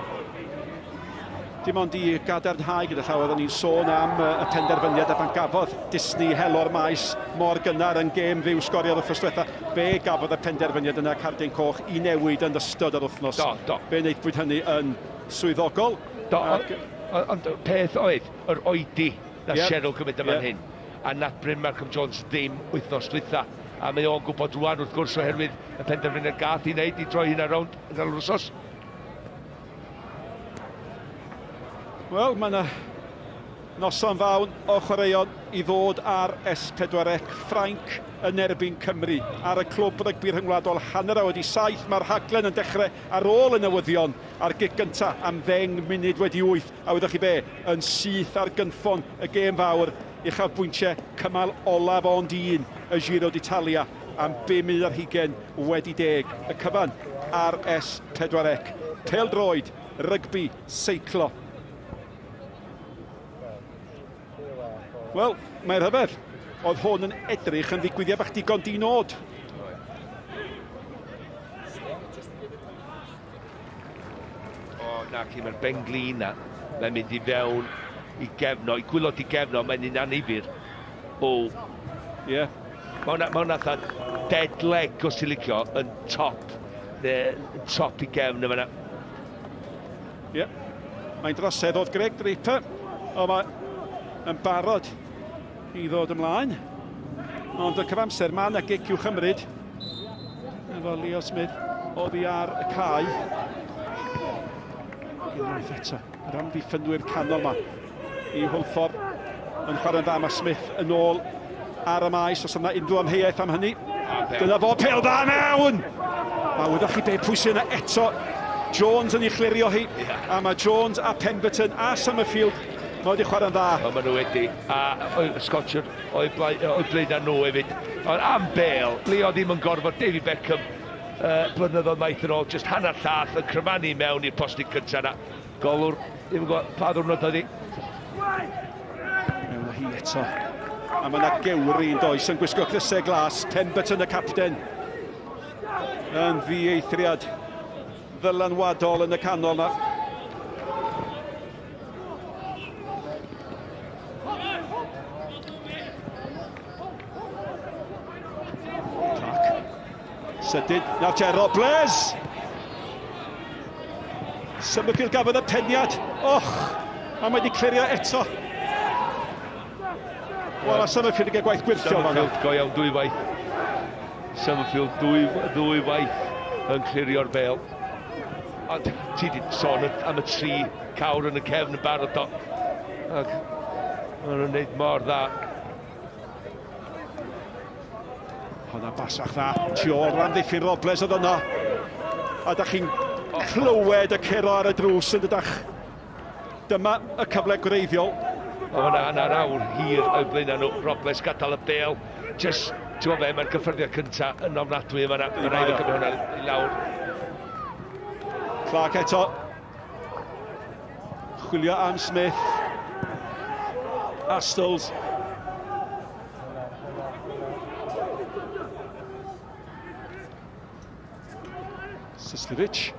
Dim ond i gadarnhau gyda llaw oeddwn ni'n sôn am y penderfyniad a pan gafodd Disney helo'r maes mor gynnar yn gêm fyw sgorio'r wythnos diwetha, fe gafodd y penderfyniad yna cardyn coch i newid yn ystod yr wythnos. Do, do. Fe wnaethpwyd hynny yn swyddogol. Do, ac... ond peth oedd, yr oedi na yep. Cheryl cymryd yma'n yep. hyn, a nath Bryn Malcolm Jones ddim wythnos dwytha. A mae o'n gwybod rwan wrth gwrs oherwydd y penderfyniad gath i wneud i droi hynna rownd yn ganol wsos. Wel, mae yna noson fawn o chwaraeon i ddod ar S4C Ffrainc yn erbyn Cymru ar y clwb rygbi rhyngwladol 7:30. Mae'r rhaglen yn dechrau ar ôl y newyddion a'r gic gyntaf am 8:10. A wyddoch chi be? Yn syth ar gynffon y gêm fawr, uchafbwyntiau cymal olaf ond un y Giro d'Italia am 10:25. Y cyfan ar S4C. Pêl-droed, rygbi, seiclo. Wel, mae'n rhyfedd. Oedd hwn yn edrych yn ddigwyddiad bach digon di-nod. O, na ci, mae'r benglin na. Mae'n mynd i fewn i gefno, i gwylod i gefno, mae'n un anifir. O. Ie. Yeah. Mae hwnna, mae hwnna fatha dead leg, os ti'n licio, yn top. Yn top i gefn yma. Ie. Yeah. Mae'n drosedd oedd Greg Draper. O, mae yn barod i ddod ymlaen. Ond y cyfamser, mae yna gic i'w chymryd. Efo Leo Smith oddi ar y cae. Unwaith eto, yr amddiffynwyr canol yma i Hwlffordd yn chwarae'n dda. Mae Smith yn ôl ar y maes, os yna unrhyw amheuaeth am hynny. Dyna fo, pêl dda mewn! A wyddoch chi be, pwy sy'n yna eto? Jones yn ei chlirio hi, a mae Jones a Pemberton a Summerfield, mae wedi chwarae'n dda. O, maen nhw wedi, a Scotcher o'i blaenau nhw hefyd. Ond am bêl, Leo ddim yn gorfod, David Beckham, uh, blynyddoedd maith yn ôl, just hanner llath yn cryfanu mewn i'r postyn cyntaf yna. Golwr, ddim yn gwybod pa ddwrnod oedd hi. Mewn â hi eto. A mae yna gewri yn does yn gwisgo crysau glas. Pemberton y capten yn ddieithriad ddylanwadol yn y canol na. Clark. Sydyn, nawr te Robles! Summerfield gafodd y peniad. Och! A mae wedi clirio eto. Wel, a Summerfield yn cael gwaith gwyrthiol fan Summerfield go iawn dwy waith. Summerfield dwy, ddwy waith yn clirio'r bel. Ond ti wedi sôn am y tri cawr yn y cefn yn barod do. Ac maen nhw'n gwneud mor dda. Honna basach dda, tu ôl ran ddiffyn Robles oedd yno. A da chi'n clywed y curo ar y drws yn dydach. Dyma y cyfle gwreiddiol. Mae hwnna hanner awr hir o'i blaenau nhw. Robles gadael y bêl. Just, ti'n gwybod be, mae'r gyffyrddiad cyntaf yn ofnadwy yma. Mae'n rhaid i gymryd hwnna i lawr. Clark eto. Chwilio am Smith. Astles. Sislevic.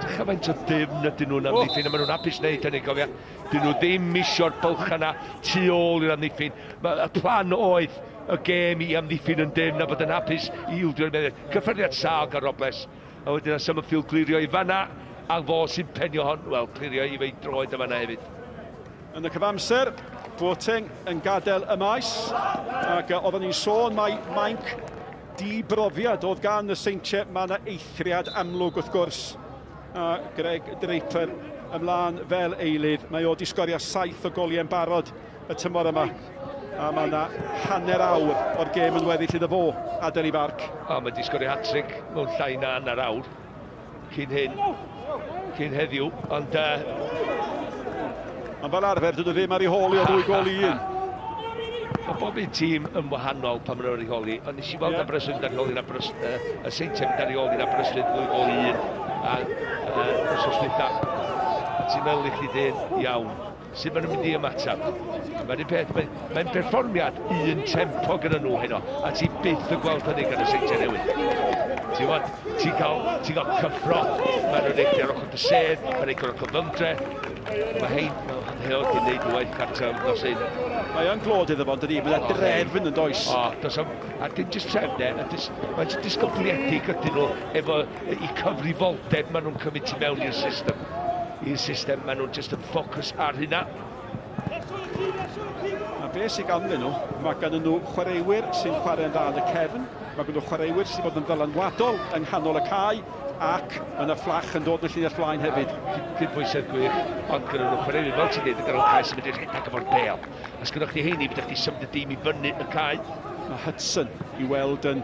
Drycha faint o dyfn ydyn nhw'n amddiffyn, a maen nhw'n hapus wneud hynny, cofia. Dyn nhw ddim isio'r bylchau yna tu ôl i'r amddiffyn. Y plan oedd y gêm i amddiffyn yn dyfn a bod yn hapus i ildio'r meddiant. Cyffyrddiad sâl gan Robles. A wedyn a Summerfield glirio i fanna, a fo sy'n penio hon, wel, clirio i fe'i droed y fanna hefyd. Yn y cyfamser, Boateng yn gadael y maes, ac oeddwn ni'n sôn mai mainc di-brofiad oedd gan y Seintiau. Mae yna eithriad amlwg wrth gwrs, a Greg Draper ymlaen fel eilydd. Mae o wedi sgorio 7 o goliau'n barod y tymor yma, a mae yna hanner awr o'r gêm yn weddill iddo fo adael ei farc. O, mae wedi sgorio hat-trick mewn llai na hanner awr. cyn hyn, cyn heddiw, ond... Ond fel arfer, dydw ddim ar ei hôl i o ddwy gol i un. Mae bob un tîm yn wahanol pan maen nhw'n ar ei hôl i, ond nes i weld yeah. Aberystwyth yn ar ei hôl i'n Aberystwyth, y Seintiau yn ar ei hôl i'n Aberystwyth ddwy gol i un, a wythnos dwytha. Ti'n meddwl i chdi dyn, iawn. Sut maen nhw'n mynd i ymateb? Mae'n un peth, mae'n mae perfformiad un tempo gyda nhw heno, a ti byth yn gweld hynny gan y Seintiau Newydd. Ti'n gwybod, ti'n cael, ti cael cyffro, maen nhw'n eich ar ochr dy sedd, mae'n ei gorau cyfymdre. Mae hein, mae heo di wneud i waith cartref nos hyn. Mae o'n glod iddo fo, dydy? Mae'n drefn yn does. O, does am, a dim jyst trefn e, a jyst, mae'n jyst disgybliedig ydyn nhw efo i cyfrifoldeb maen nhw'n cymryd tu mewn i'r system. I'r system, maen nhw'n just yn ffocws ar hynna. A beth sydd ganddyn nhw, mae gan nhw chwaraewyr sy'n chwarae'n dda yn y cefn, mae gan nhw chwaraewyr sydd bod yn ddylanwadol yng nghanol y cae, ac mae yna fflach yn dod yn y llinell flaen hefyd. Cydbwysedd gwych, ond gyda nhw chwaraewyr, fel ti'n dweud, yn ganol cae sy'n mynd i'r rhedeg efo'r bêl. Os gyda chdi heini, byddech chdi symud y dîm i fyny y cae. Mae Hudson i weld yn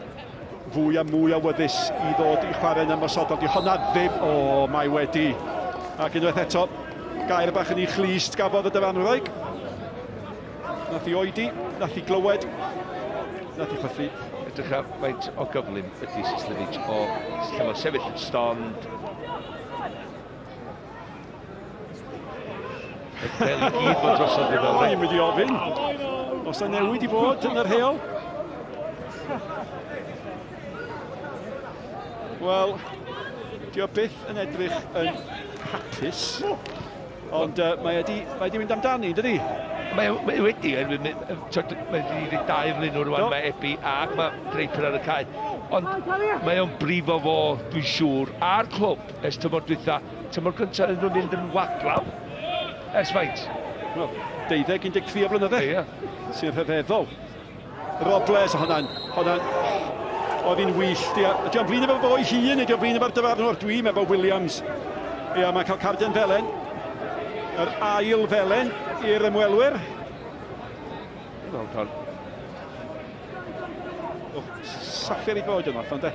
fwy a mwy awyddus i ddod i chwarae yn ymosodol. Di honna ddim... O, mae wedi. Ac unwaith eto, gair bach yn ei chlust gafodd y dyfarnwraig. Nath i oedi, nath i glywed, nath i chwythu. Edrych ar faint o gyflym ydy Sislevic o lle mae'n sefyll yn stond. Y bel i gyd fod drosodd dwi'n meddwl. O'n i'n mynd i ofyn. Os yna newid i fod yn yr heol? Wel, di o byth yn edrych yn hapus. Ond uh, mae wedi, mae wedi mynd amdani, dydy? Mae, mae wedi, mae wedi dau flaenwr rwan, mae Ebi ac mae Draper ar y cae. Ond mae o'n brifo fo, dwi'n siŵr, a'r clwb ers tymor dwytha. Tymor cyntaf iddyn nhw fynd yn waglaw ers faint? Wel, 12, 13 o flynydde. Ie. Sy'n rhyfeddol. Robles, hwnna'n, hwnna'n, oedd hi'n wyllt. Ia. Ydy o'n flin efo fo'i hun, ydy o'n flin efo'r dyfarnwr, dwi'n efo Williams. Ia, mae'n cael carden felen. Yr ail felen i'r ymwelwyr. Wel, Don. O, saffir i fod yno, ond de.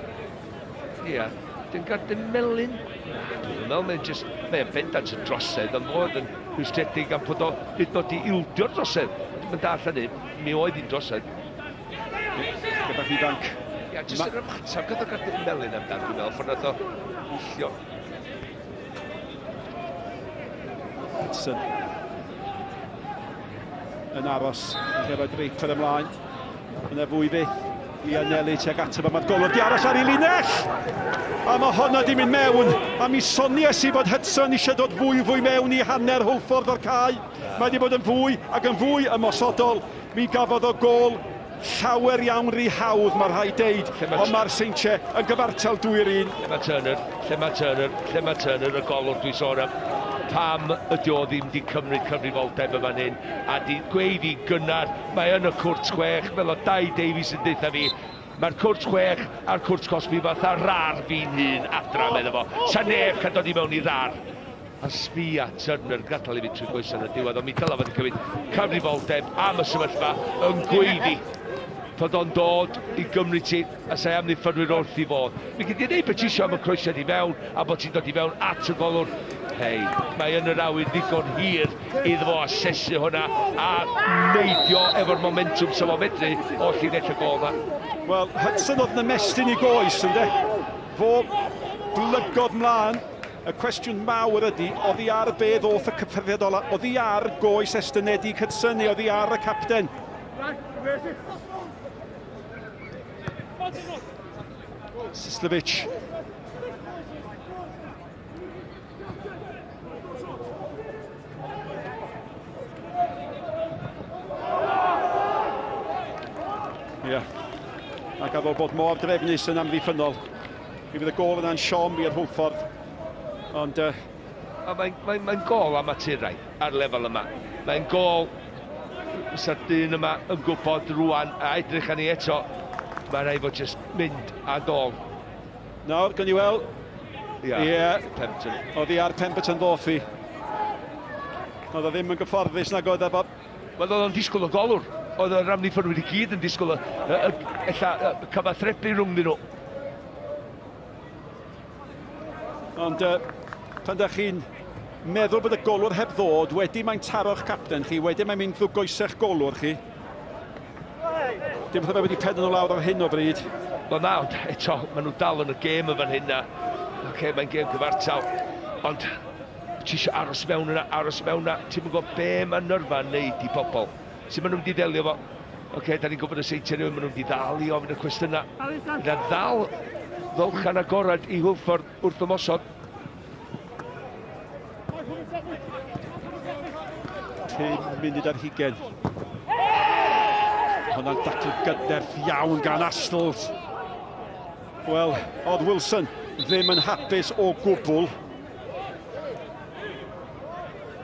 Ia, dim gardyn melyn. Dwi'n meddwl, mae'n just, mae'n bendant yn drosedd, ond fod yn rhwystredig am bod o hyd yn oed i ildio'r drosedd. Dwi'n mynd all hynny, mi oedd hi'n drosedd. Gyda chi ifanc. Ia, jyst yr ymateb gyda gardyn melyn amdan, dwi'n meddwl, ffordd nath o wyllio. Hudson yn aros yn rhoi Draper ymlaen. Yna fwy fyth i anelu tuag ato fo. Mae'r golwr di aros ar ei linell! A mae honna di mynd mewn. A mi sonies i bod Hudson eisiau dod fwy fwy mewn i hanner Hwlffordd o'r cae. Mae di bod yn fwy ac yn fwy ymosodol. Mi gafodd o gôl llawer iawn rhy hawdd, mae rhaid deud. Ond mae'r Seintiau yn gyfartal dwy'r un. Lle mae Turner? Lle mae Turner? Lle mae Turner? Y golwr dwi'n sôn am. Pam ydy o ddim di cymryd cyfrifoldeb y fan hyn a di gweud i gynnar Mae yn y cwrt chwech, fel oedd Dai Davies yn deutha fi, mae'r cwrt chwech a'r cwrt cosbi fatha rar fi'n hun adra, medda fo. Sa neb cael dod i mewn i rar. A sbia Turner gadael i fi trwy goesau yn y diwedd, ond mi dylai fod yn cymryd cyfrifoldeb am y sefyllfa yn gweiddi bod o'n dod i gymryd ti a sa'i amddiffynwyr wrth i fod. Mi gei di wneud beth ti isio am y croesiad i fewn a bod ti'n dod i fewn at y golwr. Hei, mae yn yr awyr ddigon hir iddo fo asesu hwnna a neidio efo'r momentwm sa fo'n medru o llinell y gôl 'na. Wel, Hudson oedd yn ymestyn i goes, ynde? Fo blygodd mlaen. Y cwestiwn mawr ydy, oddi ar be ddoth y cyffyrddiad ola? Oddi ar goes estynedig Hudson neu oddi ar y capten? Sislevic. Ie. Yeah. Ac ar ôl bod mor drefnus yn amddiffynnol, mi fydd y gôl yna'n siom i'r Hwlffordd. Ond... Uh... Mae'n mae, mae gôl amaturaidd ar lefel yma. Mae'n gôl fysa'r dyn yma yn gwybod rwan a edrych arni eto, mae'n rhaid fod jyst mynd a dol. Nawr, gawn ni weld. Ia, yeah. Pemberton. Oedd hi ar Pemberton ddoth hi. Oedd o ddim yn gyfforddus nag oedd efo... Wel, oedd o'n disgwyl y golwr. Oedd yr amddiffynwyr i gyd yn disgwyl y, y, y, ella, y cyfathrebu rhwngddyn nhw. Ond uh, pan da chi'n meddwl bod y golwr heb ddod, wedi mae'n taro'ch capten chi, wedyn mae'n mynd drwy goesau'ch golwr chi. Dim fatha wedi pen nhw lawr ar hyn o bryd. Wel na, ond eto, maen nhw dal yn y gêm yn fan hyn na. Oce, okay, mae'n gêm cyfartal. Ond Ti eisiau aros mewn yna, aros mewn yna. Ti'm yn gwybod be mae nyrfa'n neud i bobl. Sut maen nhw'n mynd i ddelio fo? Oce, okay, da ni'n gwybod y seintiau nhw, maen nhw'n mynd i ddal i ofyn y cwestiynau. Yna ddal ddolchan agored i Hwlffordd wrth ymosod. 5 munud ar hugen. Hwna'n dacl gydnerth iawn gan Astles. Wel, oedd Wilson ddim yn hapus o gwbl.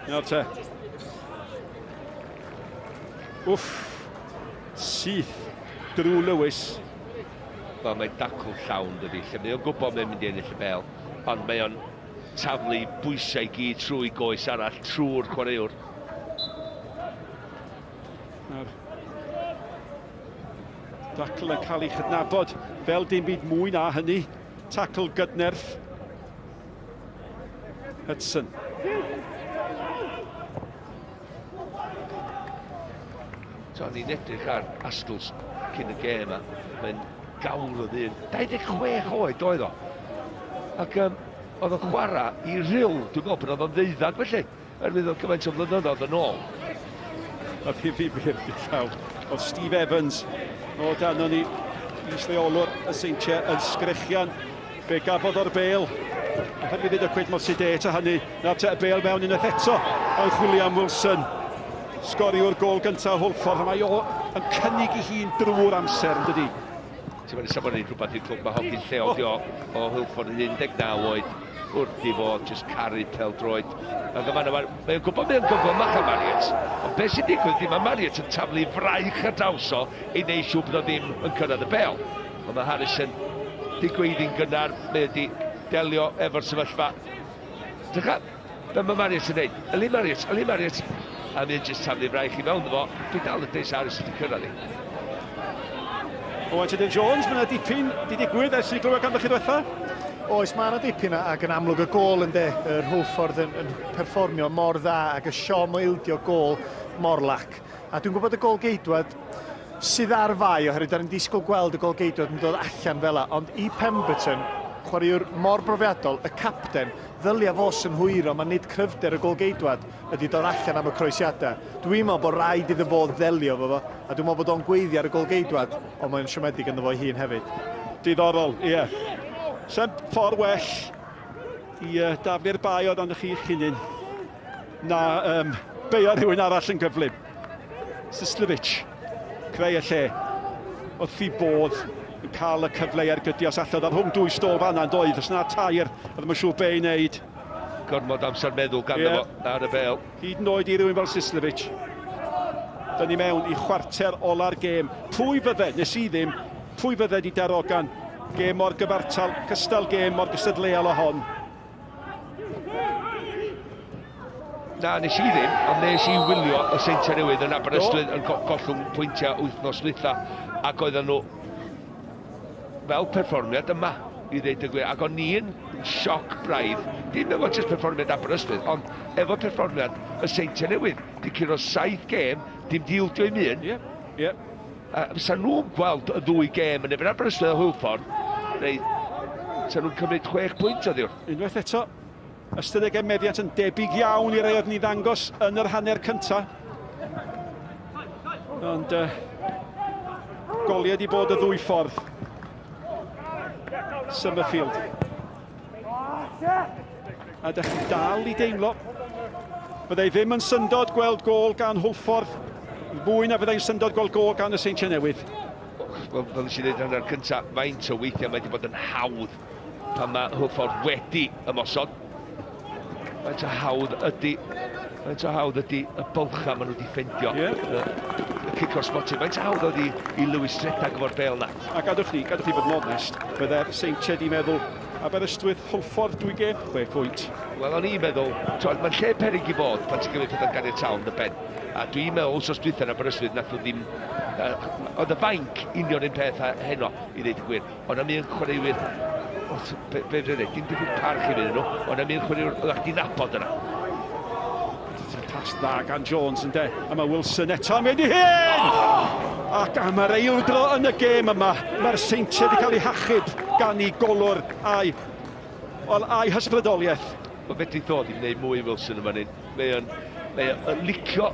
Nawr te. Wff. Syth. Drew Lewis. Wel, mae dacl llawn, dydy, lle mae o'n gwybod mae'n mynd i ennill y bel, ond mae o'n taflu bwysau i gyd trwy goes arall, trwy'r chwaraewr. Nawr, dacl yn cael ei chydnabod fel dim byd mwy na hynny. Tacl gydnerth. Hudson. So, ni'n edrych ar Astles cyn y gêm yma. Mae'n gawr o ddyn. 26 oed oedd o. Ac um, oedd o'n chwarae i Rhyl, dwi'n meddwl bod o'n ddeuddag felly, er oedd gymaint o flynyddoedd yn ôl. A fi fi fi fi llaw. Oedd Steve Evans o dan o'n i isleolwr y Seintiau yn sgrechian. Fe gafodd o'r bel. A heb i ddweud y cweit mor sedate a hynny. Nawr te y bel mewn unwaith eto. Oedd William Wilson. Sgoriwr gol gyntaf Hwlffordd. A mae o yn cynnig i hun drwy'r amser, yn dydi? Ti'n mynd i safon neud rhywbeth i'r clwb, mae hogyn lleol di o, o Hwlffordd yn 19 oed, wrth i fod, jyst caru pêl-droed. Ac yn fan'na, mae o'n gwybod mae o'n gyflymach na Marriott, ond beth sy'n digwydd ydy mae Marriott yn taflu fraich ar draws o i wneud siŵr bod o ddim yn cyrraedd y bêl. Ond mae Harrison di gweiddi'n gynnar, mae wedi delio efo'r sefyllfa. Dycha, be mae Marriott yn neud? Yli Marriott, yli Marriott. A mae'n jyst taflu fraich i fewn fo. Dwi dal yn deud Harrison wedi cyrraedd hi. Owain Tudur Jones, mae yna dipyn di digwydd ers i glywed ganddo chi ddiwetha? Oes, mae yna dipyn ac yn amlwg y gôl yn de, yr Hwlffordd yn, yn perfformio mor dda ac y siom o ildio gôl mor lac. A dwi'n gwybod y gôl geidwad sydd ar fai oherwydd da ni'n disgwyl gweld y gôl geidwad yn dod allan fel 'a, ond i Pemberton, chwaraewr mor brofiadol, y capten, ddylia fo synhwyro ma nid cryfder y gôl geidwad ydy dod allan am y croesiadau. Dwi'n meddwl bod rhaid iddo fo ddelio efo fo, a dwi'n meddwl bod o'n gweiddi ar y gôl geidwad, ond mae'n siomedig ynddo fo'i hun hefyd. Diddorol, ie. Sa'm ffordd well i uh, daflu'r bai o dan chi'ch hunin na um, beio rhywun arall yn gyflym. Sislovic, creu y lle. Wrth i bodd yn cael y cyfle i ergydio os allodd ar rhwng dwy stôl fanna yn doedd, os na tair, oedd ddim yn siŵr be i wneud. Gormod amser meddwl ganddo yeah. fo ar y bel. Hyd yn oed i rywun fel Sislovic. Dyn ni mewn i chwarter ola'r gêm. Pwy fydde, nes i ddim, pwy fydde di darogan gêm mor gyfartal, cystal gêm mor gystadleuol o hon. Na, nes i ddim, ond nes i wylio y Seintiau Newydd yn Aberystwyth yn gollwng pwyntiau wythnos dwytha, ac oedden nhw fel perfformiad yma, i ddeud y gwir, ac o'n i'n sioc braidd, dim efo jyst perfformiad Aberystwyth, ond efo perfformiad y Seintiau Newydd, di curo saith gêm, dim di ildio i'm un. Ie, ie. A fysa nhw'n gweld y ddwy gêm yn erbyn Aberystwyth a Hwlffordd, neu fysa nhw'n cymryd chwech pwynt oddi wrth. Unwaith eto, ystadegau meddiant yn debyg iawn i rai oedd ni ddangos yn yr hanner cyntaf. Ond uh, goliau di bod y ddwy ffordd. Summerfield. A ydych chi'n dal i deimlo. Byddai ddim yn syndod gweld gôl gan Hwlffordd, fwy na fyddai'n syndod gweld gôl gan y Seintiau Newydd. Wel, fel nes i ddweud hanner cyntaf, faint o weithiau mae wedi bod yn hawdd pan mae Hwlffordd wedi ymosod. Faint o hawdd ydy, faint o hawdd ydy y bylchau maen nhw wedi ffendio. Yeah. Y, y cic o'r smotyn. Faint o hawdd oedd i, i Lewis Tredag efo'r bel na. A gadwch ni, gadwch ni fod yn onest, bydde'r Seintiau di meddwl Aberystwyth, Hwlffordd, dwy gêm, chwe phwynt. Wel, o'n i'n meddwl, twod, mae'n lle peryg i fod pan ti'n gymryd pethau'n ganiataol yn dy ben. A dwi'n meddwl, wsos dwytha yn Aberystwyth, nath nhw ddim... Uh, oedd y fainc union un peth a heno, i ddeud y gwir. Ond am un chwaraewyr, wrth, be, be dwi'n dweud, dim diffyg parch i fynd nhw, ond am un chwaraewyr oeddech chdi'n nabod yna. Pas dda gan Jones ynde, a mae Wilson eto yn mynd i hyn! Ac am yr eildro yn y gêm yma, mae'r Seintiau wedi cael eu hachub gan ei golwr a'i, well, a'i hysbrydoliaeth. Mae fedrith o ddim wneud mwy Wilson yn fan hyn. Mae o'n mae o'n licio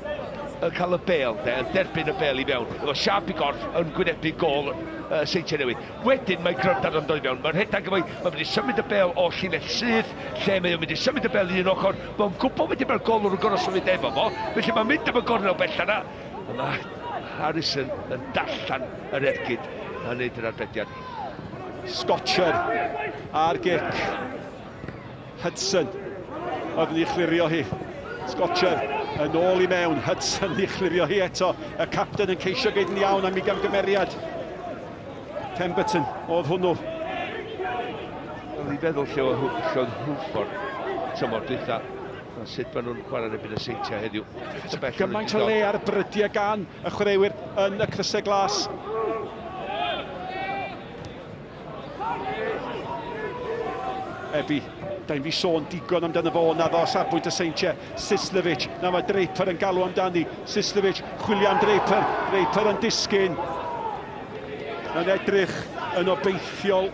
y cael y bêl, de, yn derbyn y bêl i fewn, efo siâp i gorff yn gwynebu gôl uh, Seintiau Newydd. Wedyn mae Gryndad yn dod i fewn, mae'n rhedeg efo'i, mae'n mynd i symud y bêl o llinell syth, lle mae o'n mynd i symud y bêl i un ochr, mae'n gwybod wedyn mae'r golwr yn gorfod symud efo fo, felly mae'n mynd am y gornel bella yna. A mae Harrison yn darllen yr ergyd a wneud yr arbediad. Scotcher a'r gic. Hudson oedd yn ei chlirio hi. Scotcher yn ôl i mewn. Hudson i chlirio hi eto. Y capten yn ceisio geid yn iawn am ei gamgymeriad. Pemberton oedd hwnnw. Oedd i feddwl lle oedd Hwlffordd tymor dwytha a sut maen nhw'n chwarae yn erbyn y Seintiau heddiw. Gymaint o le ar brydiau gan y chwaraewyr yn y crysau glas. Ebi, da ni'n fi sôn digon amdano fo na ddo safbwynt y Seintiau. Sislevic, na mae Draper yn galw amdani. Sislevic, chwilio am Draper. Draper yn disgyn. Yn edrych yn obeithiol.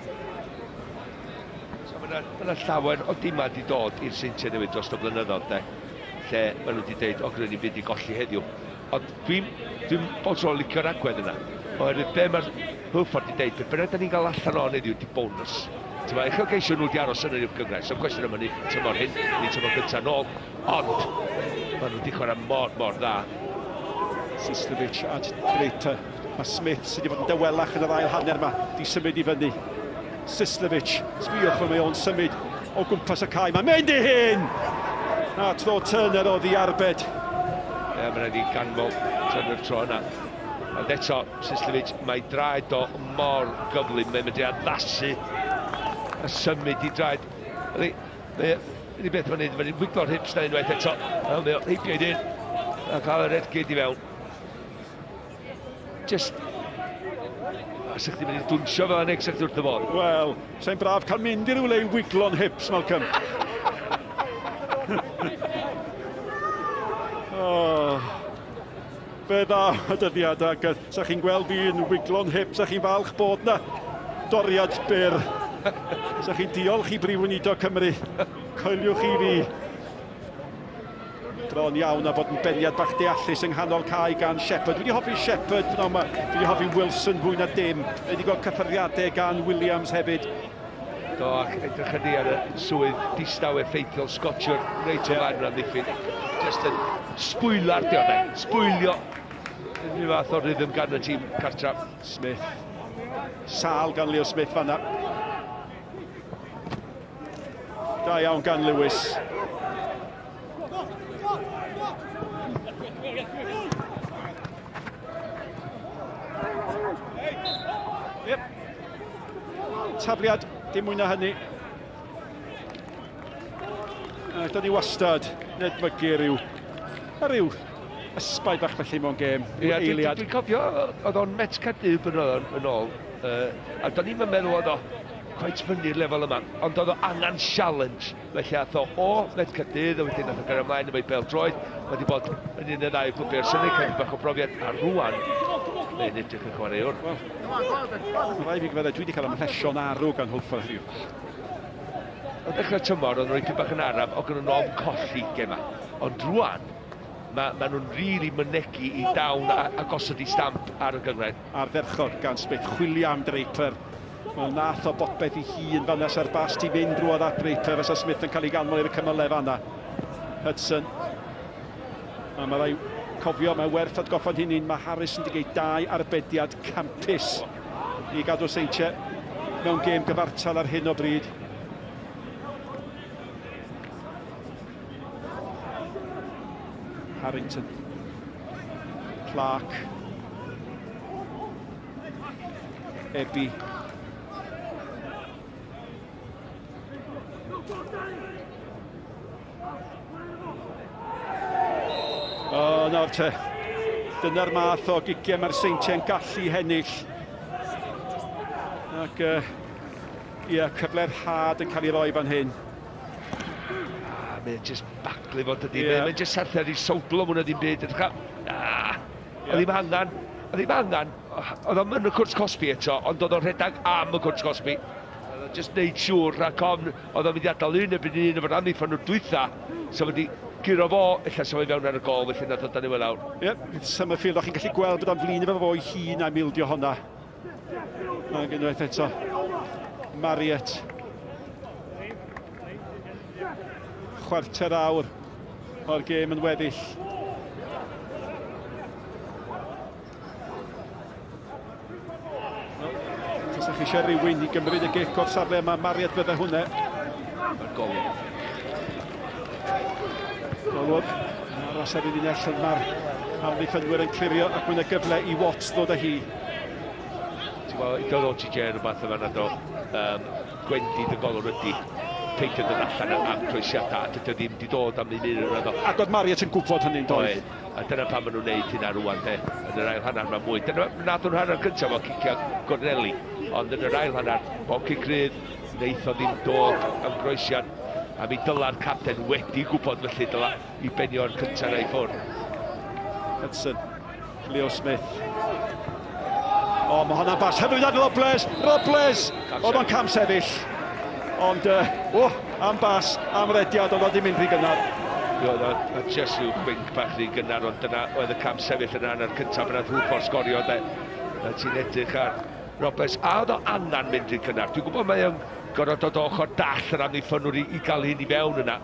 So mae yna llawer o dimau wedi dod i'r Seintiau Newydd dros y blynyddoedd, de, lle maen nhw wedi dweud, o, gwneud ni byd i golli heddiw. Ond dwi'n dwi bob tro'n licio'r agwedd yna. Oherwydd be mae'r Hwlffordd 'di deud, be bynnag 'da ni'n gael allan o'n heddiw 'di bonus. T'mo', uchelgeisiau nhw 'di aros yn yr uwch gynghrair, so cwestiwn am hynny tymor hyn, neu tymor gynta nôl, ond maen nhw 'di chwarae mor, mor dda. Sislevic a Draper. Mae Smith sydd wedi bod yn dawelach yn yr ail hanner yma, di symud i fyny. Sislevic, sbïwch fel mae o'n symud o gwmpas y cae. Mae'n mynd i hyn! A tro Turner o ddiarbed. Ie, yeah, mae'n rhaid i ganmol Turner tro yna. Ond eto, Sislevic, mae draed o mor gyflym, mae'n medru addasu a symud i draed. Ydy, mae unig beth mae'n neud, mae'n wiglo'r hips na unwaith eto. A mae o'n heibio i ddyn, a cael yr ergyd i fewn. Just, a sa'ch chdi'n mynd i dwnsio fel Nick, sa'ch chdi wrth y fodd? Wel, sa'n braf cael mynd i rywle i wiglo'n hips, Malcolm. oh. Fe ddaw y dyddiad ac sa chi'n gweld fi'n wiglo'n hip, sa chi'n falch bod na doriad byr. Sa chi'n diolch i Brif Weinidog Cymru. Coeliwch i fi. Bron iawn a bod yn beniad bach deallus yng nghanol cae gan Shepherd. Dwi wedi hoffi Shepherd pnawn yma. Dwi wedi hoffi Wilson fwy na dim. Dwi wedi gweld cyffyrddiadau gan Williams hefyd. Do, ac edrych ni ar y swydd distaw effeithiol Scottiwr reit o flaen yr amddiffyn. Just yn sbwylar di o'n sbwylio unrhyw fath o rhythm gan y tîm cartra. Smith. Sal gan Leo Smith fanna. Da iawn gan Lewis. Yep. Tafliad, dim mwy na hynny. A da ni wastad yn edmygu rhyw, a rhyw ysbaid bach felly mewn gêm, rhyw Ie, eiliad. Dwi'n cofio, oedd o'n Met Caerdydd blynyddoedd yn ôl, uh, a do'n i'n meddwl oedd o cweit fyny'r lefel yma, ond oedd o angen challenge. Felly ath o o Met Caerdydd, a wedyn nath o gario ymlaen efo'i bêl-droed. Mae wedi bod yn un neu ddau o glwbiau ers hynny, cael bach o brofiad, a rwan mae'n edrych yn chwaraewr. Wel, mae rhaid fi gyfadde, dwi wedi cael ymhlesio'n arw gan Hwlffordd heddiw. O ddechrau tymor, oedd nhw'n bach yn araf, o gyda nhw'n ofn colli gema. Ond rwan, mae ma nhw'n rili really mynegi i dawn a, a gosod i stamp ar y gynghrair. Ardderchog gan Smith, chwilio am Draper. Wel, nath o bopeth i hun fanna, sa'r bas ti fynd drwodd at Draper, fysa Smith yn cael ei ganmol i'r cymylau fanna. Hudson. A mae rai cofio, mae werth atgoffa'n hunain, mae Harris yn digeu dau arbediad campus i gadw'r Seintiau mewn gêm gyfartal ar hyn o bryd. Harrington. Clark. Ebi. O, oh, nawr te. Dyna'r math o gigiau mae'r Seintiau'n gallu hennill. Ac, uh, ia, cyfle'r had yn cael ei roi fan hyn. Ah, mae'n just baglu fo, dydy. Yeah. Mae'n just sarthu ar ei sowdl o mwyn ddim byd. Edrych ah, yeah. Oedd ddim angen, oedd ddim angen. Oedd o'n yn y cwrt cosbi eto, ond oedd o'n rhedeg am y cwrt cosbi. Just neud siŵr rhag ofn oedd o'n mynd i adael un erbyn un efo'r amddiffynwr dwytha. So wedi guro fo, ella sa fo i fewn ar y gol, felly nath o dynnu fe lawr. Ie, yeah, Summerfield, o'ch chi'n gallu gweld bod o'n flin efo fo'i hun am ildio honna. Ac unwaith eto, Marriott. Chwarter awr o'r gêm yn weddill. Os ydych chi eisiau rhywun i gymryd y gic o'r safle yma, Mariad fydde hwnna. Mae'r golwg. Golwg. Aros ar y linell ond mae'r amddiffynwyr yn clirio ac mae'n gyfle i Watts ddod â hi. Ti'n gwybod, i dod o TJ rhywbeth yma na do, um, gwendid y golwr ydy peidio dod allan am croesiadau, a dydy o ddim wedi dod am un un yna. Ac oedd Mariet yn gwybod hynny'n doedd? A dyna pam maen nhw'n neud hynna rwan de. Yn yr ail hanner mae mwy. Dyna nath nhw'n hanner cyntaf o cicio gorneli. Ond yn yr ail hanner, bob cic rydd, wneith o ddim dod am groesiad. A mi dyla'r capten wedi gwybod felly dyla i benio'r cyntaf na i ffwrdd. Hudson, Leo Smith. O, mae hwnna'n bas hyfryd ar Robles! Robles! Oedd o'n cam sefyll. Ond, uh, oh, am bas, am rediad, oedd o ddim mynd rhy gynnar. Mi oedd o just rhyw chwinc bach rhy gynnar, ond dyna oedd y cam sefyll yn hanner cyntaf pan nath Hwlffordd sgorio, de. Na ti'n edrych ar Robles, a oedd o angen mynd rhy gynnar. Dwi'n gwybod mae o'n gorfod dod o ochr dall yr amddiffynnwr i, i gael hyn i fewn yna.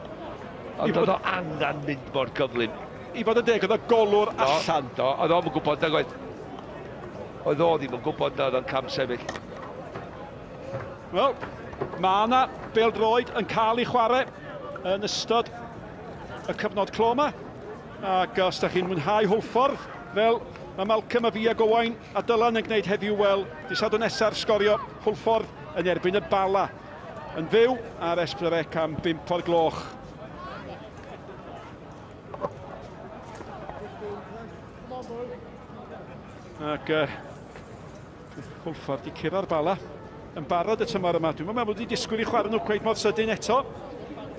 Ond oedd o angen mynd mor gyflym. I fod yn deg, oedd y golwr allan. Do, oedd o'm yn gwybod, nag oedd. Oedd o ddim yn gwybod na oedd o'n cam sefyll. Wel, mae yna bêl-droed yn cael ei chwarae yn ystod y cyfnod clo yma. Ac os da chi'n mwynhau Hwlffordd, fel mae Malcolm a fi ag Owain a Dylan yn gwneud heddiw, wel, di Sadwrn nesa'r sgorio Hwlffordd yn erbyn y Bala. Yn fyw ar S4C am 5 o'r gloch. Ac uh, Hwlffordd di curo'r Bala yn barod y tymor yma. Dwi'n meddwl bod wedi disgwyl i chwarae nhw cweit mor sydyn eto.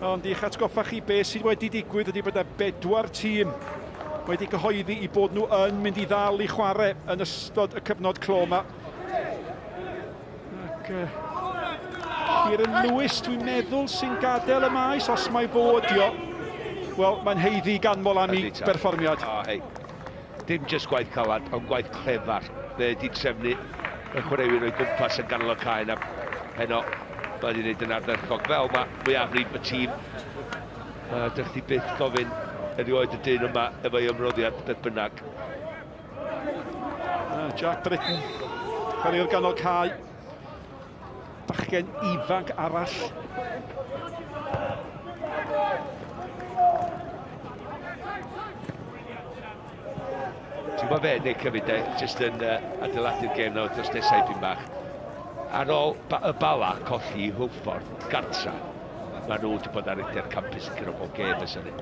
Ond i'ch atgoffa chi beth sydd wedi digwydd ydy bod y bedwar tîm wedi cyhoeddi i bod nhw yn mynd i ddal i chwarae yn ystod y cyfnod clo yma. Ac uh, Kieran Lewis, dwi'n meddwl, sy'n gadael y maes, os mae fo ydi o. Wel, mae'n heiddi ganmol am ei berfformiad. Oh, hei. Dim jyst gwaith calad, ond gwaith clefar. Fe wedi trefnu y chwaraewyr o'i gwmpas yn ganol y cae na heno. Mae wedi gwneud yn ardderchog fel mae mwyafrif y tîm. Uh, dych chi byth gofyn erioed y dyn yma efo'i ymroddiad beth bynnag. Jack Britton, chwaraewr ganol cae. Bachgen ifanc arall. Ti'n gwybod be, Nick, hefyd, de, jyst yn uh, adeiladu'r gêm nawr dros nesau pyn bach. Ar ôl ba y Bala colli i Hwlffordd gartra, mae nhw wedi bod ar ydy'r campus yn cyrraedd bob gêm ers hynny.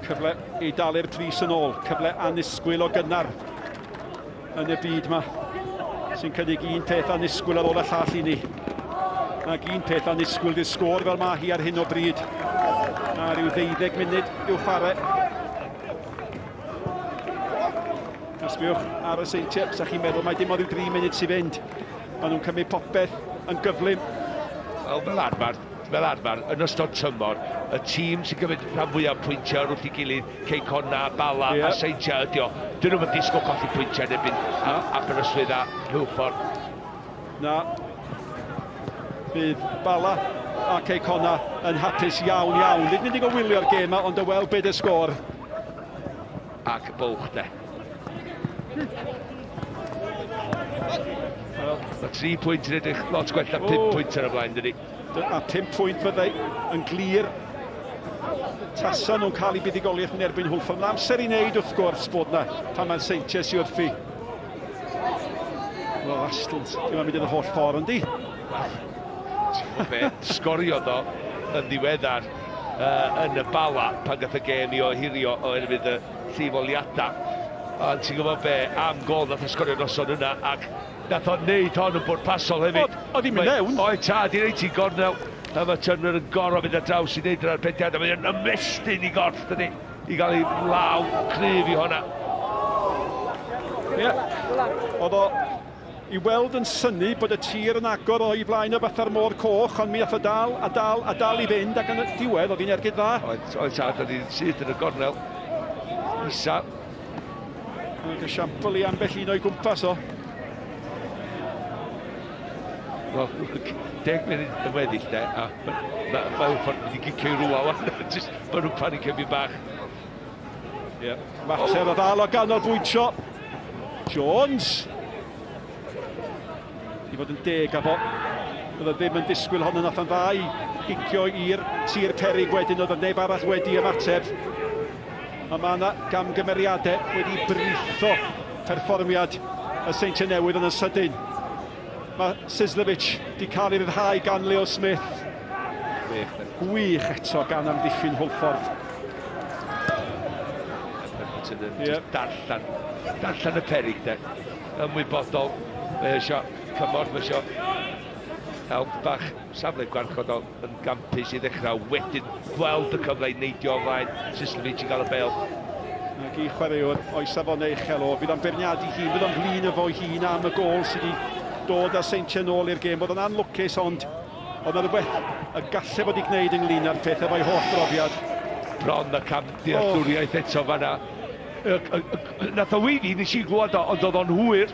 Cyfle i dalu'r pris yn ôl. Cyfle annisgwyl o gynnar yn y byd yma sy'n cynnig un peth annisgwyl ar ôl y llall i ni. Ac un peth annisgwyl di'r sgôr fel mae hi ar hyn o bryd. A rhyw ddeuddeg munud i'w chwarae. A sbiwch ar y seintiau, sa chi'n meddwl mai dim ond rhyw dri munud sy'n fynd. Maen nhw'n cymryd popeth yn gyflym. Wel, fel arfer, fel arfer, yn ystod tymor, y tîm sy'n cymryd rhan fwyaf pwyntiau wrth ei gilydd, Cei Connah, Bala yeah. a Seintiau ydi o. Dyn nhw'n disgwyl colli pwyntiau yn erbyn Aberystwyth a Hwlffordd. Na. Bydd Bala a Cei Connah yn hapus iawn iawn. Nid yn unig o wylio'r gêm yma, ond o weld beth y sgôr. Ac y bwlch de. Mae 3 pwynt yn edrych lot gwell na 5 pwynt ar y blaen, dydy. A 5 pwynt fyddai yn glir tasa nhw'n cael eu buddugoliaeth yn erbyn Hwlffordd. Mae'n amser i wneud wrth gwrs bod na pan mae'r Seintiau sy'n wrthi. Wel, Astlund, dwi'n mynd i'r holl ffordd, yndi? Ti'n gwybod be, sgoriodd o yn ddiweddar uh, yn y Bala pan gath y gêm i ohirio oherwydd y llifoliadau. Ond ti'n gwybod be, am gol nath o sgorio noson yna ac nath o wneud hon yn bwrpasol hefyd. Oedd hi'n mynd mewn? Oedd tad, i reit i gornel. A mae Turner yn gorfod mynd ar draws i wneud yr arbediad a mae'n ymestyn i gorff, dydy, i gael ei law cryf i honna. Ie, yeah. Oedd o i weld yn synnu bod y tir yn agor o'i flaen o fatha'r môr coch, ond mi ath o dal a dal a dal i fynd ac yn y diwedd oedd hi'n ergyd dda. Oedd, oedd tad, oedd hi'n syth yn y gornel. Isa. Ac esiampl i ambell un o'i gwmpas o. Wel, 10 munud yn weddill de, a mae ma Hwlffordd mynd i gicio i rwla wan. Just, ma nhw'n panicio mi bach. Ie, yeah. mater o ddal o ganolbwyntio. Jones. I fod yn deg â fo. Oedd o ddim yn disgwyl hon yn allan dda i gicio i'r tir perig wedyn, oedd neb arall wedi ymateb. A mae yna gamgymeriadau wedi britho perfformiad y Seintiau Newydd yn y sydyn. Mae Sislevic wedi cael ei ryddhau gan Leo Smith. Gwych. Gwych eto gan amddiffyn Hwlffordd. Yeah. Darllen, darllen y perig de. Ymwybodol, mae eisiau cymorth, mae eisiau help bach. Safle gwarchodol yn gampus i ddechrau, wedyn gweld y cyfle i neidio o flaen Sislevic i gael y bel. Ac i chwaraewr o'i safonau uchel o, fydd o'n beirniadu hun, fydd o'n flin efo'i hun am y gôl sydd wedi dod â Seintiau nôl i'r gêm. Oedd o'n anlwcus, ond oedd yna rhywbeth y gallai fod i gwneud ynglyn â'r peth efo'i holl brofiad. Bron y cam dealltwriaeth oh. eto fanna. Nath o weiddi, nes i glwad o, ond oedd o'n hwyr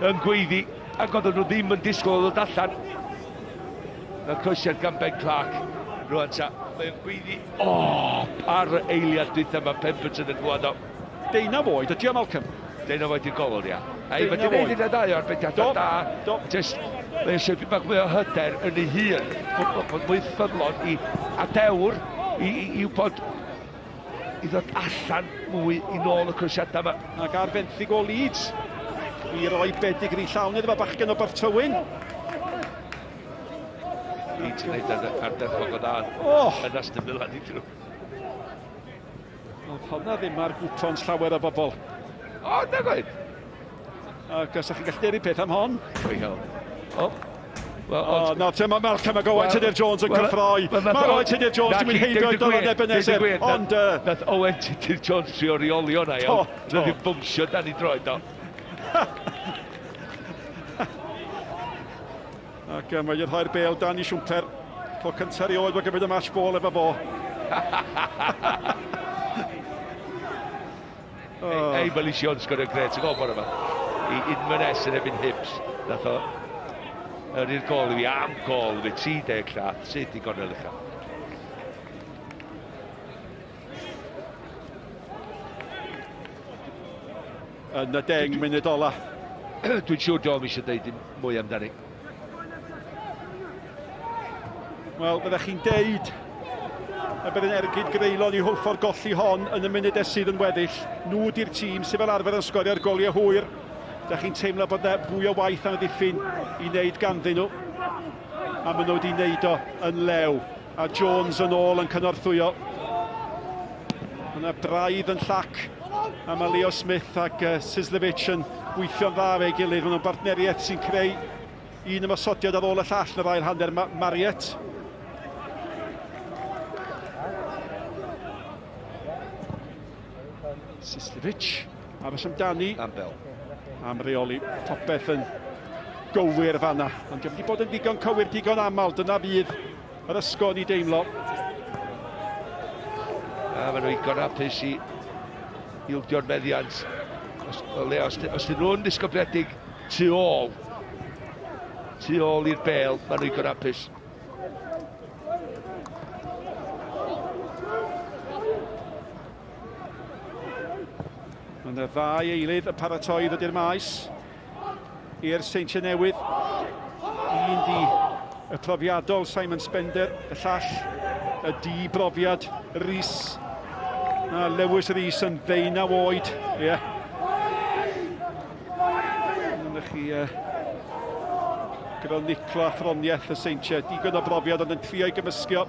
yn gweiddi, ac oedden nhw ddim yn disgwyl o ddod allan. Mae croesiad gan Ben Clark. Rwan ta, mae'n gweiddi. O, oh, ar y eiliad dwytha mae Pemberton yn gwad o. Deunaw oed ydy o, Malcolm? Deunaw oed i'r golwr, ia. A i fod i wneud yna ddau o'r bediadau da. Do. Just, mae eisiau bach mwy o hyder yn ei hun. Bod mwy ffyddlon i a dewr i, i, i wybod i ddod allan mwy i nôl y croesiadau yma. Ac ar fenthyg o Leeds i roi bedigri llawn iddo fo bachgen o Bartywyn. Leeds yn neud ardderchog o dda oh. yn Aston Villa ni drwy. Oedd honna ddim ar gwpons llawer o bobl. O, nag oedd. Ac os ydych chi'n gallu deud peth am hon. Wel, o, Wel, oh, no, te, mae Malcolm ac Owen Tudur Jones yn cyffroi. Mae Owen Tudur Jones yn mynd heibio i Dylan Ebenezer, ond... Nath Owen Tudur Jones trio reoli hwnna, iawn. Nath i bwmsio dan i droed o. Ac mae wedi rhoi'r bel dan i siwmper. Tro cyntaf erioed wedi gymryd y match ball efo fo. oh. Ei, mae Lision sgorio gret y gol bore yma. I Inverness yn ebyn Hibs. Nath o yrru'r gol i fi am gol fi 30 llath, sydd i gornel uchaf. Yn y deng munud ola. Dwi'n siŵr Dom eisiau dweud dim mwy amdani. Wel, byddech chi'n deud y bydd yn ergyd greulon i Hwlffordd golli hon yn y munudau sydd yn weddill. Nhw di'r tîm sydd fel arfer yn sgorio'r goliau hwyr. Da chi'n teimlo bod yna fwy o waith am ddiffyn i wneud ganddyn nhw. A maen nhw wedi wneud o yn lew. A Jones yn ôl yn cynorthwyo. Mae yna braidd yn llac. A mae Leo Smith ac uh, Sislevic yn gweithio'n dda fe'i gilydd. Maen nhw'n bartneriaeth sy'n creu un ymosodiad ar ôl y llall yn yr ail hanner. Ma Mariet. Sislevic. Aros amdani. Am bel. Am reoli popeth yn gywir fanna. Ond diolch wedi bod yn ddigon cywir, digon aml. Dyna fydd Yr ysgol i deimlo. A maen nhw igon hapus i ildio'r meddiant. Os, o le, os, os dyn nhw'n ddisgybledig tu ôl, tu ôl i'r bel, maen nhw igon hapus. Mae yna ddau eilydd yn paratoi i ddod i'r maes. I'r Seintiau Newydd. Un di y profiadol Simon Spender, y llall y di brofiad Rhys. A Lewis Rhys yn ddeunaw oed. Ie. Yeah. Yna chi uh, groniclo athroniaeth y Seintiau. Digon o brofiad ond yn trio i gymysgio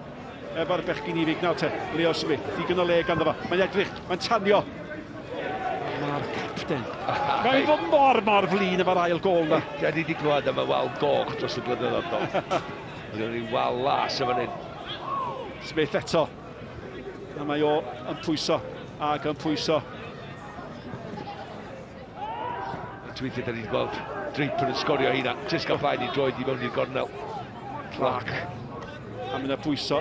efo'r bechgyn ifanc. Nawr te, Leo Smith, digon o le ganddo fo. Mae'n edrych, mae'n tanio. Mae'r capten. Mae'n fod mor, mor flin efo'r ail gol na. Da ni wedi clywed am y wal goch dros y blynyddoedd do. Mae gen ni wal las efo hyn. Smith eto. A mae o yn pwyso ac yn pwyso. Faint weithiau da ni wedi gweld Draper yn sgorio heina. Jyst gael blaen i droed i mewn i'r gornel. Clark. A mae yna bwyso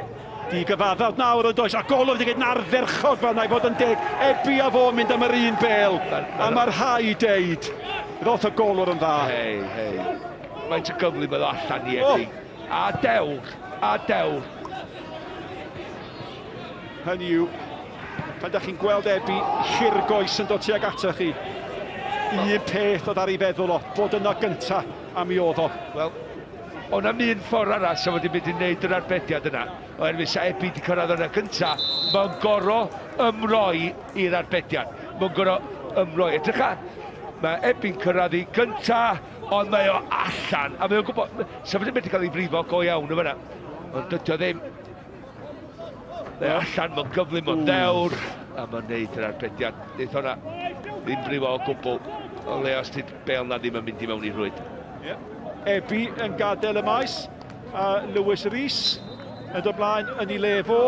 digyfaddawd nawr yn does. A golwr wedi gwneud yn ardderchog fan i fod yn deg. Ebi a fo mynd am yr un bel. A mae'r rhai deud. Ddoth y golwr yn dda. Hei, hei. Faint o gyflym oedd allan i Ebi. Oh. A dewr, a dewr. Hynny yw, pan da chi'n gweld Ebi hirgoes yn dod tuag atoch chi, un peth oedd ar ei feddwl o, bod yno gynta, a mi oedd o. Wel, o'n am un ffordd arall sa fo 'di mynd i wneud yr arbediad yna, oherwydd sa Ebi 'di cyrraedd yna gynta, mae'n goro ymroi i'r arbediad. Mae'n goro ymroi. Edrycha, mae Ebi'n cyrraedd i gynta, ond mae o allan, a mae o'n gwybod, sa fo 'di medru cael ei frifo go iawn yn fan'na, ond dydy o ddim. Mae allan, mae'n gyflym, mae'n ddewr, a mae'n neud yr arbediad. Neith hwnna ddim brifo o gwbl, o le os di'r bel na ddim yn mynd i mewn i rhwyd. Yeah. Ebi yn gadael y maes, a Lewis Rees yn dod blaen yn ei le fo.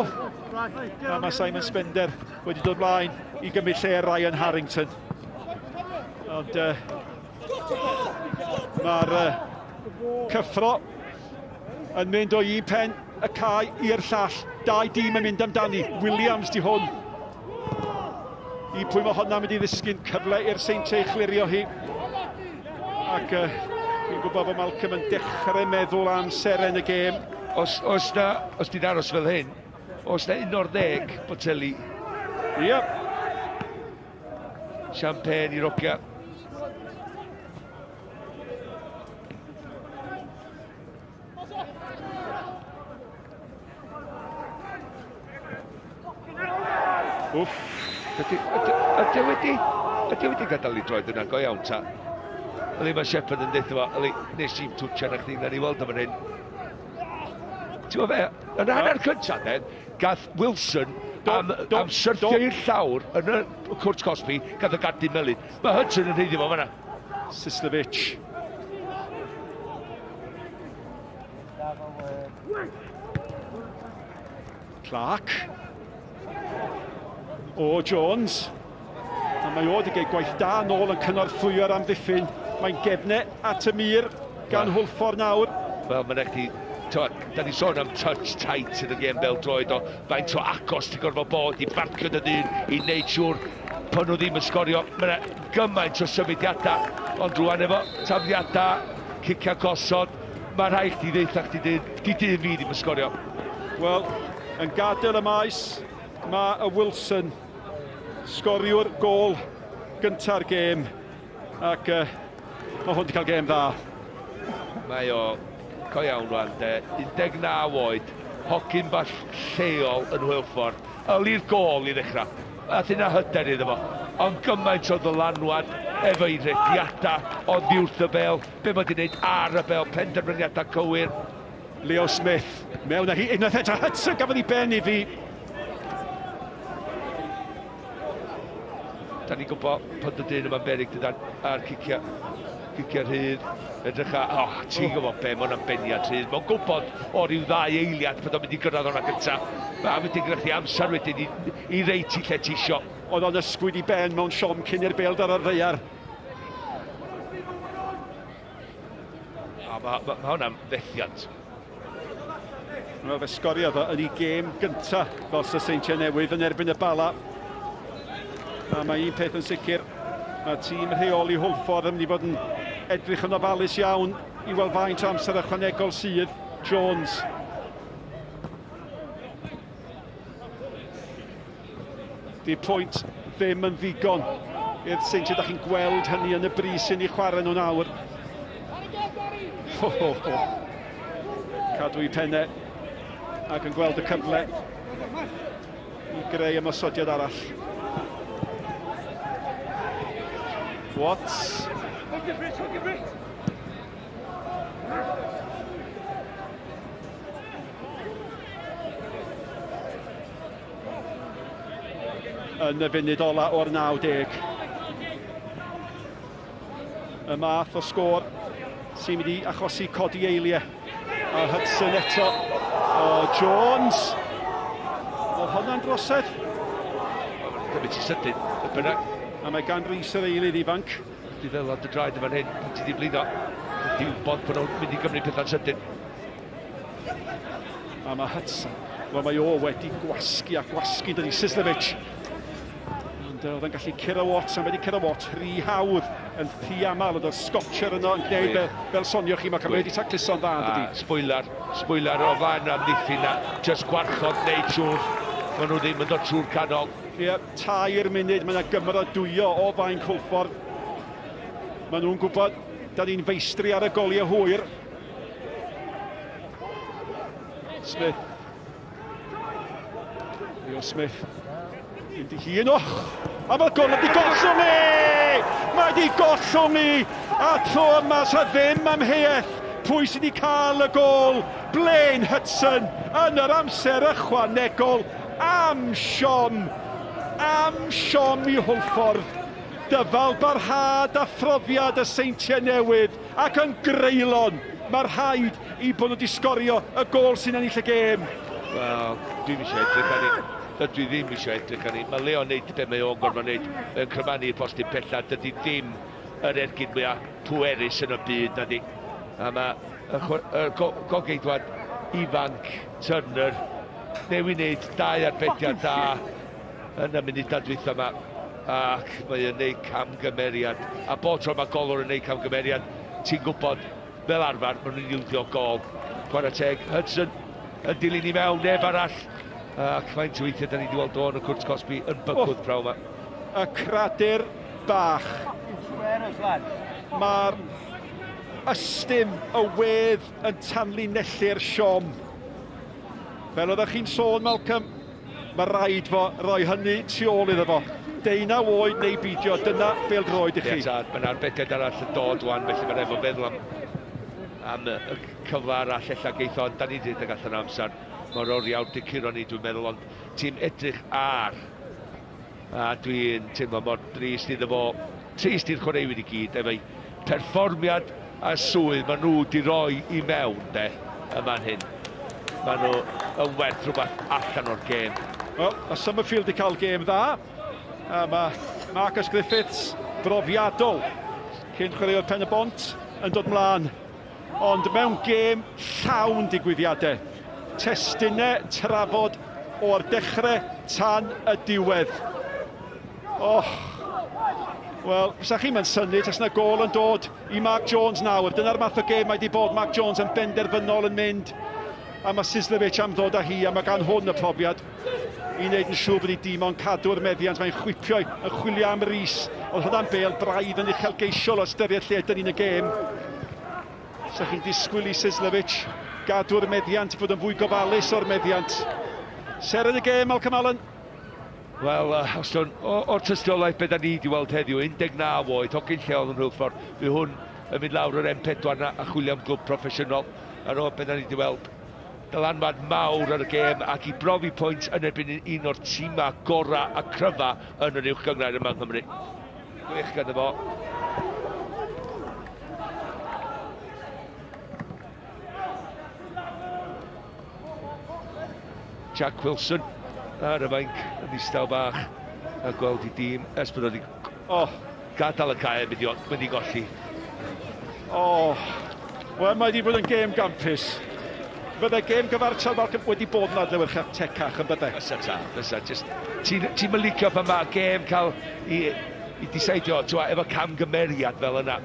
A mae Simon Spender wedi dod blaen i gymryd lle Ryan Harrington. Ond uh, mae'r uh, cyffro yn mynd o un pen y cae i'r llall. Dau dîm yn mynd amdani. Williams di hwn. I pwy mae hwnna'n mynd i ddisgyn cyfle i'r Seintiau chlirio hi. Ac uh, dwi'n gwybod bod Malcolm yn dechrau meddwl am seren y gêm. Os, os, na, os ti'n aros fel hyn, os na un o'r ddeg boteli. Ie. Yep. Champagne i rocia. Wff. Ydy, ydy, ydy wedi, ydy wedi gadael i droed yna, go iawn ta. Yli mae Shepard yn deutha fo, yli, nes i'n twtio na chdi, na ni weld am hyn. Ti'n gwybod fe, yn hanner cyntaf de, gath Wilson am, do, am syrthio i'r llawr yn y cwrt cosbi, gath y gadw melyn. Mae Hudson yn rheiddi fo fanna. Sislovic. Clark. O Jones. A mae o wedi cael gwaith da nôl yn cynorthwyo'r amddiffyn. Mae'n gefne at y mur gan Hwlffordd nawr. Wel, mae'n eich chi da ni sôn am touch tight yn y gêm bel droed o faint o agos ti'n gorfod bod i barcio dy ddyn i wneud siŵr pan nhw ddim yn sgorio. Mae yna gymaint o symudiadau, ond rwan efo tafliadau, ciciau gosod, mae rhaid chdi ddeutha chdi dyn, di dyn fi ddim yn sgorio. Wel, yn gadael y maes, mae y Wilson, sgoriwr gôl gynta'r gêm, ac uh, mae hwn wedi cael gêm dda. Mae o, co iawn rwan, de, 19 oed, hogyn bach lleol yn Hwylffordd, yli'r gôl i ddechrau. Ath hynna hyder iddo fo. Ond gymaint o ddylanwad efo'i rediadau oddi wrth y bêl, be mae wedi gwneud ar y bêl, penderfyniadau cywir. Leo Smith, mewn â hi, unwaith eto, Hudson gafodd ei ben iddi. Da ni'n gwybod pod y dyn yma'n berig dydan ar ciciau, ciciau rhydd. Edrych a, oh, ti'n gwybod be, mae hwnna'n beniad rhydd. Mae'n gwybod o ryw ddau eiliad bod o'n mynd i gyrraedd hwnna gynta. Mae wedyn gyda chdi amser wedyn i, i reit i lle ti isio. Oedd o'n ysgwyd i ben mewn siom cyn i'r bêl dod ar ddaear. O, mae ma, ma hwnna'n fethiant. Wel, fe sgoriodd o yn ei gêm gynta dros y Seintiau Newydd yn erbyn y Bala. A mae un peth yn sicr, mae tîm rheoli Hwlffordd yn mynd i fod yn edrych yn ofalus iawn i weld faint o amser ychwanegol sydd. Jones. Di pwynt ddim yn ddigon i'r Seintiau. Da chi'n gweld hynny yn y bris sy'n ei chwarae nhw nawr. Ho, ho, ho. Cadw i pennau ac yn gweld y cyfle i greu ymosodiad arall. Watts. Yn y funud ola o'r 90. Y math o sgôr sy'n mynd i achosi codi eiliau. A Hudson eto. O, Jones. Oedd hwnna'n drosedd? Gymryd ti sydyn, y bynnag. A mae gan Rhys yr eilydd ifanc. Di fel ar dy draed yn fan hyn, pan ti di blino. Di wybod bod nhw'n mynd i gymryd pethau'n sydyn. A mae Hudson, wel mae o wedi gwasgu a gwasgu dydi Sislevic. Ond oedd yn gallu curo Watts, a wedi curo Watts rhy hawdd yn rhy aml. Oedd y Scotcher yno yn gwneud fel, fel sonio chi, mae wedi tacluso'n dda, dydi. Spoiler, spoiler o flaen yr amddiffyn na. Just gwarchod, neud siŵr. Maen nhw ddim yn dod trwy'r canol. Ie, tair munud, mae yna gymeradwyo o faen Hwlffordd. Maen nhw'n gwybod, da ni'n feistri ar y goliau hwyr. Smith. Leo Smith. Mynd i hun, oh! A mae'r gol wedi gollwng i! Mae wedi gollwng i! A tro yma sa ddim amheuaeth pwy sydd wedi cael y gol. Blaine Hudson yn yr amser ychwanegol. Am siom! Am siom i Hwlffordd! Dyfal barhad a phrofiad y Seintiau Newydd ac yn greulon! Mae rhaid i bod nhw wedi sgorio y gôl sy'n ennill y gêm. Wel, dwi'm eisiau edrych arni. Dydw i ddim eisiau edrych arni. Mae Leo'n neud be mae o'n gorfod neud. Mae'n cryfanu i'r postyn pella. Dydy ddim yr ergyd mwyaf pwerus yn y byd, na di. A mae y, y go, gogeidwad ifanc Turner newydd wneud dau arbediad da yn y munudau dwytha yma ac mae o'n neud camgymeriad a bob tro mae golwr yn neud camgymeriad ti'n gwybod fel arfer maen nhw'n ildio gol chwarae teg Hudson yn dilyn i mewn neb arall ac faint o weithiau da ni wedi weld o yn y cwrt cosbi yn bygwth oh, prawn yma y cradur bach mae'r ystum y wedd yn tanlinellu'r siom Fel oeddech chi'n sôn, Malcolm, mae rhaid fo roi hynny tu ôl iddo fo. Deunaw oed neu beidio, dyna bêl-droed i chi. Ie, tad, mae yna arbediad arall yn dod wan, felly mae'n rhaid fo feddwl am, am y cyfle arall ella geith o, ond da ni wedi rhedeg allan o amser. Mae'r oriawr di curo ni, dwi'n meddwl, ond ti'n edrych ar, a dwi'n teimlo mor drist iddo fo, trist i'r chwaraewyr i gyd, efo'i perfformiad a swydd maen nhw wedi rhoi i mewn de, yn fan hyn. Maen nhw yn werth rhywbeth allan o'r gêm. Wel, mae Summerfield wedi cael gêm dda. A mae Marcus Griffiths, brofiadol, cyn chwaraewr Pen y Bont, yn dod mlaen. Ond mewn gêm llawn digwyddiadau, testunau trafod o'r dechrau tan y diwedd. Oh, wel, fysa chi'm yn synnu tas 'na gôl yn dod i Mark Jones nawr. Dyna'r math o gêm mae 'di bod. Mark Jones yn benderfynol yn mynd a mae Sislevic am ddod â hi a mae gan hwn y profiad i wneud yn siŵr bod ei dîm o'n cadw'r meddiant. Mae'n chwipio, yn chwilio am Rees. Oedd hwnna'n bêl braidd yn uchelgeisiol o ystyried lle ydyn ni'n y gêm. Sa chi'n disgwyl i Sislevic gadw'r meddiant, bod yn fwy gofalus o'r meddiant. Seren y gêm, Malcolm Allen. Wel, Austin, o'r tystiolaeth be da ni wedi weld heddiw, 19 oed, hogyn lleol yn Hwlffordd, fydd hwn yn mynd lawr yr M4 na a chwilio am glwb proffesiynol. Ar ôl be da ni wedi weld, dylanwad mawr ar y gêm ac i brofi pwynt yn erbyn un o'r tîmau gorau a cryfa yn yr uwch gynghrair yma yng Nghymru. Gwych ganddo fo. Jack Wilson ar y fainc yn ddistaw bach a gweld i dîm ers bod wedi oh, gadael y cae yn mynd i, mynd i golli. Oh, wel mae wedi bod yn gêm gampus. Fydde gêm gyfartal fel wedi bod yn adlewyrchiad tecach yn bydde? Fysa ta, fysa. Just, ti'n ti licio pan mae gêm cael i, i diseidio, twa, efo camgymeriad fel yna.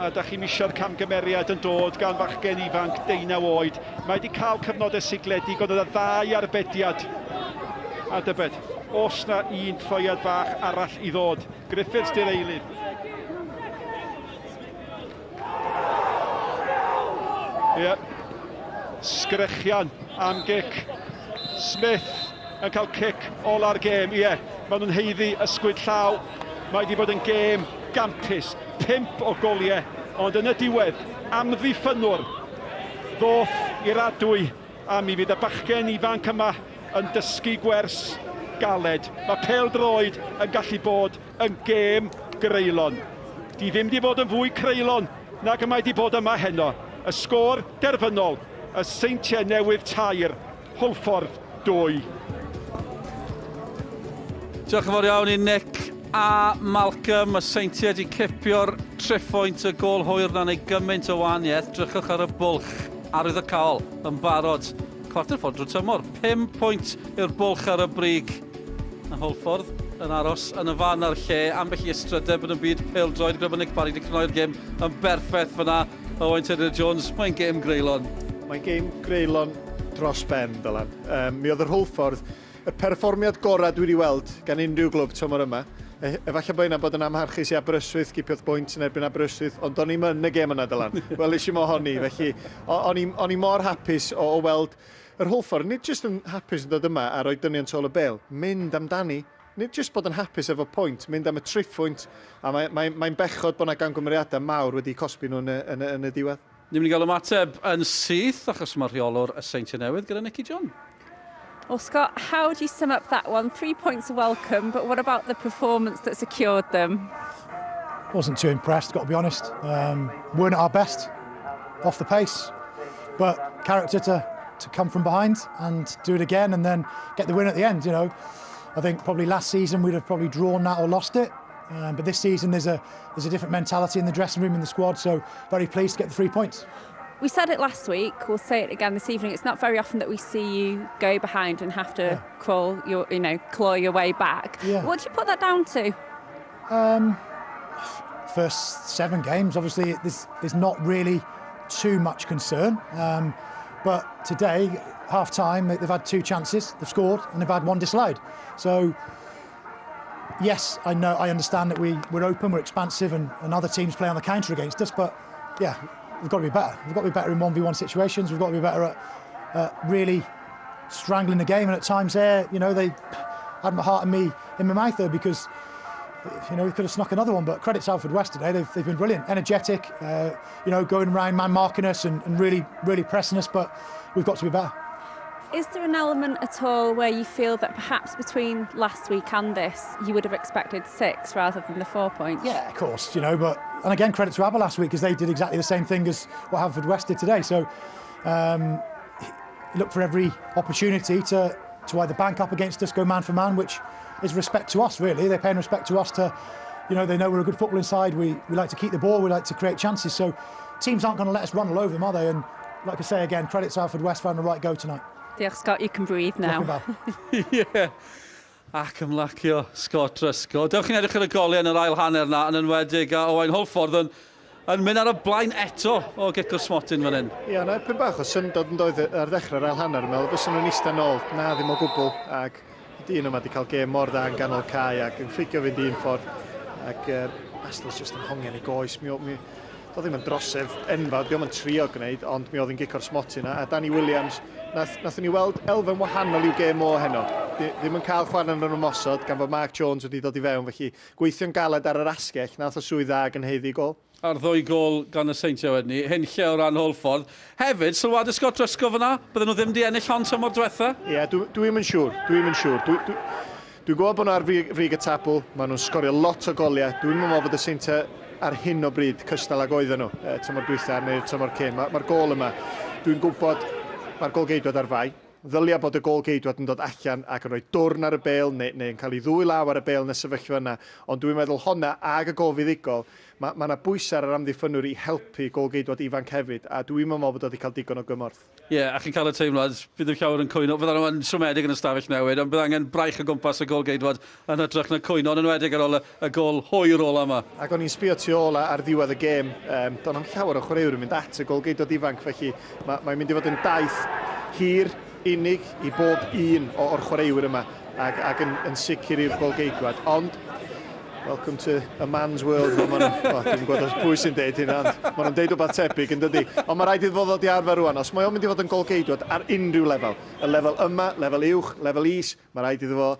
A da chi'm eisiau'r camgymeriad yn dod gan fachgen ifanc deunaw oed. Mae wedi cael cyfnodau sigledig, ond oedd y ddau arbediad. A dybed, os na un troiad bach arall i ddod. Griffiths di'r eilydd. Ie. Yeah. Sgrechian am gic. Smith yn cael cic ola'r gêm. Ie, yeah, maen nhw'n haeddu ysgwyd llaw. Mae wedi bod yn gêm gampus, pump o goliau, ond yn y diwedd, amddiffynnwr ddoth i'r adwy a mi fydd y bachgen ifanc yma yn dysgu gwers galed. Mae pêl-droed yn gallu bod yn gêm greulon. Di ddim di bod yn fwy creulon nag y mae di bod yma heno. Y sgôr derfynol, y Seintiau Newydd tair, Hwlffordd 2. Diolch yn fawr iawn i Nick. a Malcolm, y Seintiau wedi cipio'r triphwynt y gôl hwyr na'n ei gymaint o wahaniaeth. Drychwch ar y bwlch arwyddocaol yn barod. Cwarter ffordd drwy tymor. 5 pwynt yw'r bwlch ar y brig. A Hwlffordd yn aros yn y fan a'r lle. Ambell i ystrydeb yn y byd pêl-droed gyda Nick Barry wedi cnoi'r gêm yn berffaith fyna. Owain Tudur Jones, mae'n gêm greulon. Mae'n gêm greulon dros ben, Dylan. Um, mi oedd yr Hwlffordd y perfformiad gorau dwi wedi weld gan unrhyw glwb tymor yma. E, efallai bod hynna'n bod yn amharchus i Aberystwyth, gipiodd bwynt yn erbyn Aberystwyth, ond o'n i'm yn y gêm yna, Dylan. Wel, eisiau mohoni, felly o'n i mor hapus o, o weld yr Hwlffordd, nid jyst yn hapus yn dod yma a rhoi dynion tu ôl y bêl, mynd amdani, nid jyst bod yn hapus efo pwynt, mynd am y triphwynt, a mae'n mae, mae bechod bod yna gamgymeriadau mawr wedi cosbi nhw yn y, yn y, yn y diwedd. Ni'n mynd i gael ymateb yn syth, achos mae rheolwr y Seintiau Newydd gyda Nicky John. Well, Scott, how do you sum up that one? Three points are welcome, but what about the performance that secured them? Wasn't too impressed, got to be honest. Um, weren't at our best, off the pace, but character to, to come from behind and do it again and then get the win at the end, you know. I think probably last season we'd have probably drawn that or lost it. Um, but this season there's a there's a different mentality in the dressing room in the squad, so very pleased to get the three points. We said it last week, we'll say it again this evening. It's not very often that we see you go behind and have to yeah. crawl your, you know, claw your way back. Yeah. What do you put that down to? Um, first seven games, obviously, there's, there's not really too much concern. Um, but today, half time, they've had two chances, they've scored, and they've had one disallowed. So, yes, I know, I understand that we, we're open, we're expansive, and, and other teams play on the counter against us, but yeah, we've got to be better. We've got to be better in 1v1 situations. We've got to be better at uh, really strangling the game. And at times there, you know, they had my heart in me in my mouth there because you know, we could have snuck another one, but credit to Alfred West today. They've, they've been brilliant, energetic, uh, you know, going round man marking us and, and really, really pressing us, but we've got to be better. Is there an element at all where you feel that perhaps between last week and this, you would have expected six rather than the four points? Yeah, of course, you know, but, and again, credit to Aber last week because they did exactly the same thing as what Haverford West did today. So, um, look for every opportunity to, to either bank up against us, go man for man, which is respect to us, really. They're paying respect to us to, you know, they know we're a good footballing side. We, we like to keep the ball, we like to create chances. So teams aren't going to let us run all over them, are they? And like I say again, credit to Alfred West for having the right go tonight. Diolch, Scott, you can breathe now. yeah. Ac ymlacio Scott Rysco. Dewch chi'n edrych ar y goliau yn yr ail hanner na, yn enwedig a Owain Hwlffordd yn, yn mynd ar y blaen eto o gic o'r smotyn fan hyn. Ie, yna ipyn bach o syndod yn doedd ar ddechrau'r ail hanner. Meddwl fysa nhw'n eistedd nôl. Na, ddim o gwbl. Ac y dyn yma wedi cael gêm mor dda yn ganol cae ac yn ffugio fynd un ffordd. Ac uh, Astley's just yn hongian i goes. Mi, mi, doedd ddim yn drosedd enfawr, diolch yn trio gwneud, ond mi oedd yn gic o'r smotyn. A Danny Williams, nath, nathon ni weld elfen wahanol i'w gêm o heno. Ddim yn cael chwarae yn yr ymosod, gan fod Mark Jones wedi dod i fewn, felly gweithio'n galed ar yr asgell, nath o swydd dda ac yn haeddu gol. A'r ddwy gol gan y Seintiau wedyn ni, hyn lle o ran Hwlffordd. Hefyd, sylwadau Scott Driscoll fyna, bydden nhw ddim di ennill hon tymor diwetha? Ie, yeah, dwi'n dwi yn siŵr, dwi'n yn siŵr. Dwi, dwi, Dwi'n gwybod bod nhw ar frig, frig y tabl, maen nhw'n sgorio lot o goliau. Dwi'n meddwl bod y Seintiau ar hyn o bryd cystal ag oedden nhw e, tymor dwytha neu'r tymor cyn. Mae'r ma, gôl yma, dwi'n gwybod mae'r gôl geidwad ar fai. Ddylia bod y gôl geidwad yn dod allan ac yn rhoi dwrn ar y bêl neu, neu yn cael ei ddwy law ar y bêl yn y sefyllfa yna. Ond dwi'n meddwl honna ag y gôl fuddugol, mae yna ma bwysau ar yr amddiffynwr i helpu gôl geidwad ifanc hefyd, a dwi'n meddwl bod o wedi cael digon o gymorth. Ie, yeah, a chi'n cael y teimlad, bydd ddim llawer yn cwyno, fyddan nhw'n siomedig yn y stafell newid, ond bydd angen braich o gwmpas y gôl geidwad yn hytrach na cwyno, yn enwedig ar ôl y, y gôl hwyr ola yma. Ac o'n i'n sbio tu ôl ar ddiwedd y gêm, um, do'n am llawer o chwaraewyr yn mynd at y gôl geidwad ifanc, felly mae'n mae mynd i fod yn daith hir, unig i bob un o'r chwaraewyr yma, ac, ac yn, yn sicr i'r gôl geidwad. Ond Welcome to a man's world. Fel ma' nhw'n... O, dwi'm yn gwybod os pwy sy'n deud hynna, ond maen nhw'n deud rhywbeth tebyg yn dydi. Ond mae rhaid iddo fo ddod i arfer rwan. Os mae o'n mynd i fod yn golgeidwad ar unrhyw lefel, y lefel yma, lefel uwch, lefel is, mae rhaid iddo fo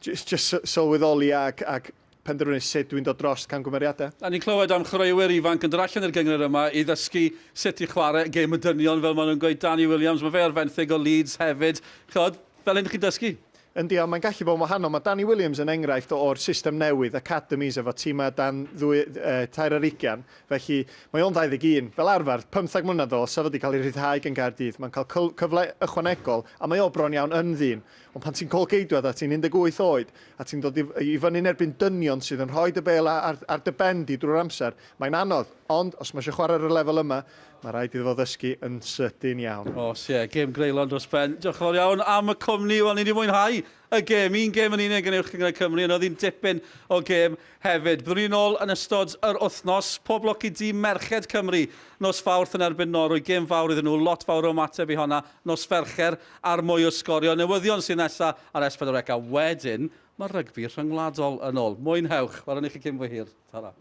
just, just sylweddoli ac, ac penderfynu sut dwi'n dod dros camgymeriadau. A ni'n clywed am chwaraewyr ifanc yn dod allan i'r gynghrair yma i ddysgu sut i chwarae gêm y dynion, fel maen nhw'n gweud. Danny Williams, mae fe ar fenthyg o Leeds hefyd. Chod, fel hyn chi'n dysgu. Yndi, ond mae'n gallu bod yn wahanol. Mae Danny Williams yn enghraifft o'r system newydd, academies efo tîmau dan ddwy, uh, tair ar ugian. Felly, mae o'n 21. Fel arfer, 15 mlynedd o, sa fo wedi cael ei rhyddhau gan Gaerdydd. Mae'n cael cyfle ychwanegol, a mae o bron iawn yn ddyn. Ond pan ti'n golgeidwad a ti'n 18 oed, a ti'n dod i, i fyny'n erbyn dynion sydd yn rhoi dy bêl ar, ar dy ben di drwy'r amser, mae'n anodd. Ond os mae eisiau chwarae ar y lefel yma, mae rhaid iddo fo ddysgu yn sydyn iawn. Os, ie, yeah, gêm greulon dros ben. Diolch yn fawr iawn am y cwmni. Wel, ni wedi mwynhau y gêm. Un gêm yn unig yn Uwch Gynghrair Cymru, ond oedd hi'n dipyn o gêm hefyd. Byddwn ni'n ôl yn ystod yr wythnos. Pob lwc i dîm Merched Cymru nos Fawrth yn erbyn Norwy. Gêm fawr iddyn nhw, lot fawr o ymateb i honna nos Fercher a'r mwy o sgorio. Newyddion sydd nesa ar S4C a wedyn mae rygbi rhyngwladol yn ôl. Mwynhewch. Welwn ni chi cyn bo hir. Tara.